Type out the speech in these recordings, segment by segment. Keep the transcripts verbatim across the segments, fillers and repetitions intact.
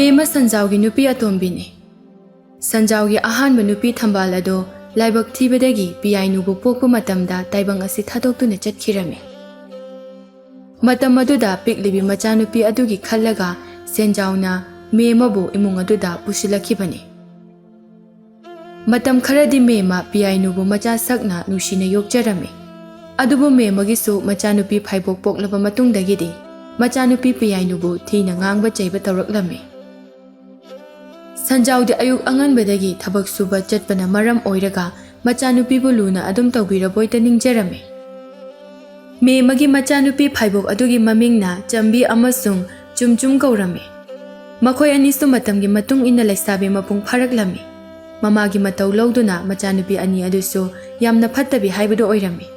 ꯃꯦꯃ ꯁꯟꯖꯥꯎꯒꯤ ꯅꯨꯄꯤ ꯑꯇꯣꯝꯕꯤꯅꯤ꯫ ꯁꯟꯖꯥꯎꯒꯤ ꯑꯍꯥꯟꯕ ꯅꯨꯄꯤ ꯊꯝꯕꯥꯜ ꯑꯗꯣ ꯂꯥꯏꯕꯛ ꯊꯤꯕꯗꯒꯤ ꯄꯤꯌꯥꯏꯅꯨꯕꯨ ꯄꯣꯛꯄ ꯃꯇꯝꯗ ꯇꯥꯏꯕꯪ ꯑꯁꯤ ꯊꯥꯗꯣꯛꯇꯨꯅ ꯆꯠꯈꯤꯔꯝꯃꯤ꯫ ꯃꯇꯝ ꯑꯗꯨꯗ ꯄꯤꯛꯂꯤꯕꯤ ꯃꯆꯥꯅꯨꯄꯤ ꯑꯗꯨꯒꯤ ꯈꯜꯂꯒ ꯁꯦꯟꯖꯥꯎꯅ ꯃꯦꯃꯕꯨ ꯏꯃꯨꯡ ꯑꯗꯨꯗ ꯄꯨꯁꯤꯜꯂꯛꯈꯤꯕꯅꯤ꯫ ꯃꯇꯝ ꯈꯔꯗꯤ ꯃꯦꯃ ꯄꯤꯌꯥꯏꯅꯨꯕꯨ ꯃꯆꯥ ꯁꯛꯅ ꯅꯨꯡꯁꯤꯅ ꯌꯣꯛꯆꯔꯝꯃꯤ꯫ ꯑꯗꯨꯕꯨ ꯃꯦꯃꯒꯤꯁꯨ ꯃꯆꯥꯅꯨꯄꯤ ꯐꯥꯏꯕꯣꯛ ꯄꯣꯛꯂꯕ ꯃꯇꯨꯡꯗꯒꯤꯗꯤ ꯃꯆꯥꯅꯨꯄꯤ ꯄꯤꯌꯥꯏꯅꯨꯕꯨ ꯊꯤꯅ ꯉꯥꯡꯕ ꯆꯩꯕ ꯇꯧꯔꯛꯂꯝꯃꯤ꯫ ꯁꯟꯖꯥꯎꯗꯤ ꯑꯌꯨꯛ ꯑꯉꯟꯕꯗꯒꯤ ꯊꯕꯛ ꯁꯨꯕ ꯆꯠꯄꯅ ꯃꯔꯝ ꯑꯣꯏꯔꯒ ꯃꯆꯥꯅꯨꯄꯤꯕꯨ ꯂꯨꯅ ꯑꯗꯨꯝ ꯇꯧꯕꯤꯔꯕꯣꯏꯇ ꯅꯤꯡꯖꯔꯝꯃꯤ꯫ ꯃꯦꯃꯒꯤ ꯃꯆꯥꯅꯨꯄꯤ ꯐꯥꯏꯕꯣꯛ ꯑꯗꯨꯒꯤ ꯃꯃꯤꯡꯅ ꯆꯝꯕꯤ ꯑꯃꯁꯨꯡ ꯆꯨꯝꯆꯨꯝ ꯀꯧꯔꯝꯃꯤ꯫ ꯃꯈꯣꯏ ꯑꯅꯤꯁꯨ ꯃꯇꯝꯒꯤ ꯃꯇꯨꯡ ꯏꯟꯅ ꯂꯩꯁꯥꯕꯤ ꯃꯄꯨꯡ ꯐꯥꯔꯛꯂꯝꯃꯤ꯫ ꯃꯃꯥꯒꯤ ꯃꯇꯧ ꯂꯧꯗꯨꯅ ꯃꯆꯥꯅꯨꯄꯤ ꯑꯅꯤ ꯑꯗꯨꯁꯨ ꯌꯥꯝꯅ ꯐꯠꯇꯕꯤ ꯍꯥꯏꯕꯗꯨ ꯑꯣꯏꯔꯝꯃꯤ꯫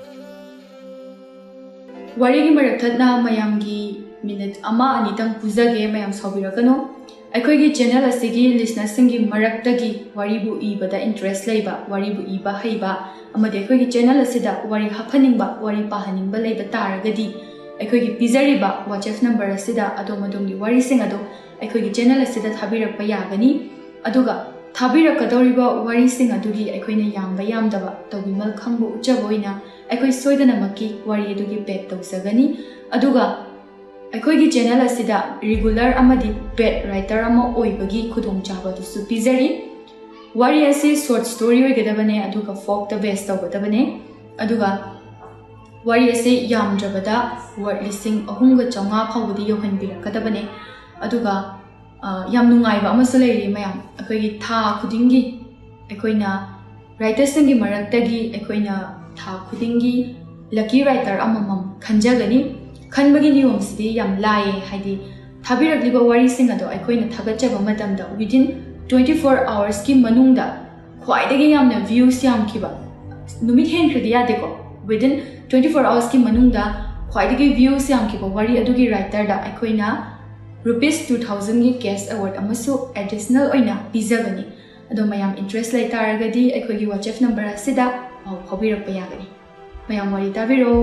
ꯋꯥꯔꯤꯒꯤ ꯃꯔꯛ ꯊꯠꯅ ꯃꯌꯥꯝꯒꯤ ꯃꯤꯅꯤꯠ ꯑꯃ ꯑꯅꯤꯇꯪ ꯄꯨꯖꯒꯦ, ꯃꯌꯥꯝ ꯁꯥꯎꯕꯤꯔꯛꯀꯅꯨ꯫ ꯑꯩꯈꯣꯏꯒꯤ ꯆꯦꯅꯦꯜ ꯑꯁꯤꯒꯤ ꯂꯤꯁꯅꯔꯁꯤꯡꯒꯤ ꯃꯔꯛꯇꯒꯤ ꯋꯥꯔꯤꯕꯨ ꯏꯕꯗ ꯏꯟꯇꯔꯦꯁ ꯂꯩꯕ, ꯋꯥꯔꯤꯕꯨ ꯏꯕ ꯍꯩꯕ ꯑꯃꯗꯤ ꯑꯩꯈꯣꯏꯒꯤ ꯆꯦꯅꯦꯜ ꯑꯁꯤꯗ ꯋꯥꯔꯤ ꯍꯥꯞꯍꯟꯅꯤꯡꯕ, ꯋꯥꯔꯤ ꯄꯥꯍꯟꯅꯤꯡꯕ ꯂꯩꯕ ꯇꯥꯔꯒꯗꯤ ꯑꯩꯈꯣꯏꯒꯤ ꯄꯤꯖꯔꯤꯕ WhatsApp ꯅꯝꯕꯔ ꯑꯁꯤꯗ ꯑꯗꯣꯝ ꯑꯗꯣꯝꯒꯤ ꯋꯥꯔꯤꯁꯤꯡ ꯑꯗꯨ ꯑꯩꯈꯣꯏꯒꯤ ꯆꯦꯅꯦꯜ ꯑꯁꯤꯗ ꯊꯥꯕꯤꯔꯛꯄ ꯌꯥꯒꯅꯤ꯫ ꯑꯗꯨꯒ ꯊꯥꯕꯤꯔꯛꯀꯗꯧꯔꯤꯕ ꯋꯥꯔꯤꯁꯤꯡ ꯑꯗꯨꯒꯤ ꯑꯩꯈꯣꯏꯅ ꯌꯥꯝꯕ ꯌꯥꯝꯗꯕ ꯇꯧꯕꯤꯃꯜ ꯈꯪꯕ ꯎꯠꯆꯕ ꯑꯣꯏꯅ ꯑꯩꯈꯣꯏ ꯁꯣꯏꯗꯅꯃꯛꯀꯤ ꯋꯥꯔꯤ ꯑꯗꯨꯒꯤ ꯄꯦꯠ ꯇꯧꯖꯒꯅꯤ꯫ ꯑꯗꯨꯒ ꯑꯩꯈꯣꯏꯒꯤ ꯆꯦꯅꯦꯜ ꯑꯁꯤꯗ ꯔꯤꯒꯨꯂꯔ ꯑꯃꯗꯤ ꯄꯦꯠ ꯔꯥꯏꯇꯔ ꯑꯃ ꯑꯣꯏꯕꯒꯤ ꯈꯨꯗꯣꯡꯆꯥꯕ ꯑꯗꯨꯁꯨ ꯄꯤꯖꯔꯤ꯫ ꯋꯥꯔꯤ ꯑꯁꯤ ꯁꯣꯔꯠ ꯁ꯭ꯇꯣꯔꯤ ꯑꯣꯏꯒꯗꯕꯅꯦ, ꯑꯗꯨꯒ ꯐꯣꯛꯇ ꯕꯦꯁ ꯇꯧꯒꯗꯕꯅꯦ꯫ ꯑꯗꯨꯒ ꯋꯥꯔꯤ ꯑꯁꯤ ꯌꯥꯝꯗ꯭ꯔꯕꯗ ꯋꯥꯔꯗ ꯂꯤꯁꯤꯡ ꯑꯍꯨꯝꯒ ꯆꯥꯝꯃꯉꯥ ꯐꯥꯎꯕꯗꯤ ꯌꯧꯍꯟꯕꯤꯔꯛꯀꯗꯕꯅꯦ꯫ ꯑꯗꯨꯒ, ꯑ, ꯌꯥꯝ ꯅꯨꯡꯉꯥꯏꯕ ꯑꯃꯁꯨ ꯂꯩꯔꯤ ꯃꯌꯥꯝ, ꯑꯩꯈꯣꯏꯒꯤ ꯊꯥ ꯈꯨꯗꯤꯡꯒꯤ ꯑꯩꯈꯣꯏꯅ ꯔꯥꯏꯇꯔꯁꯤꯡꯒꯤ ꯃꯔꯛꯇꯒꯤ ꯑꯩꯈꯣꯏꯅ ꯊꯥ ꯈꯨꯗꯤꯡꯒꯤ ꯂꯛꯀꯤ ꯔꯥꯏꯇꯔ ꯑꯃꯃꯝ ꯈꯟꯖꯒꯅꯤ꯫ ꯈꯟꯕꯒꯤ ꯅꯤꯌꯣꯝꯁꯤꯗꯤ ꯌꯥꯝ ꯂꯥꯏꯌꯦ, ꯍꯥꯏꯗꯤ ꯊꯥꯕꯤꯔꯛꯂꯤꯕ ꯋꯥꯔꯤꯁꯤꯡ ꯑꯗꯣ ꯑꯩꯈꯣꯏꯅ ꯊꯥꯒꯠꯆꯕ ꯃꯇꯝꯗ within twenty four hoursꯀꯤ ꯃꯅꯨꯡꯗ ꯈ꯭ꯋꯥꯏꯗꯒꯤ ꯌꯥꯝꯅ ꯚ꯭ꯌꯨꯁ ꯌꯥꯝꯈꯤꯕ, ꯅꯨꯃꯤꯠ ꯍꯦꯟꯈ꯭ꯔꯗꯤ ꯌꯥꯗꯦꯀꯣ, within twenty four hoursꯀꯤ ꯃꯅꯨꯡꯗ ꯈ꯭ꯋꯥꯏꯗꯒꯤ ꯚ꯭ꯌꯨꯁ ꯌꯥꯝꯈꯤꯕ ꯋꯥꯔꯤ ꯑꯗꯨꯒꯤ ꯔꯥꯏꯇꯔꯗ ꯑꯩꯈꯣꯏꯅ ꯔꯨꯄꯤꯁ two thousandꯒꯤ ꯀꯦꯁ ꯑꯦꯋꯥꯔꯗ ꯑꯃꯁꯨ ꯑꯦꯗꯤꯁꯅꯦꯜ ꯑꯣꯏꯅ ꯄꯤꯖꯒꯅꯤ꯫ ꯑꯗꯣ ꯃꯌꯥꯝ ꯏꯟꯇꯔꯦꯁ ꯂꯩ ꯇꯥꯔꯒꯗꯤ ꯑꯩꯈꯣꯏꯒꯤ WhatsApp ꯅꯝꯕꯔ ꯑꯁꯤꯗ ꯄꯥꯎ ꯐꯥꯎꯕꯤꯔꯛꯄ ꯌꯥꯒꯅꯤ꯫ ꯃꯌꯥꯝ ꯋꯥꯔꯤ ꯇꯥꯕꯤꯔꯣ꯫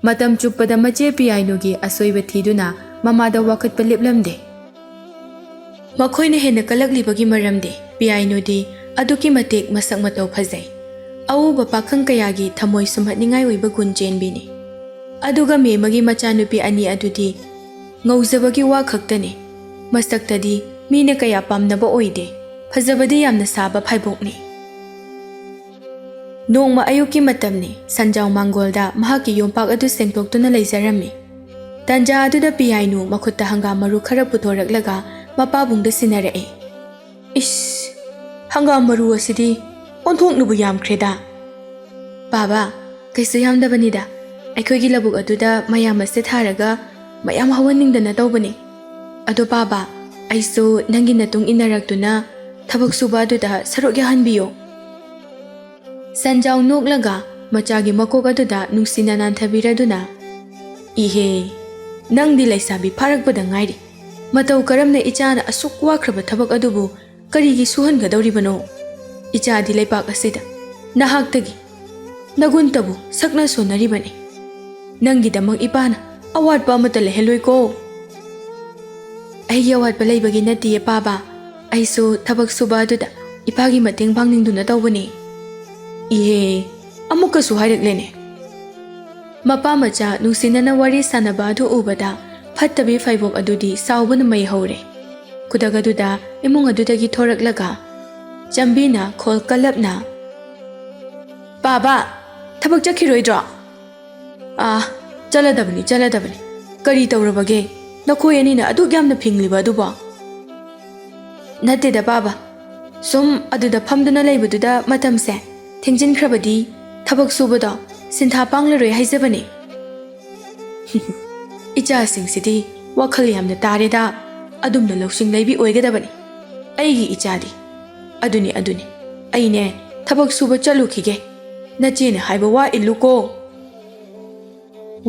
ꯃꯇꯝ ꯆꯨꯞꯄꯗ ꯃꯆꯦ ꯄꯤꯌꯥꯏꯅꯨꯒꯤ ꯑꯁꯣꯏꯕ ꯊꯤꯗꯨꯅ ꯃꯃꯥꯗ ꯋꯥꯀꯠꯄ ꯂꯦꯞꯂꯝꯗꯦ꯫ ꯃꯈꯣꯏꯅ ꯍꯦꯟꯅ ꯀꯜꯂꯛꯂꯤꯕꯒꯤ ꯃꯔꯝꯗꯤ ꯄꯤꯌꯥꯏꯅꯨꯗꯤ ꯑꯗꯨꯛꯀꯤ ꯃꯇꯤꯛ ꯃꯁꯛ ꯃꯇꯧ ꯐꯖꯩ꯫ ꯑꯎꯕ ꯄꯥꯈꯪ ꯀꯌꯥꯒꯤ ꯊꯃꯣꯏ ꯁꯨꯝꯍꯠꯅꯤꯡꯉꯥꯏ ꯑꯣꯏꯕ ꯒꯨꯟ ꯆꯦꯟꯕꯤꯅꯤ꯫ ꯑꯗꯨꯒ ꯃꯦꯃꯒꯤ ꯃꯆꯥꯅꯨꯄꯤ ꯑꯅꯤ ꯑꯗꯨꯗꯤ ꯉꯧꯖꯕꯒꯤ ꯋꯥ ꯈꯛꯇꯅꯤ꯫ ꯃꯁꯛꯇꯗꯤ ꯃꯤꯅ ꯀꯌꯥ ꯄꯥꯝꯅꯕ ꯑꯣꯏꯗꯦ꯫ ꯐꯖꯕꯗꯤ ꯌꯥꯝꯅ ꯁꯥꯕ ꯐꯥꯏꯕꯣꯛꯅꯤ꯫ ꯅꯣꯡꯃ ꯑꯌꯨꯛꯀꯤ ꯃꯇꯝꯅꯤ꯫ ꯁꯟꯖꯥꯎ ꯃꯥꯡꯒꯣꯜꯗ ꯃꯍꯥꯛꯀꯤ ꯌꯣꯝꯄꯥꯛ ꯑꯗꯨ ꯁꯦꯡꯗꯣꯛꯇꯨꯅ ꯂꯩꯖꯔꯝꯃꯤ꯫ ꯇꯟꯖꯥ ꯑꯗꯨꯗ ꯄꯤꯌꯥꯏꯅꯨ ꯃꯈꯨꯠꯇ ꯍꯪꯒꯥꯝ ꯃꯔꯨ ꯈꯔ ꯄꯨꯊꯣꯔꯛꯂꯒ ꯃꯄꯥꯕꯨꯡꯗ ꯁꯤꯟꯅꯔꯛꯑꯦ꯫ "ꯏꯁ, ꯍꯪꯒꯥꯝ ꯃꯔꯨ ꯑꯁꯤꯗꯤ ꯑꯣꯟꯊꯣꯛꯅꯕꯨ ꯌꯥꯝꯈ꯭ꯔꯦꯗ!" "ꯕꯥꯕꯥ, ꯀꯩꯁꯨ ꯌꯥꯝꯗꯕꯅꯤꯗ꯫ ꯑꯩꯈꯣꯏꯒꯤ ꯂꯧꯕꯨꯛ ꯑꯗꯨꯗ ꯃꯌꯥꯝ ꯑꯁꯦ ꯊꯥꯔꯒ ꯃꯌꯥꯝ ꯍꯧꯍꯟꯅꯤꯡꯗꯅ ꯇꯧꯕꯅꯤ꯫ ꯑꯗꯣ ꯕꯥꯕꯥ, ꯑꯩꯁꯨ ꯅꯪꯒꯤ ꯅꯇꯨꯡ ꯏꯟꯅꯔꯛꯇꯨꯅ ꯊꯕꯛ ꯁꯨꯕ ꯑꯗꯨꯗ ꯁꯔꯨꯛ ꯌꯥꯍꯟꯕꯤꯌꯨ꯫" ꯁꯟꯖꯥꯎ ꯅꯣꯛꯂꯒ ꯃꯆꯥꯒꯤ ꯃꯀꯣꯛ ꯑꯗꯨꯗ ꯅꯨꯡꯁꯤꯅ ꯅꯥꯟꯊꯕꯤꯔꯗꯨꯅ, "ꯏꯍꯦ, ꯅꯪꯗꯤ ꯂꯩꯁꯥꯕꯤ ꯐꯥꯔꯛꯄꯗ ꯉꯥꯏꯔꯤ꯫ ꯃꯇꯧ ꯀꯔꯝꯅ ꯏꯆꯥꯅ ꯑꯁꯨꯛ ꯋꯥꯈ꯭ꯔꯕ ꯊꯕꯛ ꯑꯗꯨꯕꯨ ꯀꯔꯤꯒꯤ ꯁꯨꯍꯟꯒꯗꯧꯔꯤꯕꯅꯣ? ꯏꯆꯥꯗꯤ ꯂꯩꯄꯥꯛ ꯑꯁꯤꯗ ꯅꯍꯥꯛꯇꯒꯤ ꯅꯒꯨꯟꯇꯕꯨ ꯁꯛꯅ ꯁꯣꯟꯅꯔꯤꯕꯅꯤ꯫ ꯅꯪꯒꯤꯗꯃꯛ ꯏꯄꯥꯅ ꯑꯋꯥꯠꯄ ꯑꯃꯠꯇ ꯂꯩꯍꯜꯂꯣꯏꯀꯣ꯫" "ꯑꯩꯒꯤ ꯑꯋꯥꯠꯄ ꯂꯩꯕꯒꯤ ꯅꯠꯇꯤꯌꯦ ꯄꯥꯕ, ꯑꯩꯁꯨ ꯊꯕꯛ ꯁꯨꯕ ꯑꯗꯨꯗ ꯏꯄꯥꯒꯤ ꯃꯇꯦꯡ ꯄꯥꯡꯅꯤꯡꯗꯨꯅ ꯇꯧꯕꯅꯤ꯫" "ꯏꯍꯦ, ꯑꯃꯨꯛꯀꯁꯨ ꯍꯥꯏꯔꯛꯂꯦꯅꯦ!" ꯃꯄꯥ ꯃꯆꯥ ꯅꯨꯡꯁꯤꯅꯅ ꯋꯥꯔꯤ ꯁꯥꯟꯅꯕ ꯑꯗꯨ ꯎꯕꯗ ꯐꯠꯇꯕꯤ ꯐꯩꯕꯣꯛ ꯑꯗꯨꯗꯤ ꯁꯥꯎꯕꯅ ꯃꯩ ꯍꯧꯔꯦ꯫ ꯈꯨꯗꯛ ꯑꯗꯨꯗ ꯏꯃꯨꯡ ꯑꯗꯨꯗꯒꯤ ꯊꯣꯔꯛꯂꯒ ꯆꯝꯕꯤꯅ ꯈꯣꯜ ꯀꯜꯂꯞꯅ, "ꯄꯥꯕ, ꯊꯕꯛ ꯆꯠꯈꯤꯔꯣꯏꯗ꯭ꯔꯣ?" "ꯑꯥ, ꯆꯠꯂꯗꯕꯅꯤ, ꯆꯠꯂꯗꯕꯅꯤ꯫ ꯀꯔꯤ ꯇꯧꯔꯕꯒꯦ? ꯅꯈꯣꯏ ꯑꯅꯤꯅ ꯑꯗꯨꯛ ꯌꯥꯝꯅ ꯐꯤꯡꯂꯤꯕ ꯑꯗꯨꯕꯣ?" "ꯅꯠꯇꯦꯗ ꯄꯥꯕ, ꯁꯨꯝ ꯑꯗꯨꯗ ꯐꯝꯗꯨꯅ ꯂꯩꯕꯗꯨꯗ ꯃꯇꯝꯁꯦ ꯊꯦꯡꯖꯤꯟꯈ꯭ꯔꯕꯗꯤ ꯊꯕꯛ ꯁꯨꯕꯗꯣ ꯁꯤꯟꯊꯥ ꯄꯥꯡꯂꯔꯣꯏ ꯍꯥꯏꯖꯕꯅꯤ꯫" "ꯏꯆꯥꯁꯤꯡꯁꯤꯗꯤ ꯋꯥꯈꯜ ꯌꯥꯝꯅ ꯇꯥꯔꯦꯗ꯫ ꯑꯗꯨꯝꯅ ꯂꯧꯁꯤꯡ ꯂꯩꯕꯤ ꯑꯣꯏꯒꯗꯕꯅꯤ꯫ ꯑꯩꯒꯤ ꯏꯆꯥꯗꯤ꯫ ꯑꯗꯨꯅꯤ, ꯑꯗꯨꯅꯤ꯫ ꯑꯩꯅꯦ, ꯊꯕꯛ ꯁꯨꯕ ꯆꯠꯂꯨꯈꯤꯒꯦ꯫ ꯅꯆꯦꯅ ꯍꯥꯏꯕ ꯋꯥ ꯏꯜꯂꯨꯀꯣ꯫"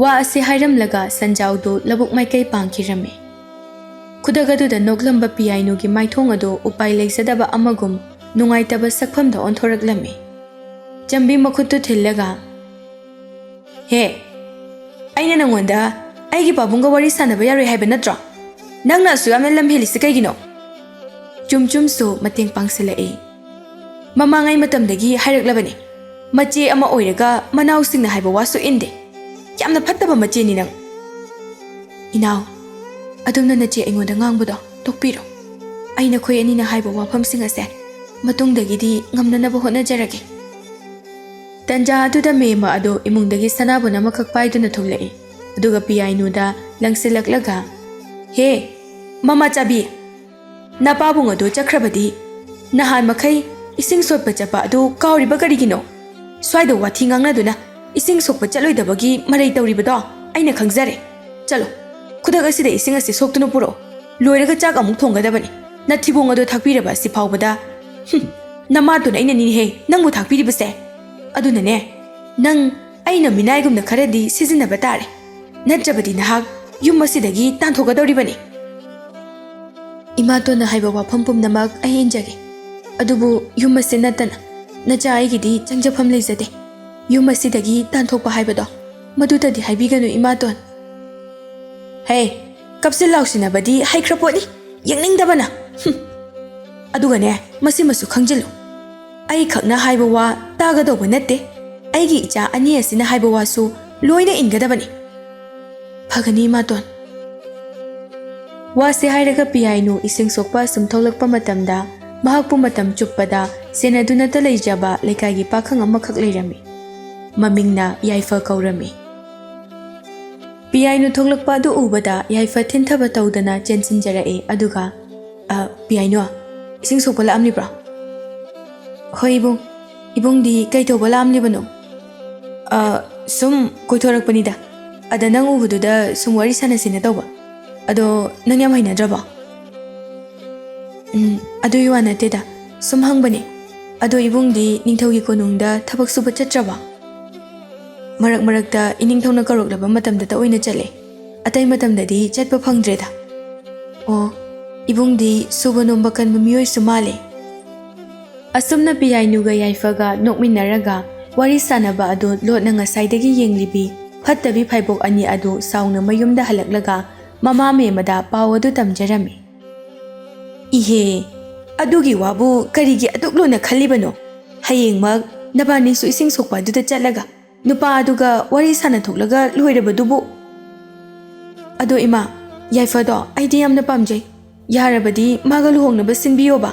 ꯋꯥ ꯑꯁꯤ ꯍꯥꯏꯔꯝꯂꯒ ꯁꯟꯖꯥꯎꯗꯨ ꯂꯧꯕꯨꯛ ꯃꯥꯏꯀꯩ ꯄꯥꯡꯈꯤꯔꯝꯃꯤ꯫ ꯈꯨꯗꯛ ꯑꯗꯨꯗ ꯅꯣꯛꯂꯝꯕ ꯄꯤꯌꯥꯏꯅꯨꯒꯤ ꯃꯥꯏꯊꯣꯡ ꯑꯗꯨ ꯎꯄꯥꯏ ꯂꯩꯖꯗꯕ ꯑꯃꯒꯨꯝ ꯅꯨꯡꯉꯥꯏꯇꯕ ꯁꯛꯐꯝꯗ ꯑꯣꯟꯊꯣꯔꯛꯂꯝꯃꯤ꯫ ꯆꯝꯕꯤ ꯃꯈꯨꯠꯇꯨ ꯊꯤꯜꯂꯒ, "ꯍꯦ, ꯑꯩꯅ ꯅꯪꯉꯣꯟꯗ ꯑꯩꯒꯤ ꯄꯥꯕꯨꯡꯒ ꯋꯥꯔꯤ ꯁꯥꯟꯅꯕ ꯌꯥꯔꯣꯏ ꯍꯥꯏꯕ ꯅꯠꯇ꯭ꯔꯣ? ꯅꯪꯅ ꯑꯁꯨꯛ ꯌꯥꯝꯅ ꯂꯝ ꯍꯦꯜꯂꯤꯁꯤ ꯀꯩꯒꯤꯅꯣ?" ꯆꯨꯝ ꯆꯨꯝꯁꯨ ꯃꯇꯦꯡ ꯄꯥꯡꯁꯤꯜꯂꯛꯏ꯫ ꯃꯃꯥꯡꯉꯩ ꯃꯇꯝꯗꯒꯤ ꯍꯥꯏꯔꯛꯂꯕꯅꯤ, ꯃꯆꯦ ꯑꯃ ꯑꯣꯏꯔꯒ ꯃꯅꯥꯎꯁꯤꯡꯅ ꯍꯥꯏꯕ ꯋꯥꯁꯨ ꯏꯟꯗꯦ꯫ ꯌꯥꯝꯅ ꯐꯠꯇꯕ ꯃꯆꯦꯅꯤ ꯅꯪ꯫ ꯏꯅꯥꯎ, ꯑꯗꯣꯝꯅ ꯅꯆꯦ ꯑꯩꯉꯣꯟꯗ ꯉꯥꯡꯕꯗꯣ ꯇꯣꯛꯄꯤꯔꯣ꯫ ꯑꯩ ꯅꯈꯣꯏ ꯑꯅꯤꯅ ꯍꯥꯏꯕ ꯋꯥꯐꯝꯁꯤꯡ ꯑꯁꯦ ꯃꯇꯨꯡꯗꯒꯤꯗꯤ ꯉꯝꯅꯅꯕ ꯍꯣꯠꯅꯖꯔꯒꯦ꯫ ꯇꯟꯖꯥ ꯑꯗꯨꯗ ꯃꯦꯝꯃ ꯑꯗꯨ ꯏꯃꯨꯡꯗꯒꯤ ꯁꯅꯥꯕꯨꯟ ꯑꯃꯈꯛ ꯄꯥꯏꯗꯨꯅ ꯊꯣꯛꯂꯛꯏ꯫ ꯑꯗꯨꯒ ꯄꯤꯌꯥꯏꯅꯨꯗ ꯂꯪꯁꯤꯜꯂꯛꯂꯒ, "ꯍꯦ, ꯃꯃꯥ ꯆꯥꯕꯤ, ꯅꯄꯥꯕꯨꯡ ꯑꯗꯨ ꯆꯠꯈ꯭ꯔꯕꯗꯤ ꯅꯍꯥꯟ ꯃꯈꯩ ꯏꯁꯤꯡ ꯁꯣꯠꯄ ꯆꯠꯄ ꯑꯗꯨ ꯀꯥꯎꯔꯤꯕ ꯀꯔꯤꯒꯤꯅꯣ? ꯁ꯭ꯋꯥꯏꯗ ꯋꯥꯊꯤ ꯉꯥꯡꯅꯗꯨꯅ ꯏꯁꯤꯡ ꯁꯣꯛꯄ ꯆꯠꯂꯣꯏꯗꯕꯒꯤ ꯃꯔꯩ ꯇꯧꯔꯤꯕꯗꯣ ꯑꯩꯅ ꯈꯪꯖꯔꯦ꯫ ꯆꯠꯂꯣ, ꯈꯨꯗꯛ ꯑꯁꯤꯗ ꯏꯁꯤꯡ ꯑꯁꯤ ꯁꯣꯛꯇꯨꯅ ꯄꯨꯔꯛꯑꯣ꯫ ꯂꯣꯏꯔꯒ ꯆꯥꯛ ꯑꯃꯨꯛ ꯊꯣꯡꯒꯗꯕꯅꯤ꯫ ꯅꯊꯤꯕꯣꯡ ꯑꯗꯨ ꯊꯥꯛꯄꯤꯔꯕ ꯑꯁꯤ ꯐꯥꯎꯕꯗ꯫ ꯍꯨꯝ, ꯅꯃꯥꯇꯣꯟ ꯑꯩꯅꯅꯤꯅꯦꯍꯦ ꯅꯪꯕꯨ ꯊꯥꯛꯄꯤꯔꯤꯕꯁꯦ꯫ ꯑꯗꯨꯅꯅꯦ, ꯅꯪ ꯑꯩꯅ ꯃꯤꯅꯥꯏꯒꯨꯝꯅ ꯈꯔꯗꯤ ꯁꯤꯖꯤꯟꯅꯕ ꯇꯥꯔꯦ꯫ ꯅꯠꯇ꯭ꯔꯕꯗꯤ ꯅꯍꯥꯛ ꯌꯨꯝ ꯑꯁꯤꯗꯒꯤ ꯇꯥꯟꯊꯣꯛꯀꯗꯧꯔꯤꯕꯅꯤ꯫ ꯏꯃꯥꯇꯣꯟꯅ ꯍꯥꯏꯕ ꯋꯥꯐꯝ ꯄꯨꯝꯅꯃꯛ ꯑꯩ ꯏꯟꯖꯒꯦ꯫ ꯑꯗꯨꯕꯨ ꯌꯨꯝ ꯑꯁꯤ ꯅꯠꯇꯅ ꯅꯆꯥ ꯑꯩꯒꯤꯗꯤ ꯆꯪꯖꯐꯝ ꯂꯩꯖꯗꯦ꯫ ꯌꯨꯝ ꯑꯁꯤꯗꯒꯤ ꯇꯥꯟꯊꯣꯛꯄ ꯍꯥꯏꯕꯗꯣ ꯃꯗꯨꯗꯗꯤ ꯍꯥꯏꯕꯤꯒꯅꯨ, ꯏꯃꯥꯇꯣꯟ꯫ ꯍꯦ, ꯀꯞꯁꯤꯟ ꯂꯥꯎꯁꯤꯟꯅꯕꯗꯤ ꯍꯩꯈ꯭ꯔ ꯄꯣꯠꯅꯤ, ꯌꯦꯡꯅꯤꯡꯗꯕꯅ꯫ ꯍꯨꯝ꯫ ꯑꯗꯨꯒꯅꯦ, ꯃꯁꯤꯃꯁꯨ ꯈꯪꯖꯤꯜꯂꯨ, ꯑꯩꯈꯛꯅ ꯍꯥꯏꯕ ꯋꯥ ꯇꯥꯒꯗꯧꯕ ꯅꯠꯇꯦ꯫ ꯑꯩꯒꯤ ꯏꯆꯥ ꯑꯅꯤ ꯑꯁꯤꯅ ꯍꯥꯏꯕ ꯋꯥꯁꯨ ꯂꯣꯏꯅ ꯏꯟꯒꯗꯕꯅꯤ꯫ ꯐꯒꯅꯤ, ꯏꯃꯥꯇꯣꯟ꯫ ꯋꯥꯁꯦ ꯍꯥꯏꯔꯒ ꯄꯤꯌꯥꯏꯅꯨ ꯏꯁꯤꯡ ꯁꯣꯛꯄ ꯑꯁꯨꯝ ꯊꯣꯛꯂꯛꯄ ꯃꯇꯝꯗ, ꯃꯍꯥꯛꯄꯨ ꯃꯇꯝ ꯆꯨꯞꯄꯗ ꯁꯦꯟꯅꯗꯨꯅꯇ ꯂꯩꯖꯕ ꯂꯩꯀꯥꯏꯒꯤ ꯄꯥꯈꯪ ꯑꯃꯈꯛ ꯂꯩꯔꯝꯃꯤ꯫ ꯃꯃꯤꯡꯅ ꯌꯥꯏꯐ ꯀꯧꯔꯝꯃꯤ꯫ ꯄꯤꯌꯥꯏꯅꯨ ꯊꯣꯛꯂꯛꯄ ꯑꯗꯨ ꯎꯕꯗ ꯌꯥꯏꯐ ꯊꯤꯟꯊꯕ ꯇꯧꯗꯅ ꯆꯦꯟꯁꯤꯟꯖꯔꯛꯏ꯫ ꯑꯗꯨꯒ, "ꯑ, ꯄꯤꯌꯥꯏꯅꯨ, ꯏꯁꯤꯡ ꯁꯣꯛꯄ ꯂꯥꯛꯑꯝꯂꯤꯕ꯭ꯔꯣ?" "ꯍꯣꯏ, ꯏꯕꯨꯡ꯫ ꯏꯕꯨꯡꯗꯤ ꯀꯩ ꯇꯧꯕ ꯂꯥꯛꯑꯝꯂꯤꯕꯅꯣ?" "ꯑ, ꯁꯨꯝ ꯀꯣꯏꯊꯣꯔꯛꯄꯅꯤꯗ꯫ ꯑꯗ ꯅꯪ ꯎꯕꯗꯨꯗ ꯁꯨꯝ ꯋꯥꯔꯤ ꯁꯥꯟꯅꯁꯤꯅ ꯇꯧꯕ꯫ ꯑꯗꯣ ꯅꯪ ꯌꯥꯝ ꯍꯩꯅꯗ꯭ꯔꯕꯣ?" "ꯎꯝ, ꯑꯗꯨꯒꯤ ꯋꯥ ꯅꯠꯇꯦꯗ꯫ ꯁꯨꯝ ꯍꯪꯕꯅꯦ꯫ ꯑꯗꯣ ꯏꯕꯨꯡꯗꯤ ꯅꯤꯡꯊꯧꯒꯤ ꯀꯣꯅꯨꯡꯗ ꯊꯕꯛ ꯁꯨꯕ ꯆꯠꯇ꯭ꯔꯕꯣ?" "ꯃꯔꯛ ꯃꯔꯛꯇ ꯏꯅꯤꯡꯊꯧꯅ ꯀꯧꯔꯛꯂꯕ ꯃꯇꯝꯗꯇ ꯑꯣꯏꯅ ꯆꯠꯂꯦ꯫ ꯑꯇꯩ ꯃꯇꯝꯗꯗꯤ ꯆꯠꯄ ꯐꯪꯗ꯭ꯔꯦꯗ꯫" "ꯑꯣ, ꯏꯕꯨꯡꯗꯤ ꯁꯨꯕ ꯅꯣꯝꯕ ꯀꯟꯕ ꯃꯤꯑꯣꯏꯁꯨ ꯃꯥꯜꯂꯦ꯫" ꯑꯁꯨꯝꯅ ꯄꯤꯌꯥꯏꯅꯨꯒ ꯌꯥꯏꯐꯒ ꯅꯣꯛꯃꯤꯟꯅꯔꯒ ꯋꯥꯔꯤ ꯁꯥꯟꯅꯕ ꯑꯗꯨ ꯂꯣꯠꯅ ꯉꯁꯥꯏꯗꯒꯤ ꯌꯦꯡꯂꯤꯕꯤ ꯐꯠꯇꯕꯤ ꯐꯥꯏꯕꯣꯛ ꯑꯅꯤ ꯑꯗꯨ ꯁꯥꯎꯅ ꯃꯌꯨꯝꯗ ꯍꯜꯂꯛꯂꯒ ꯃꯃꯥ ꯃꯦꯝꯃꯗ ꯄꯥꯎ ꯑꯗꯨ ꯇꯝꯖꯔꯝꯃꯤ꯫ "ꯏꯍꯦ, ꯑꯗꯨꯒꯤ ꯋꯥꯕꯨ ꯀꯔꯤꯒꯤ ꯑꯗꯨꯛ ꯂꯨꯅ ꯈꯜꯂꯤꯕꯅꯣ? ꯍꯌꯦꯡꯃꯛ ꯅꯕꯥꯅꯤꯁꯨ ꯏꯁꯤꯡ ꯁꯣꯛꯄ ꯑꯗꯨꯗ ꯆꯠꯂꯒ ꯅꯨꯄꯥ ꯑꯗꯨꯒ ꯋꯥꯔꯤ ꯁꯥꯟꯅꯊꯣꯛꯂꯒ ꯂꯣꯏꯔꯕꯗꯨꯕꯨ꯫ ꯑꯗꯣ ꯏꯃꯥ, ꯌꯥꯏꯐꯗꯣ ꯑꯩꯗꯤ ꯌꯥꯝꯅ ꯄꯥꯝꯖꯩ꯫ ꯌꯥꯔꯕꯗꯤ ꯃꯥꯒ ꯂꯨꯍꯣꯡꯅꯕ ꯁꯤꯟꯕꯤꯌꯣꯕ꯫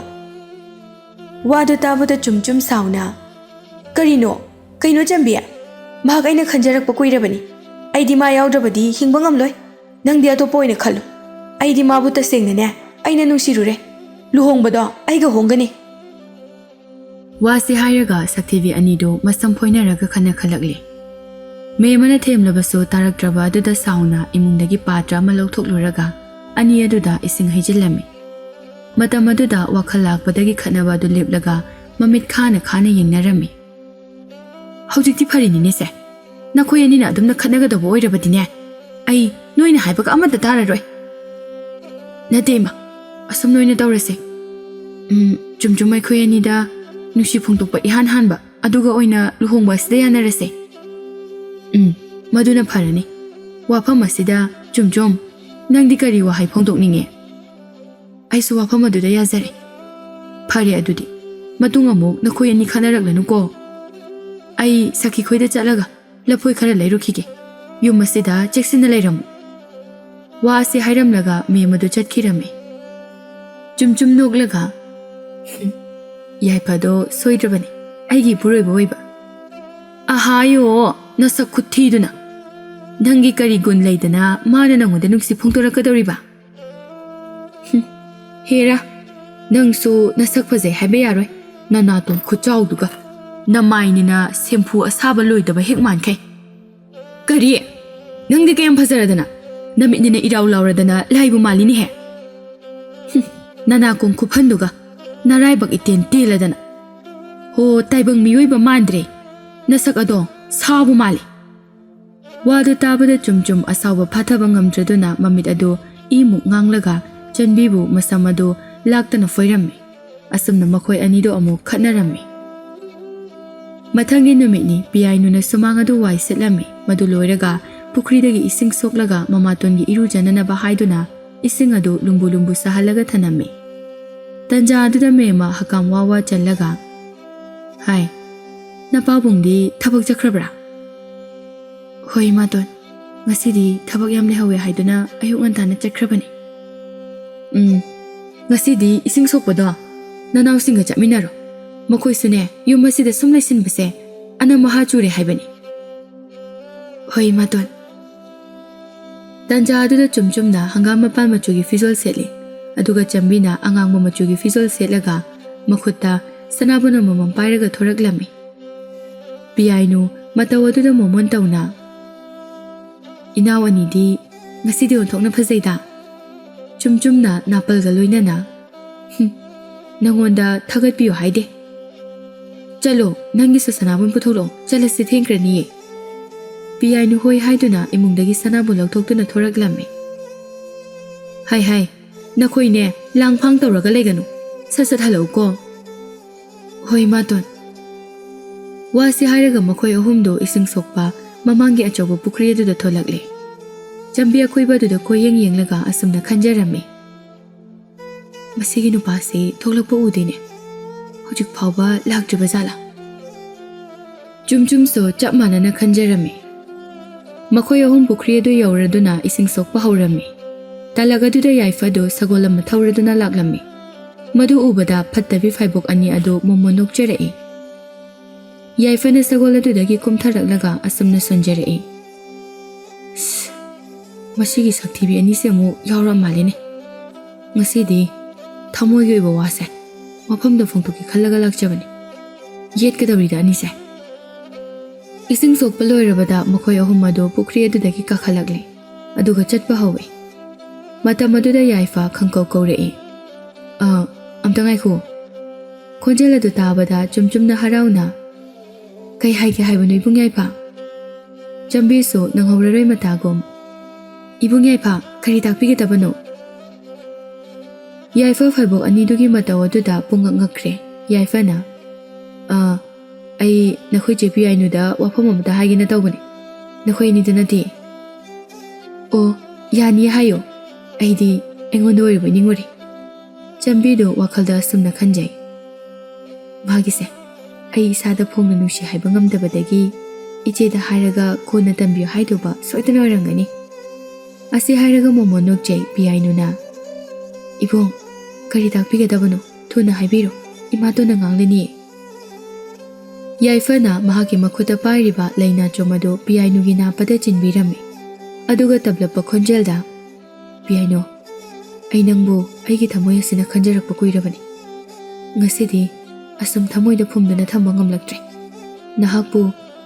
ꯋꯥꯗꯨ ꯇꯥꯕꯗ ꯆꯨꯝ ꯆꯨꯝ ꯁꯥꯎꯅ, "ꯀꯔꯤꯅꯣ? ꯀꯩꯅꯣ ꯆꯝꯕꯤ? ꯃꯍꯥꯛ ꯑꯩꯅ ꯈꯟꯖꯔꯛꯄ ꯀꯨꯏꯔꯕꯅꯤ꯫ ꯑꯩꯗꯤ ꯃꯥ ꯌꯥꯎꯗ꯭ꯔꯕꯗꯤ ꯍꯤꯡꯕ ꯉꯝꯂꯣꯏ꯫ ꯅꯪꯗꯤ ꯑꯇꯣꯞꯄ ꯑꯣꯏꯅ ꯈꯜꯂꯨ꯫ ꯑꯩꯗꯤ ꯃꯥꯕꯨ ꯇꯁꯦꯡꯅꯅꯦ, ꯑꯩꯅ ꯅꯨꯡꯁꯤꯔꯨꯔꯦ꯫ ꯂꯨꯍꯣꯡꯕꯗꯣ ꯑꯩꯒ ꯍꯣꯡꯒꯅꯤ꯫" ꯋꯥꯁꯤ ꯍꯥꯏꯔꯒ ꯁꯛꯊꯤꯕꯤ ꯑꯅꯤꯗꯨ ꯃꯁꯝ ꯐꯣꯏꯅꯔꯒ ꯈꯟꯅꯈꯠꯂꯛꯂꯤ꯫ ꯃꯦꯝ ꯑꯃꯅ ꯊꯦꯝꯂꯕꯁꯨ ꯇꯥꯔꯛꯇ꯭ꯔꯕ ꯑꯗꯨꯗ ꯁꯥꯎꯅ ꯏꯃꯨꯡꯗꯒꯤ ꯄꯥꯇ꯭ꯔ ꯑꯃ ꯂꯧꯊꯣꯛꯂꯨꯔꯒ ꯑꯅꯤ ꯑꯗꯨꯗ ꯏꯁꯤꯡ ꯍꯩꯖꯤꯜꯂꯝꯃꯤ꯫ ꯃꯇꯝ ꯑꯗꯨꯗ ꯋꯥꯈꯜ ꯂꯥꯛꯄꯗꯒꯤ ꯈꯠꯅꯕ ꯑꯗꯨ ꯂꯦꯞꯂꯒ ꯃꯃꯤꯠ ꯈꯥꯅ ꯈꯥꯅ ꯌꯦꯡꯅꯔꯝꯃꯤ꯫ "ꯍꯧꯖꯤꯛꯇꯤ ꯐꯔꯦꯅꯤꯅꯦ ꯁꯦ꯫ ꯅꯈꯣꯏ ꯑꯅꯤꯅ ꯑꯗꯨꯝꯅ ꯈꯠꯅꯒꯗꯧꯕ ꯑꯣꯏꯔꯕꯗꯤꯅꯦ, ꯑꯩ ꯅꯣꯏꯅ ꯍꯥꯏꯕꯒ ꯑꯃꯠꯇ ꯇꯥꯔꯔꯣꯏ꯫" "ꯅꯠꯇꯦ ꯏꯃꯥ, ꯑꯁꯨꯝ ꯅꯣꯏꯅ ꯇꯧꯔꯁꯦ꯫ ꯎꯝ, ꯆꯨꯝ ꯆꯨꯝ ꯑꯩꯈꯣꯏ ꯑꯅꯤꯗ ꯅꯨꯡꯁꯤ ꯐꯣꯡꯗꯣꯛꯄ ꯏꯍꯥꯟ ꯍꯥꯟꯕ ꯑꯗꯨꯒ ꯑꯣꯏꯅ ꯂꯨꯍꯣꯡꯕ ꯑꯁꯤꯗ ꯌꯥꯅꯔꯁꯦ꯫ ꯎꯝ, ꯃꯗꯨꯅ ꯐꯔꯅꯤ꯫ ꯋꯥꯐꯝ ꯑꯁꯤꯗ ꯆꯨꯝ ꯆꯨꯝ, ꯅꯪꯗꯤ ꯀꯔꯤ ꯋꯥꯍꯩ ꯐꯣꯡꯗꯣꯛꯅꯤꯡꯉꯦ?" "ꯑꯩꯁꯨ ꯋꯥꯐꯝ ꯑꯗꯨꯗ ꯌꯥꯖꯔꯦ꯫" "ꯐꯔꯦ ꯑꯗꯨꯗꯤ, ꯃꯇꯨꯡ ꯑꯃꯨꯛ ꯅꯈꯣꯏ ꯑꯅꯤ ꯈꯟꯅꯔꯛꯂꯅꯨꯀꯣ꯫ ꯑꯩ ꯁꯈꯤ ꯈꯣꯏꯗ ꯆꯠꯂꯒ ꯂꯐꯣꯏ ꯈꯔ ꯂꯩꯔꯨꯈꯤꯒꯦ꯫ ꯌꯨꯝ ꯑꯁꯤꯗ ꯆꯦꯛꯁꯤꯟꯅ ꯂꯩꯔꯝꯃꯨ꯫" ꯋꯥ ꯑꯁꯤ ꯍꯥꯏꯔꯝꯂꯒ ꯃꯦꯝ ꯑꯗꯨ ꯆꯠꯈꯤꯔꯝꯃꯤ꯫ ꯆꯨꯝ ꯆꯨꯝ ꯅꯣꯛꯂꯒ, "ꯌꯥꯏꯐꯗꯣ ꯁꯣꯏꯗ꯭ꯔꯕꯅꯤ, ꯑꯩꯒꯤ ꯏꯄꯨꯔꯣꯏꯕ ꯑꯣꯏꯕ꯫ ꯑꯍꯥꯌꯣ, ꯅꯁꯛ ꯈꯨꯊꯤꯗꯨꯅ! ꯅꯪꯒꯤ ꯀꯔꯤ ꯒꯨꯟ ꯂꯩꯗꯅ ꯃꯥꯅ ꯅꯪꯉꯣꯟꯗ ꯅꯨꯡꯁꯤ ꯐꯣꯡꯗꯣꯔꯛꯀꯗꯧꯔꯤꯕ? ꯍꯨꯝ, ꯍꯦꯔꯥ, ꯅꯪꯁꯨ ꯅꯁꯛ ꯐꯖꯩ ꯍꯥꯏꯕ ꯌꯥꯔꯣꯏ, ꯅꯅꯥꯇꯣꯟ ꯈꯨꯆꯥꯎꯗꯨꯒ, ꯅꯃꯥꯏꯅꯤꯅ ꯁꯦꯝꯐꯨ ꯑꯁꯥꯕ ꯂꯣꯏꯗꯕ ꯍꯦꯛ ꯃꯥꯟꯈꯩ꯫ ꯀꯔꯤ? ꯅꯪꯗꯤ ꯀꯌꯥꯝ ꯐꯖꯔꯗꯅ? ꯅꯃꯤꯠꯅꯤꯅ ꯏꯔꯥꯎ ꯂꯥꯎꯔꯗꯅ ꯂꯥꯏꯕꯨ ꯃꯥꯜꯂꯤꯅꯦꯍꯦ꯫ ꯍꯨꯝ, ꯅꯅꯥꯀꯣꯡ ꯈꯨꯐꯟꯗꯨꯒ, ꯅꯔꯥꯏꯕꯛ ꯏꯇꯦꯟ ꯇꯦꯜꯂꯗꯅ꯫ ꯍꯣ, ꯇꯥꯏꯕꯪ ꯃꯤꯑꯣꯏꯕ ꯃꯥꯟꯗ꯭ꯔꯦ꯫ ꯅꯁꯛ ꯑꯗꯣ ꯁꯥꯕꯨ ꯃꯥꯜꯂꯤ꯫" ꯋꯥꯗꯨ ꯇꯥꯕꯗ ꯆꯨꯝ ꯆꯨꯝ ꯑꯁꯥꯎꯕ ꯐꯥꯊꯕ ꯉꯝꯗ꯭ꯔꯗꯨꯅ ꯃꯃꯤꯠ ꯑꯗꯨ ꯏꯃꯨꯛ ꯉꯥꯡꯂꯒ ꯆꯟꯕꯤꯕꯨ ꯃꯁꯝ ꯑꯗꯨ ꯂꯥꯛꯇꯅ ꯐꯣꯏꯔꯝꯃꯤ꯫ ꯑꯁꯨꯝꯅ ꯃꯈꯣꯏ ꯑꯅꯤꯗꯨ ꯑꯃꯨꯛ ꯈꯠꯅꯔꯝꯃꯤ꯫ ꯃꯊꯪꯒꯤ ꯅꯨꯃꯤꯠꯅꯤ꯫ ꯄꯤꯌꯥꯏꯅꯨꯅ ꯁꯨꯃꯥꯡ ꯑꯗꯨ ꯋꯥꯏ ꯁꯤꯠꯂꯝꯃꯤ꯫ ꯃꯗꯨ ꯂꯣꯏꯔꯒ ꯄꯨꯈ꯭ꯔꯤꯗꯒꯤ ꯏꯁꯤꯡ ꯁꯣꯛꯂꯒ ꯃꯃꯥꯇꯣꯟꯒꯤ ꯏꯔꯨꯖꯅꯅꯕ ꯍꯥꯏꯗꯨꯅ ꯏꯁꯤꯡ ꯑꯗꯨ ꯂꯨꯝꯕꯨ ꯂꯨꯝꯕꯨ ꯁꯥꯍꯜꯂꯒ ꯊꯅꯝꯃꯤ꯫ ꯇꯟꯖꯥ ꯑꯗꯨꯗ ꯃꯦꯝꯃ ꯍꯀꯥꯝ ꯋꯥ ꯋꯥ ꯆꯜꯂꯒ, "ꯍꯥꯏ, ꯅꯄꯥꯕꯨꯡꯗꯤ ꯊꯕꯛ ꯆꯠꯈ꯭ꯔꯕ꯭ꯔꯥ?" "ꯍꯣꯏ, ꯏꯃꯥꯇꯣꯟ, ꯉꯁꯤꯗꯤ ꯊꯕꯛ ꯌꯥꯝ ꯂꯩꯍꯧꯋꯦ ꯍꯥꯏꯗꯨꯅ ꯑꯌꯨꯛ ꯉꯟꯇꯥꯅ ꯆꯠꯈ꯭ꯔꯕꯅꯤ꯫ ꯎꯝ, ꯉꯁꯤꯗꯤ ꯏꯁꯤꯡ ꯁꯣꯛꯄꯗꯣ ꯅꯅꯥꯎꯁꯤꯡꯒ ꯆꯠꯃꯤꯟꯅꯔꯣ꯫ ꯃꯈꯣꯏꯁꯨꯅꯦ, ꯌꯨꯝ ꯑꯁꯤꯗ ꯁꯨꯝ ꯂꯩꯁꯤꯟꯕꯁꯦ ꯑꯅꯝ ꯑꯍꯥ ꯆꯨꯔꯦ ꯍꯥꯏꯕꯅꯤ꯫" "ꯍꯣꯏ, ꯏꯃꯥꯇꯣꯟ꯫" ꯇꯟꯖꯥ ꯑꯗꯨꯗ ꯆꯨꯝꯆꯨꯝꯅ ꯍꯪꯒꯥꯝ ꯃꯄꯥꯟ ꯃꯆꯨꯒꯤ ꯐꯤꯖꯣꯜ ꯁꯦꯠꯂꯤ, ꯑꯗꯨꯒ ꯆꯝꯕꯤꯅ ꯑꯉꯥꯡꯕ ꯃꯆꯨꯒꯤ ꯐꯤꯖꯣꯜ ꯁꯦꯠꯂꯒ ꯃꯈꯨꯠꯇ ꯁꯅꯥꯕꯨꯟ ꯑꯃꯃꯝ ꯄꯥꯏꯔꯒ ꯊꯣꯔꯛꯂꯝꯃꯤ꯫ ꯄꯤꯌꯥꯏꯅꯨ ꯃꯇꯧ ꯑꯗꯨꯗ ꯃꯣꯃꯣꯟ ꯇꯧꯅ, "ꯏꯅꯥꯎ ꯑꯅꯤꯗꯤ ꯉꯁꯤꯗꯤ ꯑꯣꯟꯊꯣꯛꯅ ꯐꯖꯩꯗ꯫" ꯆꯨꯝꯆꯨꯝꯅ ꯅꯥꯄꯜꯒ ꯂꯣꯏꯅꯅ, "ꯍꯨꯝ, ꯅꯪꯉꯣꯟꯗ ꯊꯥꯒꯠꯄꯤꯌꯨ ꯍꯥꯏꯗꯦ꯫ ꯆꯠꯂꯣ, ꯅꯪꯒꯤꯁꯨ ꯁꯅꯥꯕꯨꯟ ꯄꯨꯊꯣꯛꯂꯛꯑꯣ, ꯆꯠꯂꯁꯤ, ꯊꯦꯡꯈ꯭ꯔꯅꯤꯌꯦ꯫" ꯄꯤꯌꯥꯏꯅꯨ ꯍꯣꯏ ꯍꯥꯏꯗꯨꯅ ꯏꯃꯨꯡꯗꯒꯤ ꯁꯅꯥꯕꯨꯟ ꯂꯧꯊꯣꯛꯇꯨꯅ ꯊꯣꯔꯛꯂꯝꯃꯤ꯫ "ꯍꯥꯏ ꯍꯥꯏ, ꯅꯈꯣꯏꯅꯦ ꯂꯥꯡꯐꯥꯡ ꯇꯧꯔꯒ ꯂꯩꯒꯅꯨ, ꯁꯠ ꯁꯠ ꯍꯜꯂꯛꯎꯀꯣ꯫" "ꯍꯣꯏ, ꯏꯃꯥꯇꯣꯟ꯫" ꯋꯥꯁꯤ ꯍꯥꯏꯔꯒ ꯃꯈꯣꯏ ꯑꯍꯨꯝꯗꯨ ꯏꯁꯤꯡ ꯁꯣꯛꯄ ꯃꯃꯥꯡꯒꯤ ꯑꯆꯧꯕ ꯄꯨꯈ꯭ꯔꯤ ꯑꯗꯨꯗ ꯊꯣꯛꯂꯛꯂꯦ꯫ ꯆꯝꯕꯤ ꯑꯀꯣꯏꯕ ꯑꯗꯨꯗ ꯀꯣꯏꯌꯦꯡ ꯌꯦꯡꯂꯒ ꯑꯁꯨꯝꯅ ꯈꯟꯖꯔꯝꯃꯤ, "ꯃꯁꯤꯒꯤ ꯅꯨꯄꯥꯁꯤ ꯊꯣꯛꯂꯛꯄ ꯎꯗꯦꯅꯦ, ꯍꯧꯖꯤꯛ ꯐꯥꯎꯕ ꯂꯥꯛꯇ꯭ꯔꯤꯕ ꯖꯥꯠꯂꯥ?" ꯆꯨꯝꯆꯨꯝꯁꯨ ꯆꯞ ꯃꯥꯟꯅꯅ ꯈꯟꯖꯔꯝꯃꯤ꯫ ꯃꯈꯣꯏ ꯑꯍꯨꯝ ꯄꯨꯈ꯭ꯔꯤ ꯑꯗꯨ ꯌꯧꯔꯗꯨꯅ ꯏꯁꯤꯡ ꯁꯣꯛꯄ ꯍꯧꯔꯝꯃꯤ꯫ ꯇꯥꯂꯛ ꯑꯗꯨꯗ ꯌꯥꯏꯐꯗꯨ ꯁꯒꯣꯜ ꯑꯃ ꯊꯧꯔꯗꯨꯅ ꯂꯥꯛꯂꯝꯃꯤ꯫ ꯃꯗꯨ ꯎꯕꯗ ꯐꯠꯇꯕꯤ ꯐꯥꯏꯕꯣꯛ ꯑꯅꯤ ꯑꯗꯨ ꯃꯣꯃꯣꯟ ꯅꯣꯛꯆꯔꯛꯏ꯫ ꯌꯥꯏꯐꯅ ꯁꯒꯣꯜ ꯑꯗꯨꯗꯒꯤ ꯀꯨꯝꯊꯔꯛꯂꯒ ꯑꯁꯨꯝꯅ ꯁꯣꯟꯖꯔꯛꯏ, "ꯁ, ꯃꯁꯤꯒꯤ ꯁꯛꯊꯤꯕꯤ ꯑꯅꯤꯁꯦ ꯑꯃꯨꯛ ꯌꯥꯎꯔꯛ ꯃꯥꯜꯂꯦꯅꯦ꯫ ꯉꯁꯤꯗꯤ ꯊꯃꯣꯏꯒꯤ ꯑꯣꯏꯕ ꯋꯥꯁꯦ ꯃꯐꯝꯗ ꯐꯣꯡꯗꯣꯛꯀꯦ ꯈꯜꯂꯒ ꯂꯥꯛꯆꯕꯅꯤ꯫ ꯌꯦꯠꯀꯗꯧꯔꯤꯗ ꯑꯅꯤꯁꯦ꯫" ꯏꯁꯤꯡ ꯁꯣꯛꯄ ꯂꯣꯏꯔꯕꯗ ꯃꯈꯣꯏ ꯑꯍꯨꯝ ꯑꯗꯨ ꯄꯨꯈ꯭ꯔꯤ ꯑꯗꯨꯗꯒꯤ ꯀꯥꯈꯠꯂꯛꯂꯦ, ꯑꯗꯨꯒ ꯆꯠꯄ ꯍꯧꯏ꯫ ꯃꯇꯝ ꯑꯗꯨꯗ ꯌꯥꯏꯐ ꯈꯪꯀꯧ ꯀꯧꯔꯛꯏ, "ꯑ, ꯑꯝꯇ ꯉꯥꯏꯈꯣ꯫" ꯈꯣꯟꯖꯦꯜ ꯑꯗꯨ ꯇꯥꯕꯗ ꯆꯨꯝꯆꯨꯝꯅ ꯍꯔꯥꯎꯅ, "ꯀꯩ ꯍꯥꯏꯒꯦ ꯍꯥꯏꯕꯅꯣ, ꯏꯕꯨꯡ ꯌꯥꯏꯐ?" ꯆꯝꯕꯤꯁꯨ ꯅꯪꯍꯧꯔꯔꯣꯏ ꯃꯇꯥꯒꯨꯝ, "ꯏꯕꯨꯡ ꯌꯥꯏꯐ, ꯀꯔꯤ ꯇꯥꯛꯄꯤꯒꯗꯕꯅꯣ?" ꯌꯥꯏꯐ ꯐꯥꯏꯕꯣꯛ ꯑꯅꯤꯗꯨꯒꯤ ꯃꯇꯧ ꯑꯗꯨꯗ ꯄꯨꯡꯉꯛ ꯉꯛꯈ꯭ꯔꯦ꯫ ꯌꯥꯏꯐꯅ, "ꯑ, ꯑꯩ ꯅꯈꯣꯏ ꯆꯦ ꯄꯤꯌꯥꯏꯅꯨꯗ ꯋꯥꯐꯝ ꯑꯃꯇ ꯍꯥꯏꯒꯦꯅ ꯇꯧꯕꯅꯤ, ꯅꯈꯣꯏ ꯑꯅꯤꯗ ꯅꯠꯇꯦ꯫" "ꯑꯣ, ꯌꯥꯅꯤ ꯍꯥꯏꯌꯣ, ꯑꯩꯗꯤ ꯑꯩꯉꯣꯟꯗ ꯑꯣꯏꯔꯕꯣꯏ ꯅꯤꯡꯉꯨꯔꯦ꯫" ꯆꯟꯕꯤꯗꯨ ꯋꯥꯈꯜꯗ ꯑꯁꯨꯝꯅ ꯈꯟꯖꯩ, "ꯃꯥꯒꯤꯁꯦ ꯑꯩ ꯏꯁꯥꯗ ꯐꯣꯡꯅ ꯅꯨꯡꯁꯤ ꯍꯥꯏꯕ ꯉꯝꯗꯕꯗꯒꯤ ꯏꯆꯦꯗ ꯍꯥꯏꯔꯒ ꯀꯣꯟꯅ ꯇꯝꯕꯤꯌꯨ ꯍꯥꯏꯗꯧꯕ ꯁꯣꯏꯗꯅ ꯑꯣꯏꯔꯝꯒꯅꯤ"꯫ ꯑꯁꯤ ꯍꯥꯏꯔꯒ ꯃꯣꯃꯣꯟ ꯅꯣꯛꯆꯩ꯫ ꯄꯤꯌꯥꯏꯅꯨꯅ, "ꯏꯕꯨꯡ, ꯀꯔꯤ ꯇꯥꯛꯄꯤꯒꯗꯕꯅꯣ? ꯊꯨꯅ ꯍꯥꯏꯕꯤꯔꯣ, ꯏꯃꯥꯇꯣꯟꯅ ꯉꯥꯡꯂꯅꯤꯌꯦ"꯫ ꯌꯥꯏꯐꯅ ꯃꯍꯥꯛꯀꯤ ꯃꯈꯨꯠꯇ ꯄꯥꯏꯔꯤꯕ ꯂꯩꯅꯥꯆꯣꯝ ꯑꯗꯨ ꯄꯤꯌꯥꯏꯅꯨꯒꯤ ꯅꯥꯞꯄꯗ ꯆꯤꯟꯕꯤꯔꯝꯃꯤ꯫ ꯑꯗꯨꯒ ꯇꯞꯂꯞꯄ ꯈꯣꯟꯖꯦꯜꯗ, "ꯄꯤꯌꯥꯏꯅꯨ, ꯑꯩ ꯅꯪꯕꯨ ꯑꯩꯒꯤ ꯊꯃꯣꯏ ꯑꯁꯤꯅ ꯈꯟꯖꯔꯛꯄ ꯀꯨꯏꯔꯕꯅꯤ꯫ ꯉꯁꯤꯗꯤ ꯑꯁꯨꯝ ꯊꯃꯣꯏꯗ ꯐꯨꯝꯗꯨꯅ ꯊꯝꯕ ꯉꯝꯂꯛꯇ꯭ꯔꯦ꯫ ꯅꯍꯥꯛꯄꯨ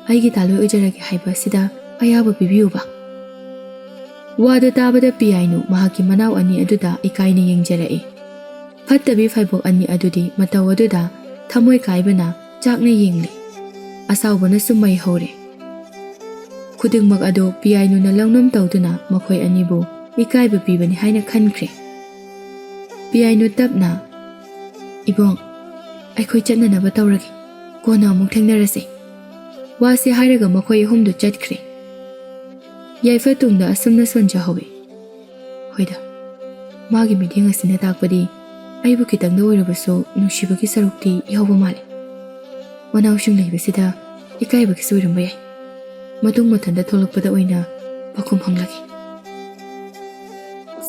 ꯑꯩꯒꯤ ꯇꯥꯂꯣꯏ ꯑꯣꯏꯖꯔꯒꯦ ꯍꯥꯏꯕ ꯑꯁꯤꯗ ꯑꯌꯥꯕ ꯄꯤꯕꯤꯌꯨꯕ"꯫ ꯋꯥꯗꯨ ꯇꯥꯕꯗ ꯄꯤꯌꯥꯏꯅꯨ ꯃꯍꯥꯛꯀꯤ ꯃꯅꯥꯎ ꯑꯅꯤ ꯑꯗꯨꯗ ꯏꯀꯥꯏꯅ ꯌꯦꯡꯖꯔꯛꯏ꯫ ꯐꯠꯇꯕꯤ ꯐꯥꯏꯕꯣꯛ ꯑꯅꯤ ꯑꯗꯨꯗꯤ ꯃꯇꯧ ꯑꯗꯨꯗ ꯊꯃꯣꯏ ꯀꯥꯏꯕꯅ ꯆꯥꯛꯅ ꯌꯦꯡꯂꯤ꯫ ꯑꯁꯥꯎꯕꯅꯁꯨ ꯃꯩ ꯍꯧꯔꯦ꯫ ꯈꯨꯗꯤꯡꯃꯛ ꯑꯗꯨ ꯄꯤꯌꯥꯏꯅꯨꯅ ꯂꯧꯅꯝ ꯇꯧꯗꯨꯅ ꯃꯈꯣꯏ ꯑꯅꯤꯕꯨ ꯏꯀꯥꯏꯕ ꯄꯤꯕꯅꯤ ꯍꯥꯏꯅ ꯈꯟꯈ꯭ꯔꯦ꯫ ꯄꯤꯌꯥꯏꯅꯨ ꯇꯞꯅ, "ꯏꯕꯨꯡ, ꯑꯩꯈꯣꯏ ꯆꯠꯅꯅꯕ ꯇꯧꯔꯒꯦ, ꯀꯣꯟꯅ ꯑꯃꯨꯛ ꯊꯦꯡꯅꯔꯁꯤ"꯫ ꯋꯥꯁꯤ ꯍꯥꯏꯔꯒ ꯃꯈꯣꯏ ꯑꯍꯨꯝꯗꯨ ꯆꯠꯈ꯭ꯔꯦ꯫ ꯌꯥꯏꯐ ꯇꯨꯡꯗ ꯑꯁꯨꯝꯅ ꯁꯣꯟꯖꯍꯧꯏ, "ꯍꯣꯏꯗ, ꯃꯥꯒꯤ ꯃꯤꯠꯌꯦꯡ ꯑꯁꯤꯅ ꯇꯥꯛꯄꯗꯤ ꯑꯩꯕꯨ ꯈꯤꯇꯪꯗ ꯑꯣꯏꯔꯕꯁꯨ ꯅꯨꯡꯁꯤꯕꯒꯤ ꯁꯔꯨꯛꯇꯤ ꯌꯥꯎꯕ ꯃꯥꯜꯂꯦ꯫ ꯃꯅꯥꯎꯁꯤꯡ ꯂꯩꯕꯁꯤꯗ ꯏꯀꯥꯏꯕꯒꯤꯁꯨ ꯑꯣꯏꯔꯝꯕ ꯌꯥꯏ꯫ ꯃꯇꯨꯡ ꯃꯊꯟꯇ ꯊꯣꯛꯂꯛꯄꯗ ꯑꯣꯏꯅ ꯄꯥꯎꯈꯨꯝ ꯍꯪꯂꯒꯦ"꯫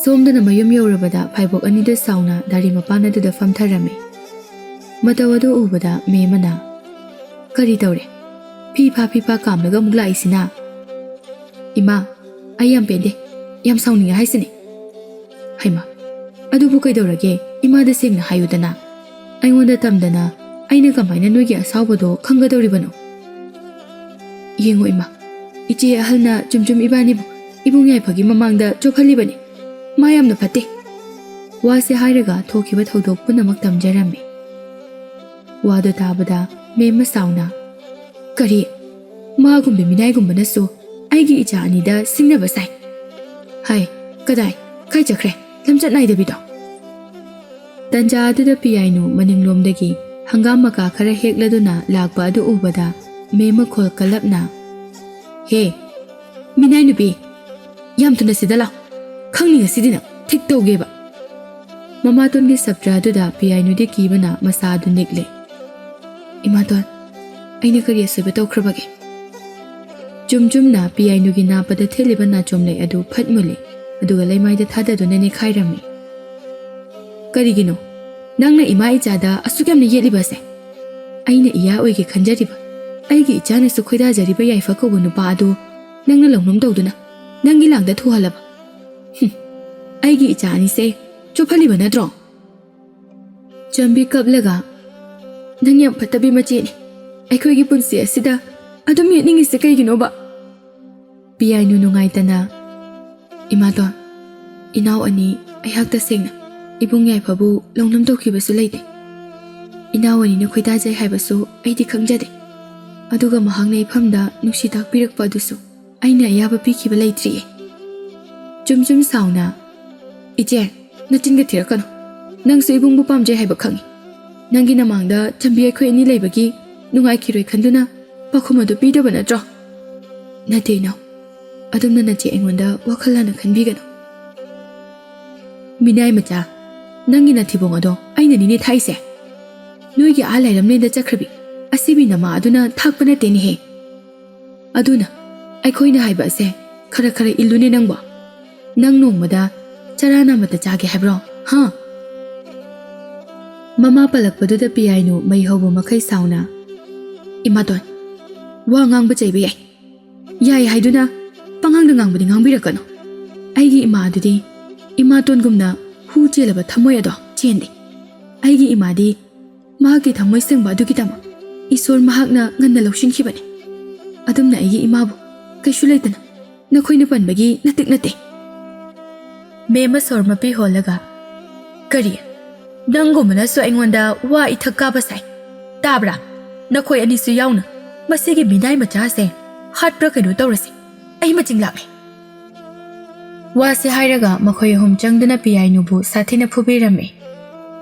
ꯁꯣꯝꯗꯅ ꯃꯌꯨꯝ ꯌꯧꯔꯕꯗ ꯐꯥꯏꯕꯣꯛ ꯑꯅꯤꯗ ꯁꯥꯎꯅ ꯗꯥꯔꯤ ꯃꯄꯥꯟ ꯑꯗꯨꯗ ꯐꯝꯊꯔꯝꯃꯤ꯫ ꯃꯇꯧ ꯑꯗꯨ ꯎꯕꯗ ꯃꯦꯝꯃꯅ, "ꯀꯔꯤ ꯇꯧꯔꯦ? ꯐꯤ ꯐꯥ ꯐꯤ ꯐꯥ ꯀꯥꯝꯂꯒ ꯑꯃꯨꯛ ꯂꯥꯛꯏꯁꯤꯅ?" "ꯏꯃꯥ, ꯑꯩ ꯌꯥꯝ ꯄꯦꯟꯗꯦ, ꯌꯥꯝ ꯁꯥꯎꯅꯤꯡꯉꯦ ꯍꯥꯏꯁꯤꯅꯤ"꯫ "ꯍꯩꯃꯥ, ꯑꯗꯨꯕꯨ ꯀꯩꯗꯧꯔꯒꯦ? ꯏꯃꯥꯗ ꯁꯦꯡꯅ ꯍꯥꯏꯌꯨꯗꯅ꯫ ꯑꯩꯉꯣꯟꯗ ꯇꯝꯗꯅ ꯑꯩꯅ ꯀꯃꯥꯏꯅ ꯅꯣꯏꯒꯤ ꯑꯁꯥꯎꯕꯗꯣ ꯈꯪꯒꯗꯧꯔꯤꯕꯅꯣ? ꯌꯦꯡꯉꯣ ꯏꯃꯥ, ꯏꯆꯦ ꯑꯍꯜꯅ ꯆꯨꯝꯆꯨꯝ ꯏꯕꯥꯅꯤꯕꯨ ꯏꯕꯨꯡ ꯌꯥꯏꯐꯒꯤ ꯃꯃꯥꯡꯗ ꯆꯣꯞꯍꯜꯂꯤꯕꯅꯤ꯫ ꯃꯥ ꯌꯥꯝꯅ ꯐꯠꯇꯦ"꯫ ꯋꯥꯁꯦ ꯍꯥꯏꯔꯒ ꯊꯣꯛꯈꯤꯕ ꯊꯧꯗꯣꯛ ꯄꯨꯝꯅꯃꯛ ꯇꯝꯖꯔꯝꯃꯤ꯫ ꯋꯥꯗꯨ ꯇꯥꯕꯗ ꯃꯦꯝꯃ ꯁꯥꯎꯅ, "ꯀꯔꯤ? ꯃꯥꯒꯨꯝꯕꯤ ꯃꯤꯅꯥꯏꯒꯨꯝꯕꯅꯁꯨ ꯑꯩꯒꯤ ꯏꯆꯥ ꯑꯅꯤꯗ ꯁꯤꯡꯅꯕ ꯁꯥꯏ꯫ ꯍꯥꯏ, ꯀꯗꯥꯏ, ꯀꯥꯏ ꯆꯠꯈ꯭ꯔꯦ ꯂꯝꯆꯠ ꯅꯥꯏꯗꯕꯤꯗꯣ?" ꯇꯟꯖꯥ ꯑꯗꯨꯗ ꯄꯤꯌꯥꯏꯅꯨ ꯃꯅꯤꯡꯂꯣꯝꯗꯒꯤ ꯍꯪꯒꯥꯝ ꯃꯀꯥ ꯈꯔ ꯍꯦꯛꯂꯗꯨꯅ ꯂꯥꯛꯄ ꯑꯗꯨ ꯎꯕꯗ ꯃꯦꯝꯃ ꯈꯣꯜ ꯀꯜꯂꯞꯅ, "ꯍꯦ, ꯃꯤꯅꯥꯏ ꯅꯨꯄꯤ, ꯌꯥꯝ ꯊꯨꯅ ꯁꯤꯗ ꯂꯥꯎ꯫ ꯈꯪꯅꯤ ꯉꯁꯤꯗꯤ ꯅꯪ ꯊꯤꯛ ꯇꯧꯒꯦꯕ"꯫ ꯃꯃꯥꯇꯣꯟꯒꯤ ꯁꯞꯇ꯭ꯔ ꯑꯗꯨꯗ ꯄꯤꯌꯥꯏꯅꯨꯗꯤ ꯀꯤꯕꯅ ꯃꯁꯥ ꯑꯗꯨ ꯅꯤꯛꯂꯦ꯫ "ꯏꯃꯥꯇꯣꯟ, ꯑꯩꯅ ꯀꯔꯤ ꯑꯁꯣꯏꯕ ꯇꯧꯈ꯭ꯔꯕꯒꯦ?" ꯆꯨꯝ ꯆꯨꯝꯅ ꯄꯤꯌꯥꯏꯅꯨꯒꯤ ꯅꯥꯄꯗ ꯊꯤꯜꯂꯤꯕ ꯅꯥꯆꯣꯝꯂꯩ ꯑꯗꯨ ꯐꯠ ꯃꯨꯜꯂꯦ, ꯑꯗꯨꯒ ꯂꯩꯃꯥꯏꯗ ꯊꯥꯗꯗꯨꯅ ꯅꯦꯠꯈꯥꯏꯔꯝꯃꯤ꯫ "ꯀꯔꯤꯒꯤꯅꯣ ꯅꯪꯅ ꯏꯃꯥ ꯏꯆꯥꯗ ꯑꯁꯨꯛ ꯌꯥꯝꯅ ꯌꯦꯠꯂꯤꯕꯁꯦ? ꯑꯩꯅ ꯏꯌꯥ ꯑꯣꯏꯒꯦ ꯈꯟꯖꯔꯤꯕ, ꯑꯩꯒꯤ ꯏꯆꯥꯅꯁꯨ ꯈꯣꯏꯗꯥꯖꯔꯤꯕ ꯌꯥꯏꯐ ꯀꯧꯕ ꯅꯨꯄꯥ ꯑꯗꯨ ꯅꯪꯅ ꯂꯧꯅꯝ ꯇꯧꯗꯨꯅ ꯅꯪꯒꯤ ꯂꯥꯡꯗ ꯊꯨꯍꯜꯂꯕ? ꯍꯨꯝ, ꯑꯩꯒꯤ ꯏꯆꯥ ꯑꯅꯤꯁꯦ ꯆꯣꯞꯍꯜꯂꯤꯕ ꯅꯠꯇ꯭ꯔꯣ?" ꯆꯝꯕꯤ ꯀꯞꯂꯒ, "ꯅꯪ ꯌꯥꯝ ꯐꯠꯇꯕꯤ ꯃꯆꯦꯅꯤ꯫ ꯑꯩꯈꯣꯏꯒꯤ ꯄꯨꯟꯁꯤ ꯑꯁꯤꯗ ꯑꯗꯨꯝ ꯌꯦꯠꯅꯤꯡꯉꯤꯁꯦ ꯀꯩꯒꯤꯅꯣꯕ?" ꯄꯤꯌꯥꯏꯅꯨ ꯅꯨꯡꯉꯥꯏꯇꯅ, "ꯏꯃꯥꯇꯣꯟ, ꯏꯅꯥꯎ ꯑꯅꯤ ꯑꯩꯍꯥꯛ ꯇꯁꯦꯡꯅ ꯏꯕꯨꯡ ꯌꯥꯏꯐꯕꯨ ꯂꯧꯅꯝ ꯇꯧꯈꯤꯕꯁꯨ ꯂꯩꯇꯦ꯫ ꯏꯅꯥꯎ ꯑꯅꯤꯅ ꯈꯣꯏꯗꯥꯖꯩ ꯍꯥꯏꯕꯁꯨ ꯑꯩꯗꯤ ꯈꯪꯖꯗꯦ꯫ ꯑꯗꯨꯒ ꯃꯍꯥꯛꯅ ꯏꯐꯝꯗ ꯅꯨꯡꯁꯤ ꯇꯥꯛꯄꯤꯔꯛꯄ ꯑꯗꯨꯁꯨ ꯑꯩꯅ ꯑꯌꯥꯕ ꯄꯤꯈꯤꯕ ꯂꯩꯇ꯭ꯔꯤꯌꯦ꯫" ꯆꯨꯝ ꯆꯨꯝ ꯁꯥꯎꯅ, "ꯏꯆꯦ, ꯅꯆꯤꯟꯒ ꯊꯤꯔꯛꯀꯅꯨ꯫ ꯅꯪꯁꯨ ꯏꯕꯨꯡꯕꯨ ꯄꯥꯝꯖꯩ ꯍꯥꯏꯕ ꯈꯪꯉꯤ꯫ ꯅꯪꯒꯤ ꯅꯃꯥꯡꯗ ꯆꯝꯕꯤ ꯑꯩꯈꯣꯏ ꯑꯅꯤ ꯂꯩꯕꯒꯤ ꯅꯨꯡꯉꯥꯏꯈꯤꯔꯣꯏ ꯈꯟꯗꯨꯅ ꯄꯥꯎꯈꯨꯝ ꯑꯗꯨ ꯄꯤꯗꯕ ꯅꯠꯇ꯭ꯔꯣ?" "ꯅꯠꯇꯦ ꯏꯅꯥꯎ, ꯑꯗꯨꯝꯅ ꯅꯆꯦ ꯑꯩꯉꯣꯟꯗ ꯋꯥꯈꯜ ꯂꯥꯟꯅ ꯈꯟꯕꯤꯒꯅꯨ꯫ ꯃꯤꯅꯥꯏ ꯃꯆꯥ, ꯅꯪꯒꯤ ꯅꯊꯤꯕꯣꯡ ꯑꯗꯣ ꯑꯩꯅꯅꯤꯅꯦ ꯊꯥꯛꯏꯁꯦ꯫ ꯅꯣꯏꯒꯤ ꯑꯥ ꯂꯥꯏꯔꯝꯂꯦꯟꯗ ꯆꯠꯈ꯭ꯔꯕꯤ ꯑꯁꯤꯕꯤ ꯅꯃꯥ ꯑꯗꯨꯅ ꯊꯥꯛꯄ ꯅꯠꯇꯦꯅꯦꯍꯦ꯫ ꯑꯗꯨꯅ ꯑꯩꯈꯣꯏꯅ ꯍꯥꯏꯕ ꯑꯁꯦ ꯈꯔ ꯈꯔ ꯏꯜꯂꯨꯅꯦ ꯅꯪꯕꯣ꯫ ꯅꯪ ꯅꯣꯡꯃꯗ ꯆꯔꯥ ꯅꯥꯃꯠꯇ ꯆꯥꯒꯦ ꯍꯥꯏꯕ꯭ꯔꯣ, ꯍꯥ?" ꯃꯃꯥ ꯄꯜꯂꯛꯄꯗꯨꯗ ꯄꯤꯌꯥꯏꯅꯨ ꯃꯩ ꯍꯧꯕ ꯃꯈꯩ ꯁꯥꯎꯅ, "ꯏꯃꯥꯇꯣꯟ, ꯋꯥ ꯉꯥꯡꯕ ꯆꯩꯕ ꯌꯥꯏ꯫ ꯌꯥꯏ ꯍꯥꯏꯗꯨꯅ ꯄꯉꯥꯡꯗ ꯉꯥꯡꯕꯗꯤ ꯉꯥꯡꯕꯤꯔꯛꯀꯅꯨ꯫ ꯑꯩꯒꯤ ꯏꯃꯥ ꯑꯗꯨꯗꯤ ꯏꯃꯥꯇꯣꯟꯒꯨꯝꯅ ꯍꯨ ꯆꯦꯜꯂꯕ ꯊꯃꯣꯏ ꯑꯗꯣ ꯆꯦꯟꯗꯦ꯫ ꯑꯩꯒꯤ ꯏꯃꯥꯗꯤ ꯃꯍꯥꯛꯀꯤ ꯊꯃꯣꯏ ꯁꯦꯡꯕ ꯑꯗꯨꯒꯤꯗꯃꯛ ꯏꯁꯣꯔ ꯃꯍꯥꯛꯅ ꯉꯟꯅ ꯂꯧꯁꯤꯟꯈꯤꯕꯅꯤ꯫ ꯑꯗꯨꯝꯅ ꯑꯩꯒꯤ ꯏꯃꯥꯕꯨ ꯀꯩꯁꯨ ꯂꯩꯇꯅ ꯅꯈꯣꯏꯅ ꯄꯟꯕꯒꯤ ꯅꯇꯤꯛ ꯅꯠꯇꯦ꯫" ꯃꯦꯝ ꯃꯁꯣꯔ ꯃꯄꯤ ꯍꯣꯜꯂꯒ, "ꯀꯔꯤ? ꯅꯪꯒꯨꯝꯕꯅꯁꯨ ꯑꯩꯉꯣꯟꯗ ꯋꯥ ꯏꯊꯛ ꯀꯥꯕ ꯁꯥꯏ꯫ ꯇꯥꯕ꯭ꯔꯥ? ꯅꯈꯣꯏ ꯑꯅꯤꯁꯨ ꯌꯥꯎꯅ ꯃꯁꯤꯒꯤ ꯃꯤꯅꯥꯏ ꯃꯆꯥꯁꯦ ꯍꯥꯠꯄ꯭ꯔꯥ ꯀꯩꯅꯣ ꯇꯧꯔꯁꯤ꯫ ꯑꯩ ꯃꯆꯤꯡ ꯂꯥꯛꯂꯦ꯫" ꯋꯥꯁꯤ ꯍꯥꯏꯔꯒ ꯃꯈꯣꯏ ꯑꯍꯨꯝ ꯆꯪꯗꯨꯅ ꯄꯤꯌꯥꯏꯅꯨꯕꯨ ꯁꯥꯊꯤꯅ ꯐꯨꯕꯤꯔꯝꯃꯤ꯫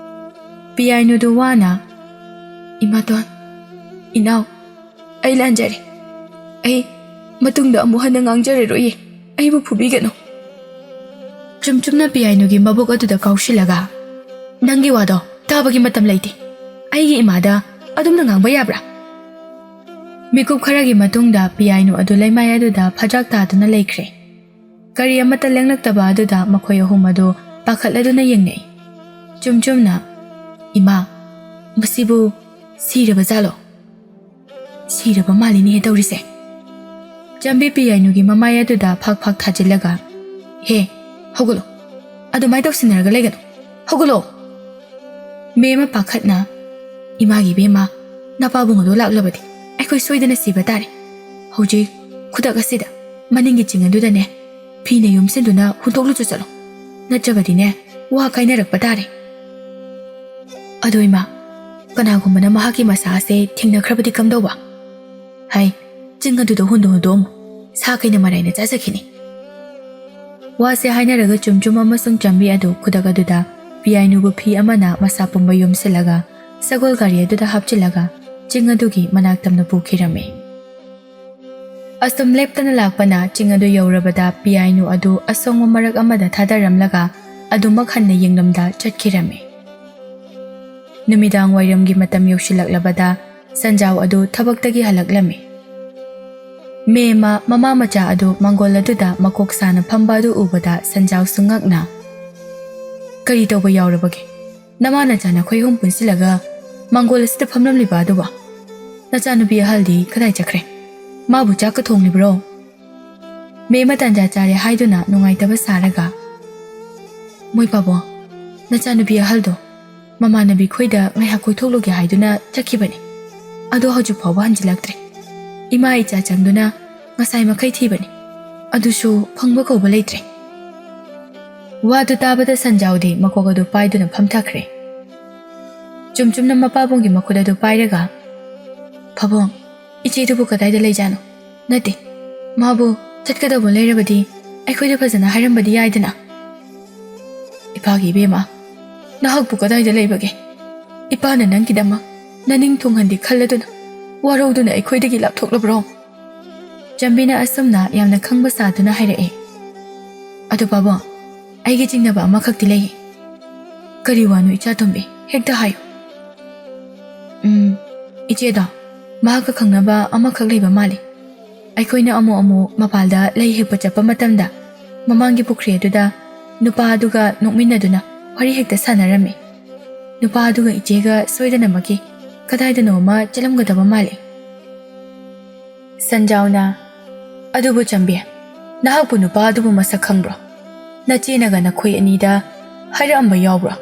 ꯄꯤꯌꯥꯏꯅꯨꯗꯨ ꯋꯥꯅ, "ꯏꯃꯥꯇꯣꯟ, ꯏꯅꯥꯎ, ꯑꯩ ꯂꯥꯟꯖꯔꯦ꯫ ꯑꯩ ꯃꯇꯨꯡꯗ ꯑꯃꯨꯛ ꯍꯟꯅ ꯉꯥꯡꯖꯔꯔꯣꯏꯌꯦ꯫ ꯑꯩꯕꯨ ꯐꯨꯕꯤꯒꯅꯨ꯫" ꯆꯨꯝ ꯆꯨꯝꯅ ꯄꯤꯌꯥꯏꯅꯨꯒꯤ ꯃꯕꯨꯛ ꯑꯗꯨꯗ ꯀꯥꯎꯁꯤꯜꯂꯒ, "ꯅꯪꯒꯤ ꯋꯥꯗꯣ ꯇꯥꯕꯒꯤ ꯃꯇꯝ ꯂꯩꯇꯦ꯫ ꯑꯩꯒꯤ ꯏꯃꯥꯗ ꯑꯗꯨꯝꯅ ꯉꯥꯡꯕ ꯌꯥꯕ꯭ꯔꯥ?" ꯃꯤꯀꯨꯞ ꯈꯔꯒꯤ ꯃꯇꯨꯡꯗ ꯄꯤꯌꯥꯏꯅꯨ ꯑꯗꯨ ꯂꯩꯃꯥꯏ ꯑꯗꯨꯗ ꯐꯗ꯭ꯔꯥꯛ ꯇꯥꯗꯨꯅ ꯂꯩꯈ꯭ꯔꯦ꯫ ꯀꯔꯤ ꯑꯃꯠꯇ ꯂꯦꯡꯂꯛꯇꯕ ꯑꯗꯨꯗ ꯃꯈꯣꯏ ꯑꯍꯨꯝ ꯑꯗꯨ ꯄꯥꯈꯠꯂꯗꯨꯅ ꯌꯦꯡꯅꯩ꯫ ꯆꯨꯝ ꯆꯨꯝꯅ, "ꯏꯃꯥ, ꯃꯁꯤꯕꯨ ꯁꯤꯔꯕ ꯖꯥꯠꯂꯣ? ꯁꯤꯔꯕ ꯃꯥꯜꯂꯤꯅꯦꯍꯦ ꯇꯧꯔꯤꯁꯦ"꯫ ꯆꯥꯟꯕꯤ ꯄꯤꯌꯥꯏꯅꯨꯒꯤ ꯃꯃꯥꯏ ꯑꯗꯨꯗ ꯐꯥꯛ ꯐꯥꯛ ꯊꯥꯖꯤꯜꯂꯒ, "ꯍꯦ, ꯍꯧꯒꯠꯂꯣ꯫ ꯑꯗꯨꯃꯥꯏꯅ ꯇꯧꯁꯤꯟꯅꯔꯒ ꯂꯩꯒꯅꯨ꯫ ꯍꯧꯒꯠꯂꯣ!" ꯃꯦꯝꯃ ꯄꯥꯈꯠꯅ, "ꯏꯃꯥꯒꯤ ꯏꯕꯦꯝꯃ, ꯅꯄꯥꯕꯨꯡ ꯑꯗꯨ ꯂꯥꯛꯂꯕꯗꯤ ꯑꯩꯈꯣꯏ ꯁꯣꯏꯗꯅ ꯁꯤꯕ ꯇꯥꯔꯦ꯫ ꯍꯧꯖꯤꯛ ꯈꯨꯗꯛ ꯑꯁꯤꯗ ꯃꯅꯤꯡꯒꯤ ꯆꯤꯡ ꯑꯗꯨꯗꯅꯦ ꯐꯤꯅ ꯌꯣꯝꯁꯤꯟꯗꯨꯅ ꯍꯨꯟꯗꯣꯛꯂꯨꯆꯣ ꯆꯠꯂꯣ꯫ ꯅꯠꯇ꯭ꯔꯕꯗꯤꯅꯦ ꯋꯥ ꯀꯥꯏꯅꯔꯛꯄ ꯇꯥꯔꯦ꯫ ꯑꯗꯣ ꯏꯃꯥ, ꯀꯅꯥꯒꯨꯝꯕꯅ ꯃꯍꯥꯛꯀꯤ ꯃꯁꯥ ꯑꯁꯦ ꯊꯦꯡꯅꯈ꯭ꯔꯕꯗꯤ ꯀꯝꯗꯧꯕ? ꯍꯥꯏ, ꯆꯤꯡ ꯑꯗꯨꯗ ꯍꯨꯟꯗꯨ ꯍꯨꯟꯗꯣꯛꯑꯝꯃꯨ꯫ ꯁꯥ ꯀꯩꯅ ꯃꯔꯥꯏꯅ ꯆꯥꯖꯈꯤꯅꯤ"꯫ ꯋꯥꯁꯦ ꯍꯥꯏꯅꯔꯒ ꯆꯨꯝꯆꯨꯝ ꯑꯃꯁꯨꯡ ꯆꯥꯟꯕꯤ ꯑꯗꯨ ꯈꯨꯗꯛ ꯑꯗꯨꯗ ꯄꯤꯌꯥꯏꯅꯨꯕꯨ ꯐꯤ ꯑꯃꯅ ꯃꯁꯥ ꯄꯨꯝꯕ ꯌꯣꯝꯁꯤꯜꯂꯒ ꯁꯒꯣꯜ ꯒꯥꯔꯤ ꯑꯗꯨꯗ ꯍꯥꯞꯆꯤꯜꯂꯒ ꯆꯤꯡ ꯑꯗꯨꯒꯤ ꯃꯅꯥꯛ ꯇꯝꯅ ꯄꯨꯈꯤꯔꯝꯃꯤ꯫ ꯑꯁꯨꯝ ꯂꯦꯞꯇꯅ ꯂꯥꯛꯄꯅ ꯆꯤꯡ ꯑꯗꯨ ꯌꯧꯔꯕꯗ ꯄꯤꯌꯥꯏꯅꯨ ꯑꯗꯨ ꯑꯁꯣꯡꯕ ꯃꯔꯛ ꯑꯃꯗ ꯊꯥꯗꯔꯝꯂꯒ ꯑꯗꯨꯃꯛ ꯍꯟꯅ ꯌꯦꯡꯂꯝꯗ ꯆꯠꯈꯤꯔꯝꯃꯤ꯫ ꯅꯨꯃꯤꯗꯥꯡ ꯋꯥꯏꯔꯝꯒꯤ ꯃꯇꯝ ꯌꯧꯁꯤꯜꯂꯛꯂꯕꯗ ꯁꯟꯖꯥꯎ ꯑꯗꯨ ꯊꯕꯛꯇꯒꯤ ꯍꯜꯂꯛꯂꯝꯃꯤ꯫ ꯃꯦꯝꯃ ꯃꯃꯥ ꯃꯆꯥ ꯑꯗꯨ ꯃꯥꯡꯒꯣꯜ ꯑꯗꯨꯗ ꯃꯀꯣꯛ ꯁꯥꯅ ꯐꯝꯕ ꯑꯗꯨ ꯎꯕꯗ ꯁꯟꯖꯥꯎꯁꯨ ꯉꯛꯅ, "ꯀꯔꯤ ꯇꯧꯕ ꯌꯥꯎꯔꯕꯒꯦ? ꯅꯃꯥ ꯅꯆꯥ ꯅꯈꯣꯏ ꯑꯍꯨꯝ ꯄꯨꯟꯁꯤꯜꯂꯒ ꯃꯥꯡꯒꯣꯜ ꯑꯁꯤꯗ ꯐꯝꯂꯝꯂꯤꯕ ꯑꯗꯨꯕꯣ? ꯅꯆꯥꯅꯨꯄꯤ ꯑꯍꯜꯗꯤ ꯀꯗꯥꯏ ꯆꯠꯈ꯭ꯔꯦ? ꯃꯥꯕꯨ ꯆꯥꯛꯀ ꯊꯣꯡꯂꯤꯕ꯭ꯔꯣ?" ꯃꯦꯝꯃ ꯇꯥꯟꯖꯥ ꯆꯥꯔꯦ ꯍꯥꯏꯗꯨꯅ ꯅꯨꯡꯉꯥꯏꯇꯕ ꯁꯥꯔꯒ, "ꯃꯣꯏ ꯄꯥꯕꯨꯡ, ꯅꯆꯥꯅꯨꯄꯤ ꯑꯍꯜꯗꯣ ꯃꯃꯥꯟꯅꯕꯤ ꯈꯣꯏꯗ ꯉꯥꯏꯍꯥꯛ ꯀꯣꯏꯊꯣꯛꯂꯨꯒꯦ ꯍꯥꯏꯗꯨꯅ ꯆꯠꯈꯤꯕꯅꯤ꯫ ꯑꯗꯣ ꯍꯧꯖꯤꯛ ꯐꯥꯎꯕ ꯍꯟꯖꯤꯜꯂꯛꯇ꯭ꯔꯦ꯫ ꯏꯃꯥ ꯏꯆꯥ ꯆꯪꯗꯨꯅ ꯉꯁꯥꯏ ꯃꯈꯩ ꯊꯤꯕꯅꯤ, ꯑꯗꯨꯁꯨ ꯐꯪꯕ ꯀꯧꯕ ꯂꯩꯇ꯭ꯔꯦ"꯫ ꯋꯥꯗꯨ ꯇꯥꯕꯗ ꯁꯟꯖꯥꯎꯗꯤ ꯃꯀꯣꯛ ꯑꯗꯨ ꯄꯥꯏꯗꯨꯅ ꯐꯝꯊꯈ꯭ꯔꯦ꯫ ꯆꯨꯝꯆꯨꯝꯅ ꯃꯄꯥꯕꯨꯡꯒꯤ ꯃꯈꯨꯠ ꯑꯗꯨ ꯄꯥꯏꯔꯒ, "ꯄꯥꯕꯨꯡ, ꯏꯆꯦꯗꯨꯕꯨ ꯀꯗꯥꯏꯗ ꯂꯩꯖꯥꯠꯅꯣ? ꯅꯠꯇꯦ, ꯃꯥꯕꯨ ꯆꯠꯀꯗꯧꯕ ꯂꯩꯔꯕꯗꯤ ꯑꯩꯈꯣꯏꯗ ꯐꯖꯅ ꯍꯥꯏꯔꯝꯕꯗꯤ ꯌꯥꯏꯗꯅ"꯫ "ꯏꯄꯥꯒꯤ ꯏꯕꯦꯝꯃ, ꯅꯍꯥꯛꯄꯨ ꯀꯗꯥꯏꯗ ꯂꯩꯕꯒꯦ? ꯏꯄꯥꯅ ꯅꯪꯒꯤꯗꯃꯛ ꯅꯅꯤꯡ ꯊꯨꯡꯍꯟꯗꯦ ꯈꯜꯂꯗꯨꯅ ꯋꯥꯔꯧꯗꯨꯅ ꯑꯩꯈꯣꯏꯗꯒꯤ ꯂꯥꯞꯊꯣꯛꯂꯕ꯭ꯔꯣ?" ꯆꯥꯟꯕꯤꯅ ꯑꯁꯨꯝꯅ ꯌꯥꯝꯅ ꯈꯪꯕ ꯁꯥꯗꯨꯅ ꯍꯥꯏꯔꯛꯑꯦ꯫ "ꯑꯗꯨ ꯄꯥꯕꯨꯡ, ꯑꯩꯒꯤ ꯆꯤꯡꯅꯕ ꯑꯃꯈꯛꯇꯤ ꯂꯩ"꯫ "ꯀꯔꯤ ꯋꯥꯅꯣ ꯏꯆꯥ ꯇꯣꯝꯕꯤ? ꯍꯦꯛꯇ ꯍꯥꯏꯌꯨ꯫" "ꯎꯝ, ꯏꯆꯦꯗꯣ, ꯃꯍꯥꯛꯀ ꯈꯪꯅꯕ ꯑꯃꯈꯛ ꯂꯩꯕ ꯃꯥꯜꯂꯤ꯫ ꯑꯩꯈꯣꯏꯅ ꯑꯃꯨꯛ ꯑꯃꯨꯛ ꯃꯄꯥꯜꯗ ꯂꯩ ꯍꯦꯛꯄ ꯆꯠꯄ ꯃꯇꯝꯗ ꯃꯃꯥꯡꯒꯤ ꯄꯨꯈ꯭ꯔꯤ ꯑꯗꯨꯗ ꯅꯨꯄꯥ ꯑꯗꯨꯒ ꯅꯣꯛꯃꯤꯟꯅꯗꯨꯅ ꯋꯥꯔꯤ ꯍꯦꯛꯇ ꯁꯥꯟꯅꯔꯝꯃꯤ꯫ ꯅꯨꯄꯥ ꯑꯗꯨꯒ ꯏꯆꯦꯒ ꯁꯣꯏꯗꯅꯃꯛꯀꯤ ꯀꯗꯥꯏꯗꯅꯣ ꯑꯃ ꯆꯠꯂꯝꯒꯗꯕ ꯃꯥꯜꯂꯤ꯫" ꯁꯟꯖꯥꯎꯅ, "ꯑꯗꯨꯕꯨ ꯆꯝꯕꯤ, ꯅꯍꯥꯛꯄꯨ ꯅꯨꯄꯥ ꯑꯗꯨꯕꯨ ꯃꯁꯛ ꯈꯪꯕ꯭ꯔꯣ? ꯅꯆꯦꯅꯒ ꯅꯈꯣꯏ ꯑꯅꯤꯗ ꯍꯥꯏꯔꯛꯑꯝꯕ ꯌꯥꯎꯕ꯭ꯔꯣ?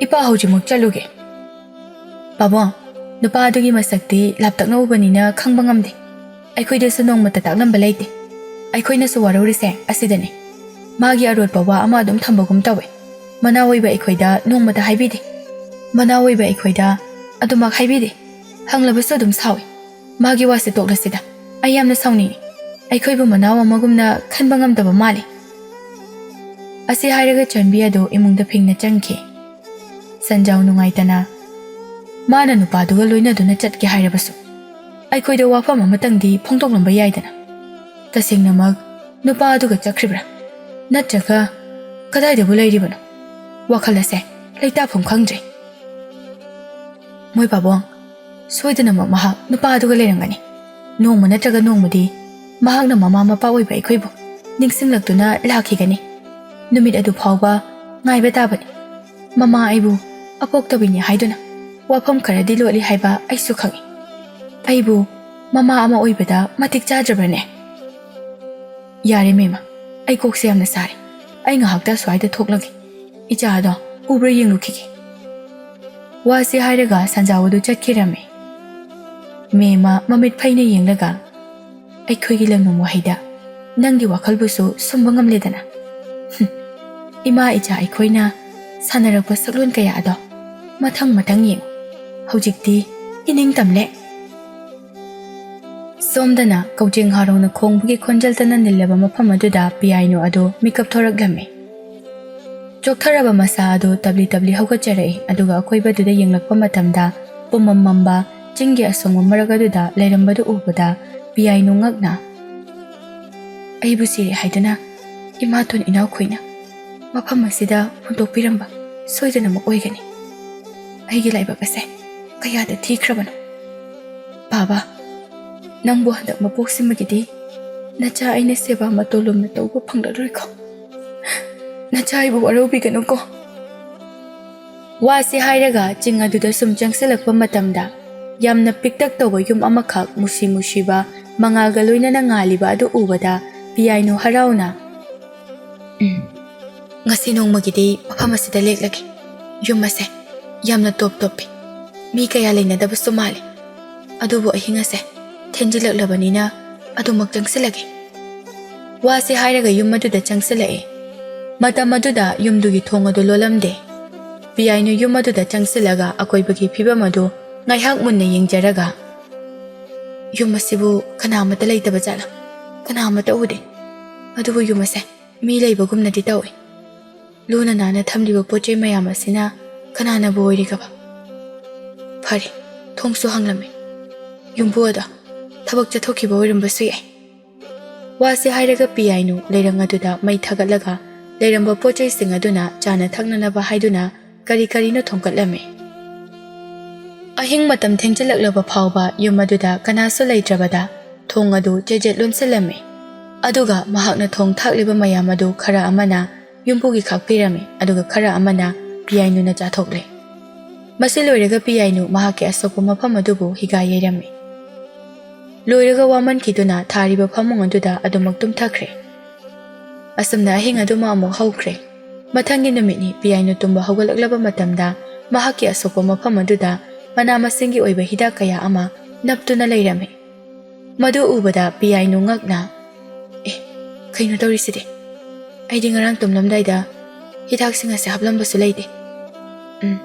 ꯏꯄꯥ ꯍꯧꯖꯤꯛꯃꯛ ꯆꯠꯂꯨꯒꯦ꯫" "ꯄꯥꯕꯨꯡ, ꯅꯨꯄꯥ ꯑꯗꯨꯒꯤ ꯃꯁꯛꯇꯤ ꯂꯥꯞꯇꯛꯅ ꯎꯕꯅꯤꯅ ꯈꯪꯕ ꯉꯝꯗꯦ꯫ ꯑꯩꯈꯣꯏꯗꯁꯨ ꯅꯣꯡꯃꯇ ꯇꯥꯛꯂꯝꯕ ꯂꯩꯇꯦ꯫ ꯑꯩꯈꯣꯏꯅꯁꯨ ꯋꯥꯔꯧꯔꯤꯁꯦ ꯑꯁꯤꯗꯅꯤ꯫ ꯃꯥꯒꯤ ꯑꯔꯣꯠꯄ ꯋꯥ ꯑꯃ ꯑꯗꯨꯝ ꯊꯝꯕꯒꯨꯝ ꯇꯧꯋꯦ꯫ ꯃꯅꯥꯎ ꯑꯣꯏꯕ ꯑꯩꯈꯣꯏꯗ ꯅꯣꯡꯃꯇ ꯍꯥꯏꯕꯤꯗꯦ꯫ ꯃꯅꯥꯎ ꯑꯣꯏꯕ ꯑꯩꯈꯣꯏꯗ ꯑꯗꯨꯃꯛ ꯍꯥꯏꯕꯤꯗꯦ꯫ ꯍꯪꯂꯕꯁꯨ ꯑꯗꯨꯝ ꯁꯥꯎꯏ꯫ ꯃꯥꯒꯤ ꯋꯥꯁꯦ ꯇꯣꯛꯂꯁꯤꯗ꯫ ꯑꯩ ꯌꯥꯝꯅ ꯁꯥꯎꯅꯤꯡꯏ꯫ ꯑꯩꯈꯣꯏꯕꯨ ꯃꯅꯥꯎ ꯑꯃꯒꯨꯝꯅ ꯈꯟꯕ ꯉꯝꯗꯕ ꯃꯥꯜꯂꯤ꯫" ꯑꯁꯤ ꯍꯥꯏꯔꯒ ꯆꯟꯕꯤ ꯑꯗꯨ ꯏꯃꯨꯡꯗ ꯐꯤꯡꯅ ꯆꯪꯈꯤ꯫ ꯁꯟꯖꯥꯎ ꯅꯨꯡꯉꯥꯏꯇꯅ, "ꯃꯥꯅ ꯅꯨꯄꯥꯗꯨꯒ ꯂꯣꯏꯅꯗꯨꯅ ꯆꯠꯀꯦ ꯍꯥꯏꯔꯕꯁꯨ ꯑꯩꯈꯣꯏꯗ ꯋꯥꯐꯝ ꯑꯃꯇꯪꯗꯤ ꯐꯣꯡꯗꯣꯛꯂꯝꯕ ꯌꯥꯏꯗꯅ꯫ ꯇꯁꯦꯡꯅꯃꯛ ꯅꯨꯄꯥ ꯑꯗꯨꯒ ꯆꯠꯈ꯭ꯔꯤꯕ꯭ꯔꯥ? ꯅꯠꯇ꯭ꯔꯒ ꯀꯗꯥꯏꯗꯕꯨ ꯂꯩꯔꯤꯕꯅꯣ? ꯋꯥꯈꯜ ꯑꯁꯦ ꯂꯩꯇꯥꯐꯝ ꯈꯪꯗ꯭ꯔꯦ꯫" "ꯃꯣꯏ ꯄꯥꯕꯨꯡ, ꯁꯣꯏꯗꯅꯃꯛ ꯃꯍꯥꯛ ꯅꯨꯄꯥ ꯑꯗꯨꯒ ꯂꯩꯔꯝꯒꯅꯤ꯫ ꯅꯣꯡꯃ ꯅꯠꯇ꯭ꯔꯒ ꯅꯣꯡꯃꯗꯤ ꯃꯍꯥꯛꯅ ꯃꯃꯥ ꯃꯄꯥ ꯑꯣꯏꯕ ꯑꯩꯈꯣꯏꯕꯨ ꯅꯤꯡꯁꯤꯡꯂꯛꯇꯨꯅ ꯂꯥꯛꯈꯤꯒꯅꯤ꯫ ꯅꯨꯃꯤꯠ ꯑꯗꯨ ꯐꯥꯎꯕ ꯉꯥꯏꯕ ꯇꯥꯕꯅꯤ꯫ ꯃꯃꯥ ꯑꯩꯕꯨ ꯑꯄꯣꯛꯇꯕꯤꯅꯤ ꯍꯥꯏꯗꯨꯅ ꯋꯥꯐꯝ ꯈꯔꯗꯤ ꯂꯣꯠꯂꯤ ꯍꯥꯏꯕ ꯑꯩꯁꯨ ꯈꯪꯏ꯫ ꯑꯩꯕꯨ ꯃꯃꯥ ꯑꯃ ꯑꯣꯏꯕꯗ ꯃꯇꯤꯛ ꯆꯥꯗ꯭ꯔꯕꯅꯦ?" "ꯌꯥꯔꯦ ꯃꯦꯝꯃ, ꯑꯩ ꯀꯣꯛꯁꯦ ꯌꯥꯝꯅ ꯁꯥꯔꯦ꯫ ꯑꯩ ꯉꯥꯏꯍꯥꯛꯇ ꯑꯁ꯭ꯋꯥꯏꯗ ꯊꯣꯛꯂꯒꯦ꯫ ꯏꯆꯥꯗꯣ ꯎꯕ꯭ꯔꯥ ꯌꯦꯡꯂꯨꯈꯤꯒꯦ꯫" ꯋꯥꯁꯤ ꯍꯥꯏꯔꯒ ꯁꯟꯖꯥꯎ ꯑꯗꯨ ꯆꯠꯈꯤꯔꯝꯃꯤ꯫ ꯃꯦꯝꯃ ꯃꯃꯤꯠ ꯐꯩꯅ ꯌꯦꯡꯂꯒ, "ꯑꯩꯈꯣꯏꯒꯤ ꯂꯝꯗꯝ ꯋꯥꯍꯩꯗ ꯅꯪꯒꯤ ꯋꯥꯈꯜꯕꯨꯁꯨ ꯁꯨꯝꯕ ꯉꯝꯂꯦꯗꯅ꯫ ꯍꯨꯝ, ꯏꯃꯥ ꯏꯆꯥ ꯑꯩꯈꯣꯏꯅ ꯁꯥꯟꯅꯔꯛꯄ ꯁꯛꯂꯣꯟ ꯀꯌꯥ ꯑꯗꯣ ꯃꯊꯪ ꯃꯊꯪ ꯌꯦꯡꯉꯨ꯫ ꯍꯧꯖꯤꯛꯇꯤ ꯏꯅꯤꯡ ꯇꯝꯂꯦ꯫" ꯁꯣꯝꯗꯅ ꯀꯧꯖꯦꯡ ꯍꯥꯔꯧꯅ ꯈꯣꯡꯕꯒꯤ ꯈꯣꯟꯖꯦꯜꯇꯅ ꯅꯤꯜꯂꯕ ꯃꯐꯝ ꯑꯗꯨꯗ ꯄꯤꯌꯥꯏꯅꯨ ꯑꯗꯨ ꯃꯤꯀꯞ ꯊꯣꯔꯛꯂꯝꯃꯤ꯫ ꯆꯣꯛꯊꯔꯕ ꯃꯁꯥ ꯑꯗꯨ ꯇꯞꯂꯤ ꯇꯞꯂꯤ ꯍꯧꯒꯠꯆꯔꯛꯏ, ꯑꯗꯨꯒ ꯑꯀꯣꯏꯕꯗꯨꯗ ꯌꯦꯡꯂꯛꯄ ꯃꯇꯝꯗ ꯄꯨꯝꯃꯝ ꯃꯝꯕ ꯆꯤꯡꯒꯤ ꯑꯁꯣꯡꯕ ꯃꯔꯛ ꯑꯗꯨꯗ ꯂꯩꯔꯝꯕꯗꯨ ꯎꯕꯗ ꯄꯤꯌꯥꯏꯅꯨ ꯉꯛꯅ, "ꯑꯩꯕꯨ ꯁꯤꯔꯦ ꯍꯥꯏꯗꯨꯅ ꯏꯃꯥꯇꯣꯟ ꯏꯅꯥꯎꯈꯣꯏꯅ ꯃꯐꯝ ꯑꯁꯤꯗ ꯍꯨꯟꯗꯣꯛꯄꯤꯔꯝꯕ ꯁꯣꯏꯗꯅꯃꯛ ꯑꯣꯏꯒꯅꯤ꯫ ꯑꯩꯒꯤ ꯂꯥꯏꯕꯛ ꯑꯁꯦ ꯀꯌꯥꯗ ꯊꯤꯈ꯭ꯔꯕꯅꯣ꯫ ꯕꯥꯕꯥ, ꯅꯪꯕꯨ ꯍꯟꯗꯛ ꯃꯄꯣꯛꯁꯤꯃꯒꯤꯗꯤ ꯅꯆꯥ ꯑꯩꯅ ꯁꯦꯕꯥ ꯃꯇꯣꯂꯣꯝꯅ ꯇꯧꯕ ꯐꯪꯂꯔꯣꯏꯀꯣ꯫ ꯅꯆꯥ ꯑꯩꯕꯨ ꯋꯥꯔꯧꯕꯤꯒꯅꯨꯀꯣ꯫ ꯋꯥꯁꯤ ꯍꯥꯏꯔꯒ ꯆꯤꯡ ꯑꯗꯨꯗ ꯁꯨꯝ ꯆꯪꯁꯤꯜꯂꯛꯄ ꯃꯇꯝꯗ, ꯌꯥꯝꯅ ꯄꯤꯛꯇꯛ ꯇꯧꯕ ꯌꯨꯝ ꯑꯃꯈꯛ ꯃꯨꯁꯤ ꯃꯨꯁꯤꯕ ꯃꯉꯥꯜꯒ ꯂꯣꯏꯅꯅ ꯉꯥꯜꯂꯤꯕ ꯑꯗꯨ ꯎꯕꯗ, ꯄꯤꯌꯥꯏꯅꯨ ꯍꯔꯥꯎꯅ, "ꯎꯝ, ꯉꯁꯤ ꯅꯣꯡꯃꯒꯤꯗꯤ ꯃꯐꯝ ꯑꯁꯤꯗ ꯂꯦꯛꯂꯒꯦ꯫ ꯌꯨꯝ ꯑꯁꯦ ꯌꯥꯝꯅ ꯇꯣꯞ ꯇꯣꯞꯄꯤ꯫ ꯃꯤ ꯀꯌꯥ ꯂꯩꯅꯗꯕꯁꯨ ꯃꯥꯜꯂꯤ꯫ ꯑꯗꯨꯕꯨ ꯑꯍꯤꯡ ꯑꯁꯦ ꯊꯦꯡꯖꯤꯜꯂꯛꯂꯕꯅꯤꯅ ꯑꯗꯨꯃꯛ ꯆꯪꯁꯤꯜꯂꯒꯦ꯫" ꯋꯥꯁꯤ ꯍꯥꯏꯔꯒ ꯌꯨꯝ ꯑꯗꯨꯗ ꯆꯪꯁꯤꯜꯂꯛꯑꯦ꯫ ꯃꯇꯝ ꯑꯗꯨꯗ ꯌꯨꯝꯗꯨꯒꯤ ꯊꯣꯡ ꯑꯗꯨ ꯂꯣꯜꯂꯝꯗꯦ꯫ ꯄꯤꯌꯥꯏꯅꯨ ꯌꯨꯝ ꯑꯗꯨꯗ ꯆꯪꯁꯤꯜꯂꯒ ꯑꯀꯣꯏꯕꯒꯤ ꯐꯤꯕꯝ ꯑꯗꯨ ꯉꯥꯏꯍꯥꯛ ꯃꯨꯟꯅ ꯌꯦꯡꯖꯔꯒ, "ꯌꯨꯝ ꯑꯁꯤꯕꯨ ꯀꯅꯥ ꯑꯃꯠꯇ ꯂꯩꯇꯕ ꯖꯥꯠꯂꯥ? ꯀꯅꯥ ꯑꯃꯠꯇ ꯎꯗꯦ꯫ ꯑꯗꯨꯕꯨ ꯌꯨꯝ ꯑꯁꯦ ꯃꯤ ꯂꯩꯕꯒꯨꯝꯅꯗꯤ ꯇꯧꯏ꯫ ꯂꯨꯅ ꯅꯥꯟꯅ ꯊꯝꯂꯤꯕ ꯄꯣꯠ ꯆꯩ ꯃꯌꯥꯝ ꯑꯁꯤꯅ ꯀꯅꯥꯅꯕꯨ ꯑꯣꯏꯔꯤꯒꯕ? ꯐꯔꯦ, ꯊꯣꯡꯁꯨ ꯍꯥꯡꯂꯝꯃꯦ꯫ ꯌꯨꯝꯕꯨ ꯑꯗꯣ ꯊꯕꯛ ꯆꯠꯊꯣꯛꯈꯤꯕ ꯑꯣꯏꯔꯝꯕꯁꯨ ꯌꯥꯏ꯫" ꯋꯥꯁꯤ ꯍꯥꯏꯔꯒ ꯄꯤꯌꯥꯏꯅꯨ ꯂꯩꯔꯪ ꯑꯗꯨꯗ ꯃꯩ ꯊꯥꯒꯠꯂꯒ ꯂꯩꯔꯝꯕ ꯄꯣꯠ ꯆꯩꯁꯤꯡ ꯑꯗꯨꯅ ꯆꯥꯅ ꯊꯛꯅꯅꯕ ꯍꯥꯏꯗꯨꯅ ꯀꯔꯤ ꯀꯔꯤꯅꯣ ꯊꯣꯡꯀꯠꯂꯝꯃꯤ꯫ ꯑꯍꯤꯡ ꯃꯇꯝ ꯊꯦꯡꯖꯤꯜꯂꯛꯂꯕ ꯐꯥꯎꯕ ꯌꯨꯝ ꯑꯗꯨꯗ ꯀꯅꯥꯁꯨ ꯂꯩꯇ꯭ꯔꯕꯗ ꯊꯣꯡ ꯑꯗꯨ ꯆꯦꯠ ꯆꯦꯠ ꯂꯣꯟꯁꯤꯜꯂꯝꯃꯤ꯫ ꯑꯗꯨꯒ ꯃꯍꯥꯛꯅ ꯊꯣꯡ ꯊꯥꯛꯂꯤꯕ ꯃꯌꯥꯝ ꯑꯗꯨ ꯈꯔ ꯑꯃꯅ ꯌꯨꯝꯕꯨꯒꯤ ꯈꯥꯛꯄꯤꯔꯝꯃꯤ, ꯑꯗꯨꯒ ꯈꯔ ꯑꯃꯅ ꯄꯤꯌꯥꯏꯅꯨꯅ ꯆꯥꯊꯣꯛꯂꯦ꯫ ꯃꯁꯤ ꯂꯣꯏꯔꯒ ꯄꯤꯌꯥꯏꯅꯨ ꯃꯍꯥꯛꯀꯤ ꯑꯁꯣꯛꯄ ꯃꯐꯝ ꯑꯗꯨꯕꯨ ꯍꯤꯒꯥ ꯌꯩꯔꯝꯃꯤ꯫ ꯂꯣꯏꯔꯒ ꯋꯥꯃꯟꯈꯤꯗꯨꯅ ꯊꯥꯔꯤꯕ ꯐꯃꯨꯡ ꯑꯗꯨꯗ ꯑꯗꯨꯃꯛ ꯇꯨꯝꯊꯈ꯭ꯔꯦ꯫ ꯑꯁꯨꯝꯅ ꯑꯍꯤꯡ ꯑꯗꯨꯃ ꯑꯃꯨꯛ ꯍꯧꯈ꯭ꯔꯦ꯫ ꯃꯊꯪꯒꯤ ꯅꯨꯃꯤꯠꯅꯤ ꯄꯤꯌꯥꯏꯅꯨ ꯇꯨꯝꯕ ꯍꯧꯒꯠꯂꯛꯂꯕ ꯃꯇꯝꯗ ꯃꯍꯥꯛꯀꯤ ꯑꯁꯣꯛꯄ ꯃꯐꯝ ꯑꯗꯨꯗ ꯃꯅꯥ ꯃꯁꯤꯡꯒꯤ ꯑꯣꯏꯕ ꯍꯤꯗꯥꯛ ꯀꯌꯥ ꯑꯃ ꯅꯞꯇꯨꯅ ꯂꯩꯔꯝꯃꯤ꯫ ꯃꯗꯨ ꯎꯕꯗ ꯄꯤꯌꯥꯏꯅꯨ ꯉꯛꯅ, "ꯑꯦ, ꯀꯩꯅꯣ ꯇꯧꯔꯤꯁꯤꯗꯤ? ꯑꯩꯗꯤ ꯉꯔꯥꯡ ꯇꯨꯝꯂꯝꯗꯥꯏꯗ ꯍꯤꯗꯥꯛꯁꯤꯡ ꯑꯁꯦ ꯍꯥꯞꯂꯝꯕꯁꯨ ꯂꯩꯇꯦ꯫ ꯎꯝ,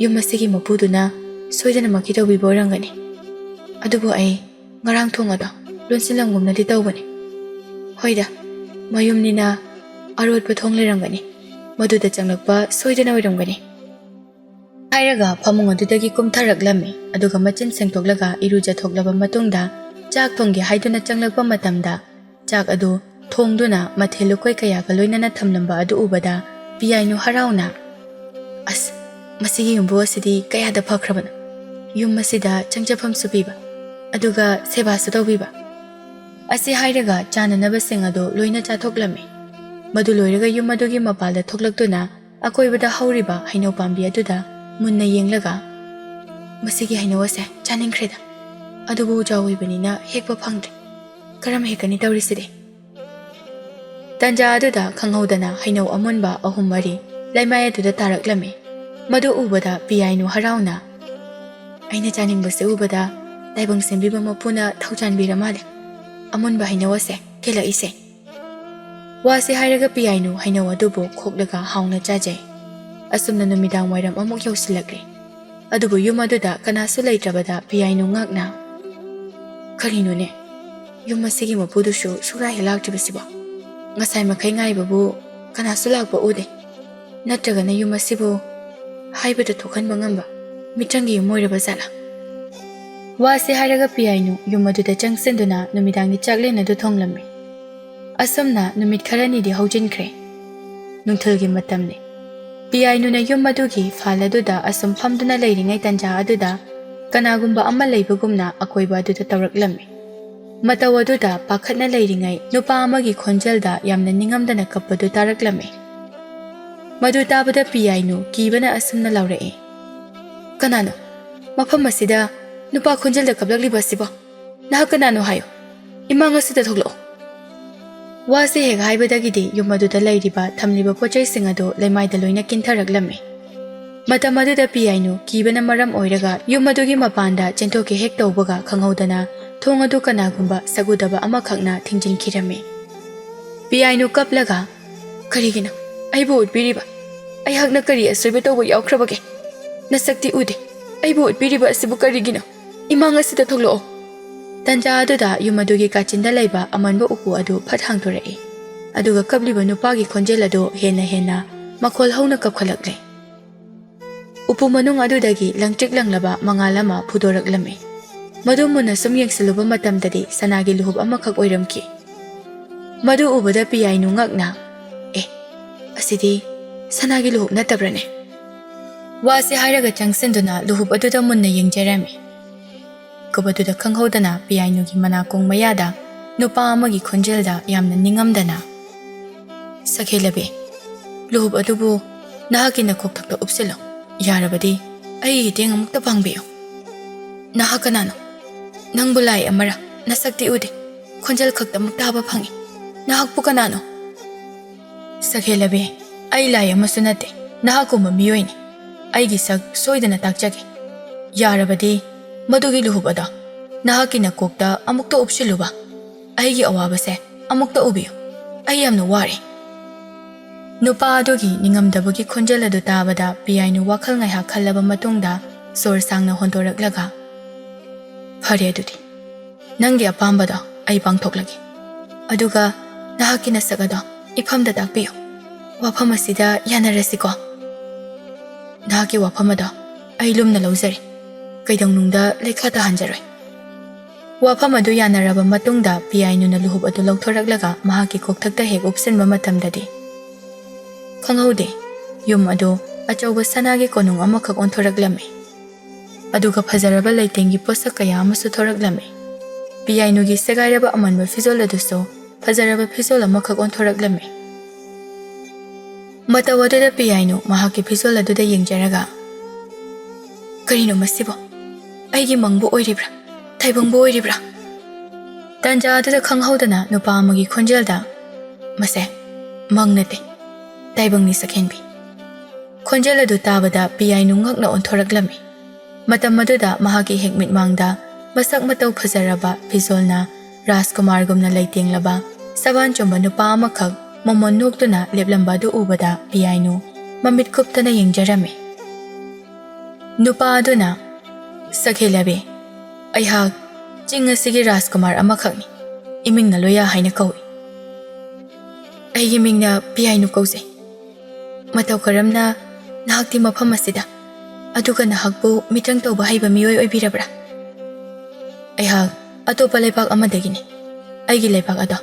ꯌꯨꯝ ꯑꯁꯤꯒꯤ ꯃꯄꯨꯗꯨꯅ ꯁꯣꯏꯗꯅꯃꯛꯀꯤ ꯇꯧꯕꯤꯕ ꯑꯣꯏꯔꯝꯒꯅꯤ꯫ ꯑꯗꯨꯕꯨ ꯑꯩ ꯉꯔꯥꯡ ꯊꯣꯡ ꯑꯗꯣ ꯂꯣꯟꯁꯤꯜꯂꯝꯒꯨꯝꯅꯗꯤ ꯇꯧꯕꯅꯤ꯫ ꯍꯣꯏꯗ, ꯃꯌꯨꯝꯅꯤꯅ ꯑꯔꯣꯠꯄ ꯊꯣꯡ ꯂꯩꯔꯝꯒꯅꯤ, ꯃꯗꯨꯗ ꯆꯪꯂꯛꯄ ꯁꯣꯏꯗꯅ ꯑꯣꯏꯔꯝꯒꯅꯤ꯫" ꯍꯥꯏꯔꯒ ꯐꯃꯨꯡ ꯑꯗꯨꯗꯒꯤ ꯀꯨꯝꯊꯔꯛꯂꯝꯃꯤ, ꯑꯗꯨꯒ ꯃꯆꯤꯟ ꯁꯦꯡꯗꯣꯛꯂꯒ ꯏꯔꯨꯖꯊꯣꯛꯂꯕ ꯃꯇꯨꯡꯗ ꯆꯥꯛ ꯊꯣꯡꯒꯦ ꯍꯥꯏꯗꯨꯅ ꯆꯪꯂꯛꯄ ꯃꯇꯝꯗ, ꯆꯥꯛ ꯑꯗꯨ ꯊꯣꯡꯗꯨꯅ ꯃꯊꯦꯜ ꯂꯨꯀꯣꯏ ꯀꯌꯥꯒ ꯂꯣꯏꯅꯅ ꯊꯝꯂꯝꯕ ꯑꯗꯨ ꯎꯕꯗ ꯄꯤꯌꯥꯏꯅꯨ ꯍꯔꯥꯎꯅ, "ꯑꯁ, ꯃꯁꯤꯒꯤ ꯌꯨꯝꯕꯨ ꯑꯁꯤꯗꯤ ꯀꯌꯥꯗ ꯐꯈ꯭ꯔꯕꯅꯣ! ꯌꯨꯝ ꯑꯁꯤꯗ ꯆꯪꯖꯐꯝꯁꯨ ꯄꯤꯕ, ꯑꯗꯨꯒ ꯁꯦꯕꯥꯁꯨ ꯇꯧꯕꯤꯕ"꯫ ꯑꯁꯤ ꯍꯥꯏꯔꯒ ꯆꯥꯅꯅꯕꯁꯤꯡ ꯑꯗꯨ ꯂꯣꯏꯅ ꯆꯥꯊꯣꯛꯂꯝꯃꯤ꯫ ꯃꯗꯨ ꯂꯣꯏꯔꯒ ꯌꯨꯝ ꯑꯗꯨꯒꯤ ꯃꯄꯥꯟꯗ ꯊꯣꯛꯂꯛꯇꯨꯅ ꯑꯀꯣꯏꯕꯗ ꯍꯧꯔꯤꯕ ꯍꯩꯅꯧ ꯄꯥꯝꯕꯤ ꯑꯗꯨꯗ ꯃꯨꯟꯅ ꯌꯦꯡꯂꯒ, "ꯃꯁꯤꯒꯤ ꯍꯩꯅꯧ ꯑꯁꯦ ꯆꯥꯅꯤꯡꯈ꯭ꯔꯦꯗ꯫ ꯑꯗꯨꯕꯨ ꯎꯖꯥꯎ ꯑꯣꯏꯕꯅꯤꯅ ꯍꯦꯛꯄ ꯐꯪꯗ꯭ꯔꯦ꯫ ꯀꯔꯝ ꯍꯦꯛꯀꯅꯤ ꯇꯧꯔꯤꯁꯤꯗꯤ?" ꯇꯟꯖꯥ ꯑꯗꯨꯗ ꯈꯪꯍꯧꯗꯅ ꯍꯩꯅꯧ ꯑꯃꯨꯟꯕ ꯑꯍꯨꯝ ꯃꯔꯤ ꯂꯩꯃꯥꯏ ꯑꯗꯨꯗ ꯇꯥꯔꯛꯂꯝꯃꯤ꯫ ꯃꯗꯨ ꯎꯕꯗ ꯄꯤꯌꯥꯏꯅꯨ ꯍꯔꯥꯎꯅ, "ꯑꯩꯅ ꯆꯥꯅꯤꯡꯕꯁꯦ ꯎꯕꯗ ꯇꯥꯏꯕꯪ ꯁꯦꯝꯕꯤꯕ ꯃꯄꯨꯅ ꯊꯧꯖꯥꯟꯕꯤꯔ ꯃꯥꯜꯂꯦ꯫ ꯑꯃꯨꯟꯕ ꯍꯩꯅꯧ ꯑꯁꯦ ꯀꯦꯜꯂꯛꯏꯁꯦ"꯫ ꯋꯥꯁꯤ ꯍꯥꯏꯔꯒ ꯄꯤꯌꯥꯏꯅꯨ ꯍꯩꯅꯧ ꯑꯗꯨꯕꯨ ꯈꯣꯛꯂꯒ ꯍꯥꯎꯅ ꯆꯥꯖꯩ꯫ ꯑꯁꯨꯝꯅ ꯅꯨꯃꯤꯗꯥꯡ ꯋꯥꯏꯔꯝ ꯑꯃꯨꯛ ꯌꯧꯁꯤꯜꯂꯛꯂꯦ꯫ ꯑꯗꯨꯕꯨ ꯌꯨꯝ ꯑꯗꯨꯗ ꯀꯅꯥꯁꯨ ꯂꯩꯇ꯭ꯔꯕꯗ ꯄꯤꯌꯥꯏꯅꯨ ꯉꯥꯛꯅ, "ꯀꯔꯤꯅꯣꯅꯦ, ꯌꯨꯝ ꯑꯁꯤꯒꯤ ꯃꯄꯨꯗꯨꯁꯨ ꯁꯨꯔꯥ ꯍꯦꯛ ꯂꯥꯛꯇ꯭ꯔꯤꯕꯁꯤꯕꯣ? ꯉꯁꯥꯏ ꯃꯈꯩ ꯉꯥꯏꯕꯕꯨ ꯀꯅꯥꯁꯨ ꯂꯥꯛꯄ ꯎꯗꯦ꯫ ꯅꯠꯇ꯭ꯔꯒꯅ ꯌꯨꯝ ꯑꯁꯤꯕꯨ ꯍꯥꯏꯕꯗ ꯊꯣꯛꯍꯟꯕ ꯉꯝꯕ ꯃꯤꯇ꯭ꯔꯪꯒꯤ ꯌꯨꯝ ꯑꯣꯏꯔꯕ ꯖꯥꯠꯂꯥ?" ꯋꯥꯁꯤ ꯍꯥꯏꯔꯒ ꯄꯤꯌꯥꯏꯅꯨ ꯌꯨꯝ ꯑꯗꯨꯗ ꯆꯪꯁꯤꯟꯗꯨꯅ ꯅꯨꯃꯤꯗꯥꯡꯒꯤ ꯆꯥꯛꯂꯦꯟ ꯑꯗꯨ ꯊꯣꯡꯂꯝꯃꯤ꯫ ꯑꯁꯨꯝꯅ ꯅꯨꯃꯤꯠ ꯈꯔꯅꯤꯗꯤ ꯍꯧꯖꯤꯟꯈ꯭ꯔꯦ꯫ ꯅꯨꯡꯊꯤꯜꯒꯤ ꯃꯇꯝꯅꯤ꯫ ꯄꯤꯌꯥꯏꯅꯨꯅ ꯌꯨꯝ ꯑꯗꯨꯒꯤ ꯐꯥꯜ ꯑꯗꯨꯗ ꯑꯁꯨꯝ ꯐꯝꯗꯨꯅ ꯂꯩꯔꯤꯉꯩ ꯇꯟꯖꯥ ꯑꯗꯨꯗ ꯀꯅꯥꯒꯨꯝꯕ ꯑꯃ ꯂꯩꯕꯒꯨꯝꯅ ꯑꯀꯣꯏꯕ ꯑꯗꯨꯗ ꯇꯧꯔꯛꯂꯝꯃꯤ꯫ ꯃꯇꯧ ꯑꯗꯨꯗ ꯄꯥꯈꯠꯅ ꯂꯩꯔꯤꯉꯩ ꯅꯨꯄꯥ ꯑꯃꯒꯤ ꯈꯣꯟꯖꯦꯜꯗ ꯌꯥꯝꯅ ꯅꯤꯡꯉꯝꯗꯅ ꯀꯞꯄꯗꯨ ꯇꯥꯔꯛꯂꯝꯃꯤ꯫ ꯃꯗꯨ ꯇꯥꯕꯗ ꯄꯤꯌꯥꯏꯅꯨ ꯀꯤꯕꯅ ꯑꯁꯨꯝꯅ ꯂꯥꯎꯔꯛꯏ, "ꯀꯅꯥꯅꯣ ꯃꯐꯝ ꯑꯁꯤꯗ ꯅꯨꯄꯥ ꯈꯣꯟꯖꯦꯜꯗ ꯀꯞꯂꯛꯂꯤꯕ ꯑꯁꯤꯕꯣ? ꯅꯍꯥꯛ ꯀꯅꯥꯅꯣ ꯍꯥꯏꯌꯨ꯫ ꯏꯃꯥꯡ ꯑꯁꯤꯗ ꯊꯣꯛꯂꯛꯑꯣ"꯫ ꯋꯥꯁꯤ ꯍꯦꯛ ꯍꯥꯏꯕꯗꯒꯤꯗꯤ ꯌꯨꯝ ꯑꯗꯨꯗ ꯂꯩꯔꯤꯕ ꯊꯝꯂꯤꯕ ꯄꯣꯠꯆꯩꯁꯤꯡ ꯑꯗꯨ ꯂꯩꯃꯥꯏꯗ ꯂꯣꯏꯅ ꯀꯤꯟꯊꯔꯛꯂꯝꯃꯤ꯫ ꯃꯇꯝ ꯑꯗꯨꯗ ꯄꯤꯌꯥꯏꯅꯨ ꯀꯤꯕꯅ ꯃꯔꯝ ꯑꯣꯏꯔꯒ ꯌꯨꯝ ꯑꯗꯨꯒꯤ ꯃꯄꯥꯟꯗ ꯆꯦꯟꯊꯣꯛꯀꯦ ꯍꯦꯛ ꯇꯧꯕꯒ ꯈꯪꯍꯧꯗꯅ ꯊꯣꯡ ꯑꯗꯨ ꯀꯅꯥꯒꯨꯝꯕ ꯁꯛꯎꯗꯕ ꯑꯃꯈꯛꯅ ꯊꯤꯡꯖꯤꯟꯈꯤꯔꯝꯃꯤ꯫ ꯄꯤꯌꯥꯏꯅꯨ ꯀꯞꯂꯒ, "ꯀꯔꯤꯒꯤꯅꯣ ꯑꯩꯕꯨ ꯎꯠꯄꯤꯔꯤꯕ? ꯑꯩꯍꯥꯛꯅ ꯀꯔꯤ ꯑꯁꯣꯏꯕ ꯇꯧꯕ ꯌꯥꯎꯈ꯭ꯔꯕꯒꯦ? ꯅꯁꯛꯇꯤ ꯎꯗꯦ꯫ ꯑꯩꯕꯨ ꯎꯠꯄꯤꯔꯤꯕ ꯑꯁꯤꯕꯨ ꯀꯔꯤꯒꯤꯅꯣ? ꯏꯃꯥꯡ ꯑꯁꯤꯗ ꯊꯣꯛꯂꯛꯑꯣ"꯫ ꯇꯟꯖꯥ ꯑꯗꯨꯗ ꯌꯨꯝ ꯑꯗꯨꯒꯤ ꯀꯥꯆꯤꯟꯗ ꯂꯩꯕ ꯑꯃꯟꯕ ꯎꯄꯨ ꯑꯗꯨ ꯐꯠ ꯍꯥꯡꯗꯣꯔꯛꯏ꯫ ꯑꯗꯨꯒ ꯀꯞꯂꯤꯕ ꯅꯨꯄꯥꯒꯤ ꯈꯣꯟꯖꯦꯜ ꯑꯗꯨ ꯍꯦꯟꯅ ꯍꯦꯟꯅ ꯃꯈꯣꯜ ꯍꯧꯅ ꯀꯞꯈꯠꯂꯛꯂꯦ꯫ ꯎꯄꯨ ꯃꯅꯨꯡ ꯑꯗꯨꯗꯒꯤ ꯂꯪꯇ꯭ꯔꯤꯛ ꯂꯪꯂꯕ ꯃꯉꯥꯜ ꯑꯃ ꯐꯨꯗꯣꯔꯛꯂꯝꯃꯤ꯫ ꯃꯗꯨ ꯃꯨꯟꯅ ꯁꯨꯝ ꯌꯦꯡꯁꯤꯜꯂꯨꯕ ꯃꯇꯝꯗꯗꯤ ꯁꯅꯥꯒꯤ ꯂꯨꯍꯨꯞ ꯑꯃꯈꯛ ꯑꯣꯏꯔꯝꯈꯤ꯫ ꯃꯗꯨ ꯎꯕꯗ ꯄꯤꯌꯥꯏꯅꯨ ꯉꯛꯅ, "ꯑꯦ, ꯑꯁꯤꯗꯤ ꯁꯅꯥꯒꯤ ꯂꯨꯍꯨꯞ ꯅꯠꯇꯕ꯭ꯔꯅꯦ?" ꯋꯥꯁꯦ ꯍꯥꯏꯔꯒ ꯆꯪꯁꯤꯟꯗꯨꯅ ꯂꯨꯍꯨꯞ ꯑꯗꯨꯗ ꯃꯨꯟꯅ ꯌꯦꯡꯖꯔꯝꯃꯤ꯫ ꯀꯨꯞ ꯑꯗꯨꯗ ꯈꯪꯍꯧꯗꯅ ꯄꯤꯌꯥꯏꯅꯨꯒꯤ ꯃꯅꯥꯀꯣꯡ ꯃꯌꯥꯗ ꯅꯨꯄꯥ ꯑꯃꯒꯤ ꯈꯣꯟꯖꯦꯜꯗ ꯌꯥꯝꯅ ꯅꯤꯡꯉꯝꯗꯅ, "ꯁꯈꯦꯂꯕꯤ, ꯂꯨꯍꯨꯞ ꯑꯗꯨꯕꯨ ꯅꯍꯥꯛꯀꯤ ꯅꯀꯣꯛꯊꯛꯇ ꯎꯞꯁꯤꯜꯂꯣ꯫ ꯌꯥꯔꯕꯗꯤ ꯑꯩꯒꯤ ꯃꯇꯦꯡ ꯑꯃꯨꯛꯇ ꯄꯥꯡꯕꯤꯌꯨ꯫ ꯅꯍꯥꯛ ꯀꯅꯥꯅꯣ? ꯅꯪꯕꯨ ꯂꯥꯏ ꯑꯃꯔ? ꯅꯁꯛꯇꯤ ꯎꯗꯦ, ꯈꯣꯟꯖꯦꯜ ꯈꯛꯇꯃꯛ ꯇꯥꯕ ꯐꯪꯏ꯫ ꯅꯍꯥꯛꯄꯨ ꯀꯅꯥꯅꯣ?" "ꯁꯈꯦꯂꯕꯤ, ꯑꯩ ꯂꯥꯏ ꯑꯃꯁꯨ ꯅꯠꯇꯦ, ꯅꯍꯥꯛꯀꯨꯝꯕ ꯃꯤꯑꯣꯏꯅꯤ꯫ ꯑꯩꯒꯤ ꯁꯛ ꯁꯣꯏꯗꯅ ꯇꯥꯛꯆꯒꯦ꯫ ꯌꯥꯔꯕꯗꯤ ꯃꯗꯨꯒꯤ ꯂꯨꯍꯨꯞ ꯑꯗꯣ ꯅꯍꯥꯛꯀꯤ ꯅꯀꯣꯛꯇ ꯑꯃꯨꯛꯇ ꯎꯞꯁꯤꯜꯂꯨꯕ꯫ ꯑꯩꯒꯤ ꯑꯋꯥꯕꯁꯦ ꯑꯃꯨꯛꯇ ꯎꯕꯤꯌꯨ꯫ ꯑꯩ ꯌꯥꯝꯅ ꯋꯥꯔꯦ꯫" ꯅꯨꯄꯥ ꯑꯗꯨꯒꯤ ꯅꯤꯡꯉꯝꯗꯕꯒꯤ ꯈꯣꯟꯖꯦꯜ ꯑꯗꯨ ꯇꯥꯕꯗ ꯄꯤꯌꯥꯏꯅꯨ ꯋꯥꯈꯜ ꯉꯥꯏꯍꯥꯛ ꯈꯜꯂꯕ ꯃꯇꯨꯡꯗ ꯁꯣꯔ ꯁꯥꯡꯅ ꯍꯣꯟꯗꯣꯔꯛꯂꯒ, "ꯐꯔꯦ ꯑꯗꯨꯗꯤ, ꯅꯪꯒꯤ ꯑꯄꯥꯝꯕꯗꯣ ꯑꯩ ꯄꯥꯡꯊꯣꯛꯂꯒꯦ꯫ ꯑꯗꯨꯒ ꯅꯍꯥꯛꯀꯤ ꯅꯁꯛ ꯑꯗꯣ ꯏꯐꯝꯗ ꯇꯥꯛꯄꯤꯌꯨ꯫ ꯋꯥꯐꯝ ꯑꯁꯤꯗ ꯌꯥꯅꯔꯁꯤꯀꯣ? ꯅꯍꯥꯛꯀꯤ ꯋꯥꯐꯝ ꯑꯗꯣ ꯑꯩ ꯂꯨꯝꯅ ꯂꯧꯖꯔꯦ꯫ ꯀꯩꯗꯧꯅꯨꯡꯗ ꯂꯩꯈꯥ ꯇꯥꯍꯟꯖꯔꯣꯏ꯫" ꯋꯥꯐꯝ ꯑꯗꯨ ꯌꯥꯅꯔꯕ ꯃꯇꯨꯡꯗ ꯄꯤꯌꯥꯏꯅꯨꯅ ꯂꯨꯍꯨꯞ ꯑꯗꯨ ꯂꯧꯊꯣꯔꯛꯂꯒ ꯃꯍꯥꯛꯀꯤ ꯀꯣꯛꯊꯛꯇ ꯍꯦꯛ ꯎꯞꯁꯤꯟꯕ ꯃꯇꯝꯗꯗꯤ ꯈꯪꯍꯧꯗꯦ, ꯌꯨꯝ ꯑꯗꯨ ꯑꯆꯧꯕ ꯁꯅꯥꯒꯤ ꯀꯣꯅꯨꯡ ꯑꯃꯈꯛ ꯑꯣꯟꯊꯣꯔꯛꯂꯝꯃꯤ꯫ ꯑꯗꯨꯒ ꯐꯖꯔꯕ ꯂꯩꯇꯦꯡꯒꯤ ꯄꯣꯠꯁꯛ ꯀꯌꯥ ꯑꯃꯁꯨ ꯊꯣꯔꯛꯂꯝꯃꯤ꯫ ꯄꯤꯌꯥꯏꯅꯨꯒꯤ ꯁꯦꯒꯥꯏꯔꯕ ꯑꯃꯟꯕ ꯐꯤꯖꯣꯜ ꯑꯗꯨꯁꯨ ꯐꯖꯔꯕ ꯐꯤꯖꯣꯜ ꯑꯃꯈꯛ ꯑꯣꯟꯊꯣꯔꯛꯂꯝꯃꯤ꯫ ꯃꯇꯧ ꯑꯗꯨꯗ ꯄꯤꯌꯥꯏꯅꯨ ꯃꯍꯥꯛꯀꯤ ꯐꯤꯖꯣꯜ ꯑꯗꯨꯗ ꯌꯦꯡꯖꯔꯒ, "ꯀꯔꯤꯅꯣ ꯃꯁꯤꯕꯣ? ꯑꯩꯒꯤ ꯃꯪꯕꯨ ꯑꯣꯏꯔꯤꯕ꯭ꯔꯥ? ꯇꯥꯏꯕꯪꯕꯨ ꯑꯣꯏꯔꯤꯕ꯭ꯔꯥ?" ꯇꯥꯟꯖꯥ ꯑꯗꯨꯗ ꯈꯪꯍꯧꯗꯅ ꯅꯨꯄꯥ ꯑꯃꯒꯤ ꯈꯣꯟꯖꯦꯜꯗ, "ꯃꯁꯦ ꯃꯪ ꯅꯠꯇꯦ, ꯇꯥꯏꯕꯪꯅꯤ ꯁꯛꯍꯦꯟꯕꯤ꯫" ꯈꯣꯟꯖꯦꯜ ꯑꯗꯨ ꯇꯥꯕꯗ ꯄꯤꯌꯥꯏꯅꯨ ꯉꯛꯅ ꯑꯣꯟꯊꯣꯔꯛꯂꯝꯃꯤ꯫ ꯃꯇꯝ ꯑꯗꯨꯗ ꯃꯍꯥꯛꯀꯤ ꯍꯦꯛ ꯃꯤꯠꯃꯥꯡꯗ ꯃꯁꯛ ꯃꯇꯧ ꯐꯖꯔꯕ ꯐꯤꯖꯣꯜꯅ ꯔꯥꯖꯀꯨꯃꯥꯔꯒꯨꯝꯅ ꯂꯩꯇꯦꯡꯂꯕ ꯁꯕꯥꯟ ꯆꯨꯝꯕ ꯅꯨꯄꯥ ꯑꯃꯈꯛ ꯃꯃꯣꯟ ꯅꯣꯛꯇꯨꯅ ꯂꯦꯞꯂꯝꯕ ꯑꯗꯨ ꯎꯕꯗ ꯄꯤꯌꯥꯏꯅꯨ ꯃꯃꯤꯠ ꯀꯨꯞꯇꯅ ꯌꯦꯡꯖꯔꯝꯃꯤ꯫ ꯅꯨꯄꯥ ꯑꯗꯨꯅ, "ꯁꯈꯦꯂꯕꯤ, ꯑꯩꯍꯥꯛ ꯆꯤꯡ ꯑꯁꯤꯒꯤ ꯔꯥꯖꯀꯨꯃꯥꯔ ꯑꯃꯈꯛꯅꯤ꯫ ꯏꯃꯤꯡꯅ ꯂꯣꯌꯥ ꯍꯥꯏꯅ ꯀꯧꯏ꯫ ꯑꯩꯒꯤ ꯃꯤꯡꯅ ꯄꯤꯌꯥꯏꯅꯨ ꯀꯧꯖꯩ꯫ ꯃꯇꯧ ꯀꯔꯝꯅ ꯅꯍꯥꯛꯇꯤ ꯃꯐꯝ ꯑꯁꯤꯗ, ꯑꯗꯨꯒ ꯅꯍꯥꯛꯄꯨ ꯃꯤꯇ꯭ꯔꯪ ꯇꯧꯕ ꯍꯩꯕ ꯃꯤꯑꯣꯏ ꯑꯣꯏꯕꯤꯔꯕ꯭ꯔꯥ?" "ꯑꯩꯍꯥꯛ ꯑꯇꯣꯞꯄ ꯂꯩꯕꯥꯛ ꯑꯃꯗꯒꯤꯅꯤ꯫ ꯑꯩꯒꯤ ꯂꯩꯕꯥꯛ ꯑꯗꯣ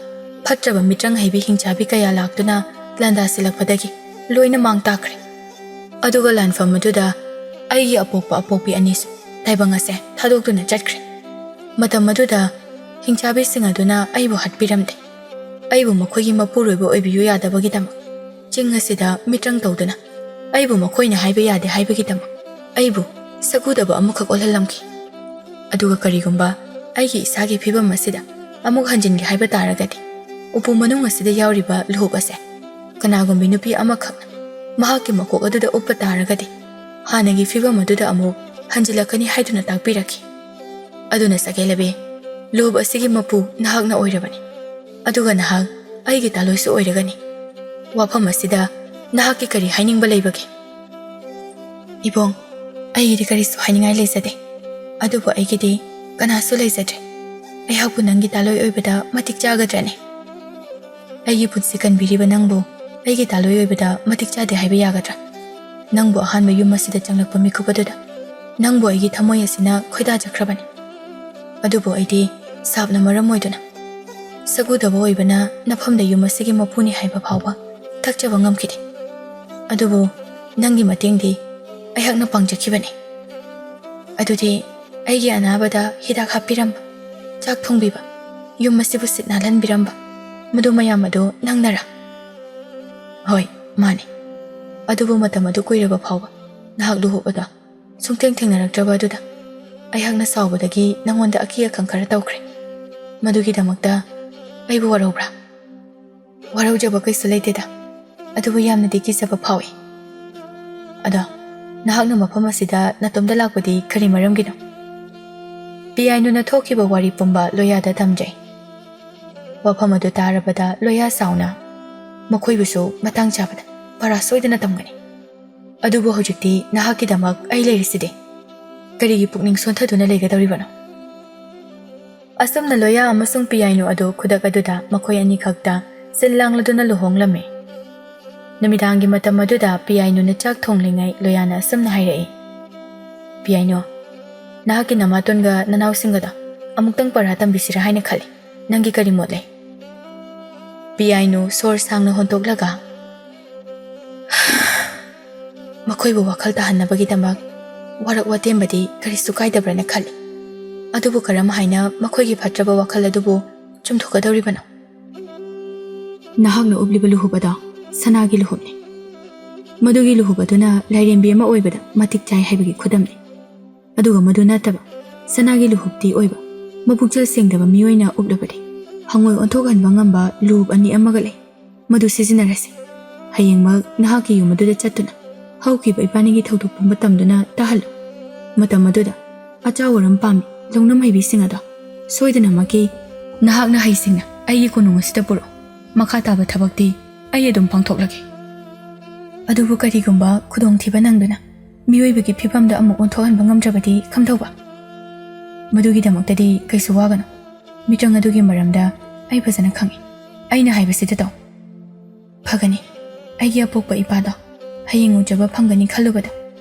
ꯐꯠꯇ꯭ꯔꯕ ꯃꯤꯇ꯭ꯔꯪ ꯍꯩꯕꯤ ꯍꯤꯡꯆꯥꯕꯤ ꯀꯌꯥ ꯂꯥꯛꯇꯨꯅ ꯂꯥꯟꯗꯥꯁꯤꯜꯂꯛꯄꯗꯒꯤ ꯂꯣꯏꯅ ꯃꯥꯡ ꯇꯥꯛꯈ꯭ꯔꯦ꯫ ꯑꯗꯨꯒ ꯂꯥꯟꯐꯝ ꯑꯗꯨꯗ ꯑꯩꯒꯤ ꯑꯄꯣꯛꯄ ꯑꯄꯣꯛꯄꯤ ꯑꯅꯤꯁꯨ ꯇꯥꯏꯕꯪ ꯑꯁꯦ ꯊꯥꯗꯣꯛꯇꯨꯅ ꯆꯠꯈ꯭ꯔꯦ꯫ ꯃꯇꯝ ꯑꯗꯨꯗ ꯍꯤꯡꯆꯥꯕꯤꯁꯤꯡ ꯑꯗꯨꯅ ꯑꯩꯕꯨ ꯍꯥꯠꯄꯤꯔꯝꯗꯦ꯫ ꯑꯩꯕꯨ ꯃꯈꯣꯏꯒꯤ ꯃꯄꯨꯔꯣꯏꯕ ꯑꯣꯏꯕꯤꯌꯨ ꯌꯥꯗꯕꯒꯤꯗꯃꯛ ꯆꯤꯡ ꯑꯁꯤꯗ ꯃꯤꯇ꯭ꯔꯪ ꯇꯧꯗꯨꯅ ꯑꯩꯕꯨ ꯃꯈꯣꯏꯅ ꯍꯥꯏꯕ ꯌꯥꯗꯦ ꯍꯥꯏꯕꯒꯤꯗꯃꯛ ꯑꯩꯕꯨ ꯁꯛꯎꯗꯕ ꯑꯃꯈꯛ ꯑꯣꯜꯍꯜꯂꯝꯈꯤ꯫ ꯑꯗꯨꯒ ꯀꯔꯤꯒꯨꯝꯕ ꯑꯩꯒꯤ ꯏꯁꯥꯒꯤ ꯐꯤꯕꯝ ꯑꯁꯤꯗ ꯑꯃꯨꯛ ꯍꯟꯖꯤꯟꯒꯦ ꯍꯥꯏꯕ ꯇꯥꯔꯒꯗꯤ, ꯎꯄꯨ ꯃꯅꯨꯡ ꯑꯁꯤꯗ ꯌꯥꯎꯔꯤꯕ ꯂꯨꯍꯨꯞ ꯑꯁꯦ ꯀꯅꯥꯒꯨꯝꯕꯤ ꯅꯨꯄꯤ ꯑꯃꯈꯛꯅ ꯃꯍꯥꯛꯀꯤ ꯃꯀꯣꯛ ꯑꯗꯨꯗ ꯎꯞꯄ ꯇꯥꯔꯒꯗꯤ, ꯍꯥꯟꯅꯒꯤ ꯐꯤꯕꯝ ꯑꯗꯨꯗ ꯑꯃꯨꯛ ꯍꯟꯖꯤꯜꯂꯛꯀꯅꯤ ꯍꯥꯏꯗꯨꯅ ꯇꯥꯛꯄꯤꯔꯛꯈꯤ꯫ ꯑꯗꯨꯅ ꯁꯒꯦꯂꯕꯤ, ꯂꯨꯍꯨꯞ ꯑꯁꯤꯒꯤ ꯃꯄꯨ ꯅꯍꯥꯛꯅ ꯑꯣꯏꯔꯕꯅꯤ꯫ ꯑꯗꯨꯒ ꯅꯍꯥꯛ ꯑꯩꯒꯤ ꯇꯥꯂꯣꯏꯁꯨ ꯑꯣꯏꯔꯒꯅꯤ꯫ ꯋꯥꯐꯝ ꯑꯁꯤꯗ ꯅꯍꯥꯛꯀꯤ ꯀꯔꯤ ꯍꯥꯏꯅꯤꯡꯕ ꯂꯩꯕꯒꯦ? ꯏꯕꯣꯡ, ꯑꯩꯒꯤꯗꯤ ꯀꯔꯤꯁꯨ ꯍꯥꯏꯅꯤꯡꯉꯥꯏ ꯂꯩꯖꯗꯦ꯫ ꯑꯗꯨꯕꯨ ꯑꯩꯒꯤꯗꯤ ꯀꯅꯥꯁꯨ ꯂꯩꯖꯗ꯭ꯔꯦ꯫ ꯑꯩꯍꯥꯛꯄꯨ ꯅꯪꯒꯤ ꯇꯥꯂꯣꯏ ꯑꯣꯏꯕꯗ ꯃꯇꯤꯛ ꯆꯥꯒꯗ꯭ꯔꯅꯦ? ꯑꯩꯒꯤ ꯄꯨꯟꯁꯤ ꯀꯟꯕꯤꯔꯤꯕ ꯅꯪꯕꯨ ꯑꯩꯒꯤ ꯇꯥꯂꯣꯏ ꯑꯣꯏꯕꯗ ꯃꯇꯤꯛ ꯆꯥꯗꯦ ꯍꯥꯏꯕ ꯌꯥꯒꯗ꯭ꯔꯥ? ꯅꯪꯕꯨ ꯑꯍꯥꯟꯕ ꯌꯨꯝ ꯑꯁꯤꯗ ꯆꯪꯂꯛꯄ ꯃꯤꯀꯨꯞ ꯑꯗꯨꯗ ꯅꯪꯕꯨ ꯑꯩꯒꯤ ꯊꯃꯣꯏ ꯑꯁꯤꯅ ꯈꯣꯏꯗꯥꯖꯈ꯭ꯔꯕꯅꯤ꯫ ꯑꯗꯨꯕꯨ ꯑꯩꯗꯤ ꯁꯥꯞꯅ ꯃꯔꯝ ꯑꯣꯏꯗꯨꯅ ꯁꯛꯎꯗꯕ ꯑꯣꯏꯕꯅ ꯅꯐꯝꯗ ꯌꯨꯝ ꯑꯁꯤꯒꯤ ꯃꯄꯨꯅꯤ ꯍꯥꯏꯕ ꯐꯥꯎꯕ ꯊꯛꯆꯕ ꯉꯝꯈꯤꯗꯦ꯫ ꯑꯗꯨꯕꯨ ꯅꯪꯒꯤ ꯃꯇꯦꯡꯗꯤ ꯑꯩꯍꯥꯛꯅ ꯄꯥꯡꯖꯈꯤꯕꯅꯤ꯫ ꯑꯗꯨꯗꯤ ꯑꯩꯒꯤ ꯑꯅꯥꯕꯗ ꯍꯤꯗꯥꯛ ꯍꯥꯞꯄꯤꯔꯝꯕ, ꯆꯥꯛ ꯊꯣꯡꯕꯤꯕ, ꯌꯨꯝ ꯑꯁꯤꯕꯨ ꯁꯤꯠ ꯅꯥꯜꯍꯟꯕꯤꯔꯝꯕ, ꯃꯗꯨ ꯃꯌꯥꯝ ꯑꯗꯨ ꯅꯪꯅꯔꯥ? ꯍꯣꯏ, ꯃꯥꯅꯤ꯫ ꯑꯗꯨꯕꯨ ꯃꯇꯝ ꯑꯗꯨ ꯀꯨꯏꯔꯕ ꯐꯥꯎꯕ ꯅꯍꯥꯛ ꯂꯨꯍꯣꯛ ꯑꯗꯣ ꯁꯨꯡꯊꯦꯡ ꯊꯦꯡꯅꯔꯛꯇ꯭ꯔꯕ ꯑꯗꯨꯗ ꯑꯩꯍꯥꯛꯅ ꯁꯥꯎꯕꯗꯒꯤ ꯅꯉꯣꯟꯗ ꯑꯀꯤ ꯑꯈꯪ ꯈꯔ ꯇꯧꯈ꯭ꯔꯦ꯫ ꯃꯗꯨꯒꯤꯗꯃꯛꯇ ꯑꯩꯕꯨ ꯋꯥꯔꯧꯕ꯭ꯔꯥ? ꯋꯥꯔꯧꯖꯕ ꯀꯩꯁꯨ ꯂꯩꯇꯦꯗ, ꯑꯗꯨꯕꯨ ꯌꯥꯝꯅꯗꯤ ꯀꯤꯖꯕ ꯐꯥꯎꯏ꯫ ꯑꯗꯣ, ꯅꯍꯥꯛꯅ ꯃꯐꯝ ꯑꯁꯤꯗ ꯅꯇꯣꯝꯇ ꯂꯥꯛꯄꯗꯤ ꯀꯔꯤ ꯃꯔꯝꯒꯤꯅꯣ? ꯄꯤꯌꯥꯏꯅꯨꯅ ꯊꯣꯛꯈꯤꯕ ꯋꯥꯔꯤ ꯄꯨꯝꯕ ꯂꯣꯌꯥꯗ ꯇꯝꯖꯩ꯫ ꯋꯥꯐꯝ ꯑꯗꯨ ꯇꯥꯔꯕꯗ ꯂꯣꯌꯥ ꯁꯥꯎꯅ, "ꯃꯈꯣꯏꯕꯨꯁꯨ ꯃꯇꯥꯡ ꯆꯥꯕꯗ ꯄꯔꯥ ꯁꯣꯏꯗꯅ ꯇꯝꯒꯅꯤ꯫ ꯑꯗꯨꯕꯨ ꯍꯧꯖꯤꯛꯇꯤ ꯅꯍꯥꯛꯀꯤꯗꯃꯛ ꯑꯩ ꯂꯩꯔꯤꯁꯤꯗꯤ꯫ ꯀꯔꯤꯒꯤ ꯄꯨꯛꯅꯤꯡ ꯁꯣꯟꯊꯗꯨꯅ ꯂꯩꯒꯗꯧꯔꯤꯕꯅꯣ?" ꯑꯁꯨꯝꯅ ꯂꯣꯌꯥ ꯑꯃꯁꯨꯡ ꯄꯤꯌꯥꯏꯅꯨ ꯑꯗꯨ ꯈꯨꯗꯛ ꯑꯗꯨꯗ ꯃꯈꯣꯏ ꯑꯅꯤꯈꯛꯇ ꯁꯤꯜ ꯂꯥꯡꯂꯗꯨꯅ ꯂꯨꯍꯣꯡꯂꯝꯃꯤ꯫ ꯅꯨꯃꯤꯗꯥꯡꯒꯤ ꯃꯇꯝ ꯑꯗꯨꯗ ꯄꯤꯌꯥꯏꯅꯨꯅ ꯆꯥꯛ ꯊꯣꯡꯂꯤꯉꯩ ꯂꯣꯌꯥꯅ ꯑꯁꯨꯝꯅ ꯍꯥꯏꯔꯛꯏ, "ꯄꯤꯌꯥꯏꯅꯨ, ꯅꯍꯥꯛꯀꯤ ꯅꯃꯥꯇꯣꯟꯒ ꯅꯅꯥꯎꯁꯤꯡꯒꯗꯣ ꯑꯃꯨꯛꯇꯪ ꯄꯔꯥ ꯇꯝꯕꯤꯁꯤꯔꯥ ꯍꯥꯏꯅ ꯈꯜꯂꯤ꯫ ꯅꯪꯒꯤ ꯀꯔꯤ ꯃꯣꯠ ꯂꯩ?" ꯄꯤꯌꯥꯏꯅꯨ ꯁꯣꯔ ꯁꯥꯡꯅ ꯍꯣꯟꯇꯣꯛꯂꯒ, "ꯃꯈꯣꯏ ꯑꯩꯈꯣꯏꯕꯨ ꯋꯥꯈꯜ ꯇꯥꯍꯟꯅꯕꯒꯤꯗꯃꯛ ꯋꯥꯔꯛ ꯋꯥꯇꯦꯝꯕꯗꯤ ꯀꯔꯤꯁꯨ ꯀꯥꯏꯗꯕ꯭ꯔꯅ ꯈꯜꯂꯤ꯫ ꯑꯗꯨꯕꯨ ꯀꯔꯝ ꯍꯥꯏꯅ ꯃꯈꯣꯏꯒꯤ ꯐꯠꯇ꯭ꯔꯕ ꯋꯥꯈꯜ ꯑꯗꯨꯕꯨ ꯆꯨꯝꯊꯣꯛꯀꯗꯧꯔꯤꯕꯅꯣ? ꯅꯍꯥꯛꯅ ꯎꯞꯂꯤꯕ ꯂꯨꯍꯨꯞ ꯑꯗꯣ ꯁꯅꯥꯒꯤ ꯂꯨꯍꯨꯞꯅꯤ꯫ ꯃꯗꯨꯒꯤ ꯂꯨꯍꯨꯞ ꯑꯗꯨꯅ ꯂꯥꯏꯔꯦꯝꯕꯤ ꯑꯃ ꯑꯣꯏꯕꯗ ꯃꯇꯤꯛ ꯆꯥꯏ ꯍꯥꯏꯕꯒꯤ ꯈꯨꯗꯝꯅꯤ꯫ ꯑꯗꯨꯒ ꯃꯗꯨ ꯅꯠꯇꯕ, ꯁꯅꯥꯒꯤ ꯂꯨꯍꯨꯞꯇꯤ ꯑꯣꯏꯕ, ꯃꯄꯨꯛꯆꯦꯜ ꯁꯦꯡꯗꯕ ꯃꯤꯑꯣꯏꯅ ꯎꯞꯂꯕꯗꯤ ꯍꯪꯉꯣꯏ ꯑꯣꯟꯊꯣꯛꯍꯟꯕ ꯉꯝꯕ ꯂꯨꯍꯨꯞ ꯑꯅꯤ ꯑꯃꯒ ꯂꯩ꯫ ꯃꯗꯨ ꯁꯤꯖꯤꯟꯅꯔꯁꯤ꯫ ꯍꯌꯦꯡꯃꯛ ꯅꯍꯥꯛꯀꯤ ꯌꯨꯝ ꯑꯗꯨꯗ ꯆꯠꯇꯨꯅ ꯍꯧꯈꯤꯕ ꯏꯕꯥꯅꯤꯒꯤ ꯊꯧꯗꯣꯛ ꯄꯨꯝꯕ ꯇꯝꯗꯨꯅ ꯇꯥꯍꯜꯂꯨ꯫ ꯃꯇꯝ ꯑꯗꯨꯗ ꯑꯆꯥꯎ ꯑꯔꯝ ꯄꯥꯝꯃꯤ ꯂꯧꯅꯝ ꯍꯩꯕꯤꯁꯤꯡ ꯑꯗꯣ ꯁꯣꯏꯗꯅꯃꯛꯀꯤ ꯅꯍꯥꯛꯅ ꯍꯩꯁꯤꯡꯅ ꯑꯩꯒꯤ ꯀꯣꯅꯨꯡ ꯑꯁꯤꯗ ꯄꯨꯔꯛꯎ꯫ ꯃꯈꯥ ꯇꯥꯕ ꯊꯕꯛꯇꯤ ꯑꯩ ꯑꯗꯨꯝ ꯄꯥꯡꯊꯣꯛꯂꯒꯦ꯫ ꯑꯗꯨꯕꯨ ꯀꯔꯤꯒꯨꯝꯕ ꯈꯨꯗꯣꯡꯊꯤꯕ ꯅꯪꯗꯨꯅ ꯃꯤꯑꯣꯏꯕꯒꯤ ꯐꯤꯕꯝꯗ ꯑꯃꯨꯛ ꯑꯣꯟꯊꯣꯛꯍꯟꯕ ꯉꯝꯗ꯭ꯔꯕꯗꯤ ꯀꯝꯗꯧꯕ? ꯃꯗꯨꯒꯤꯗꯃꯛꯇꯗꯤ ꯀꯩꯁꯨ ꯋꯥꯒꯅꯨ꯫ ꯃꯤꯇ꯭ꯔꯪ ꯑꯗꯨꯒꯤ ꯃꯔꯝꯗ ꯑꯩ ꯐꯖꯅ ꯈꯪꯏ꯫ ꯑꯩꯅ ꯍꯥꯏꯕꯁꯤꯗ ꯇꯧ꯫ ꯐꯒꯅꯤ꯫ ꯑꯩꯒꯤ ꯑꯄꯣꯛꯄ ꯏꯄꯥꯗꯣ ꯍꯌꯦꯡ ꯎꯖꯕ ꯐꯪꯒꯅꯤ ꯈꯜꯂꯨꯕꯗ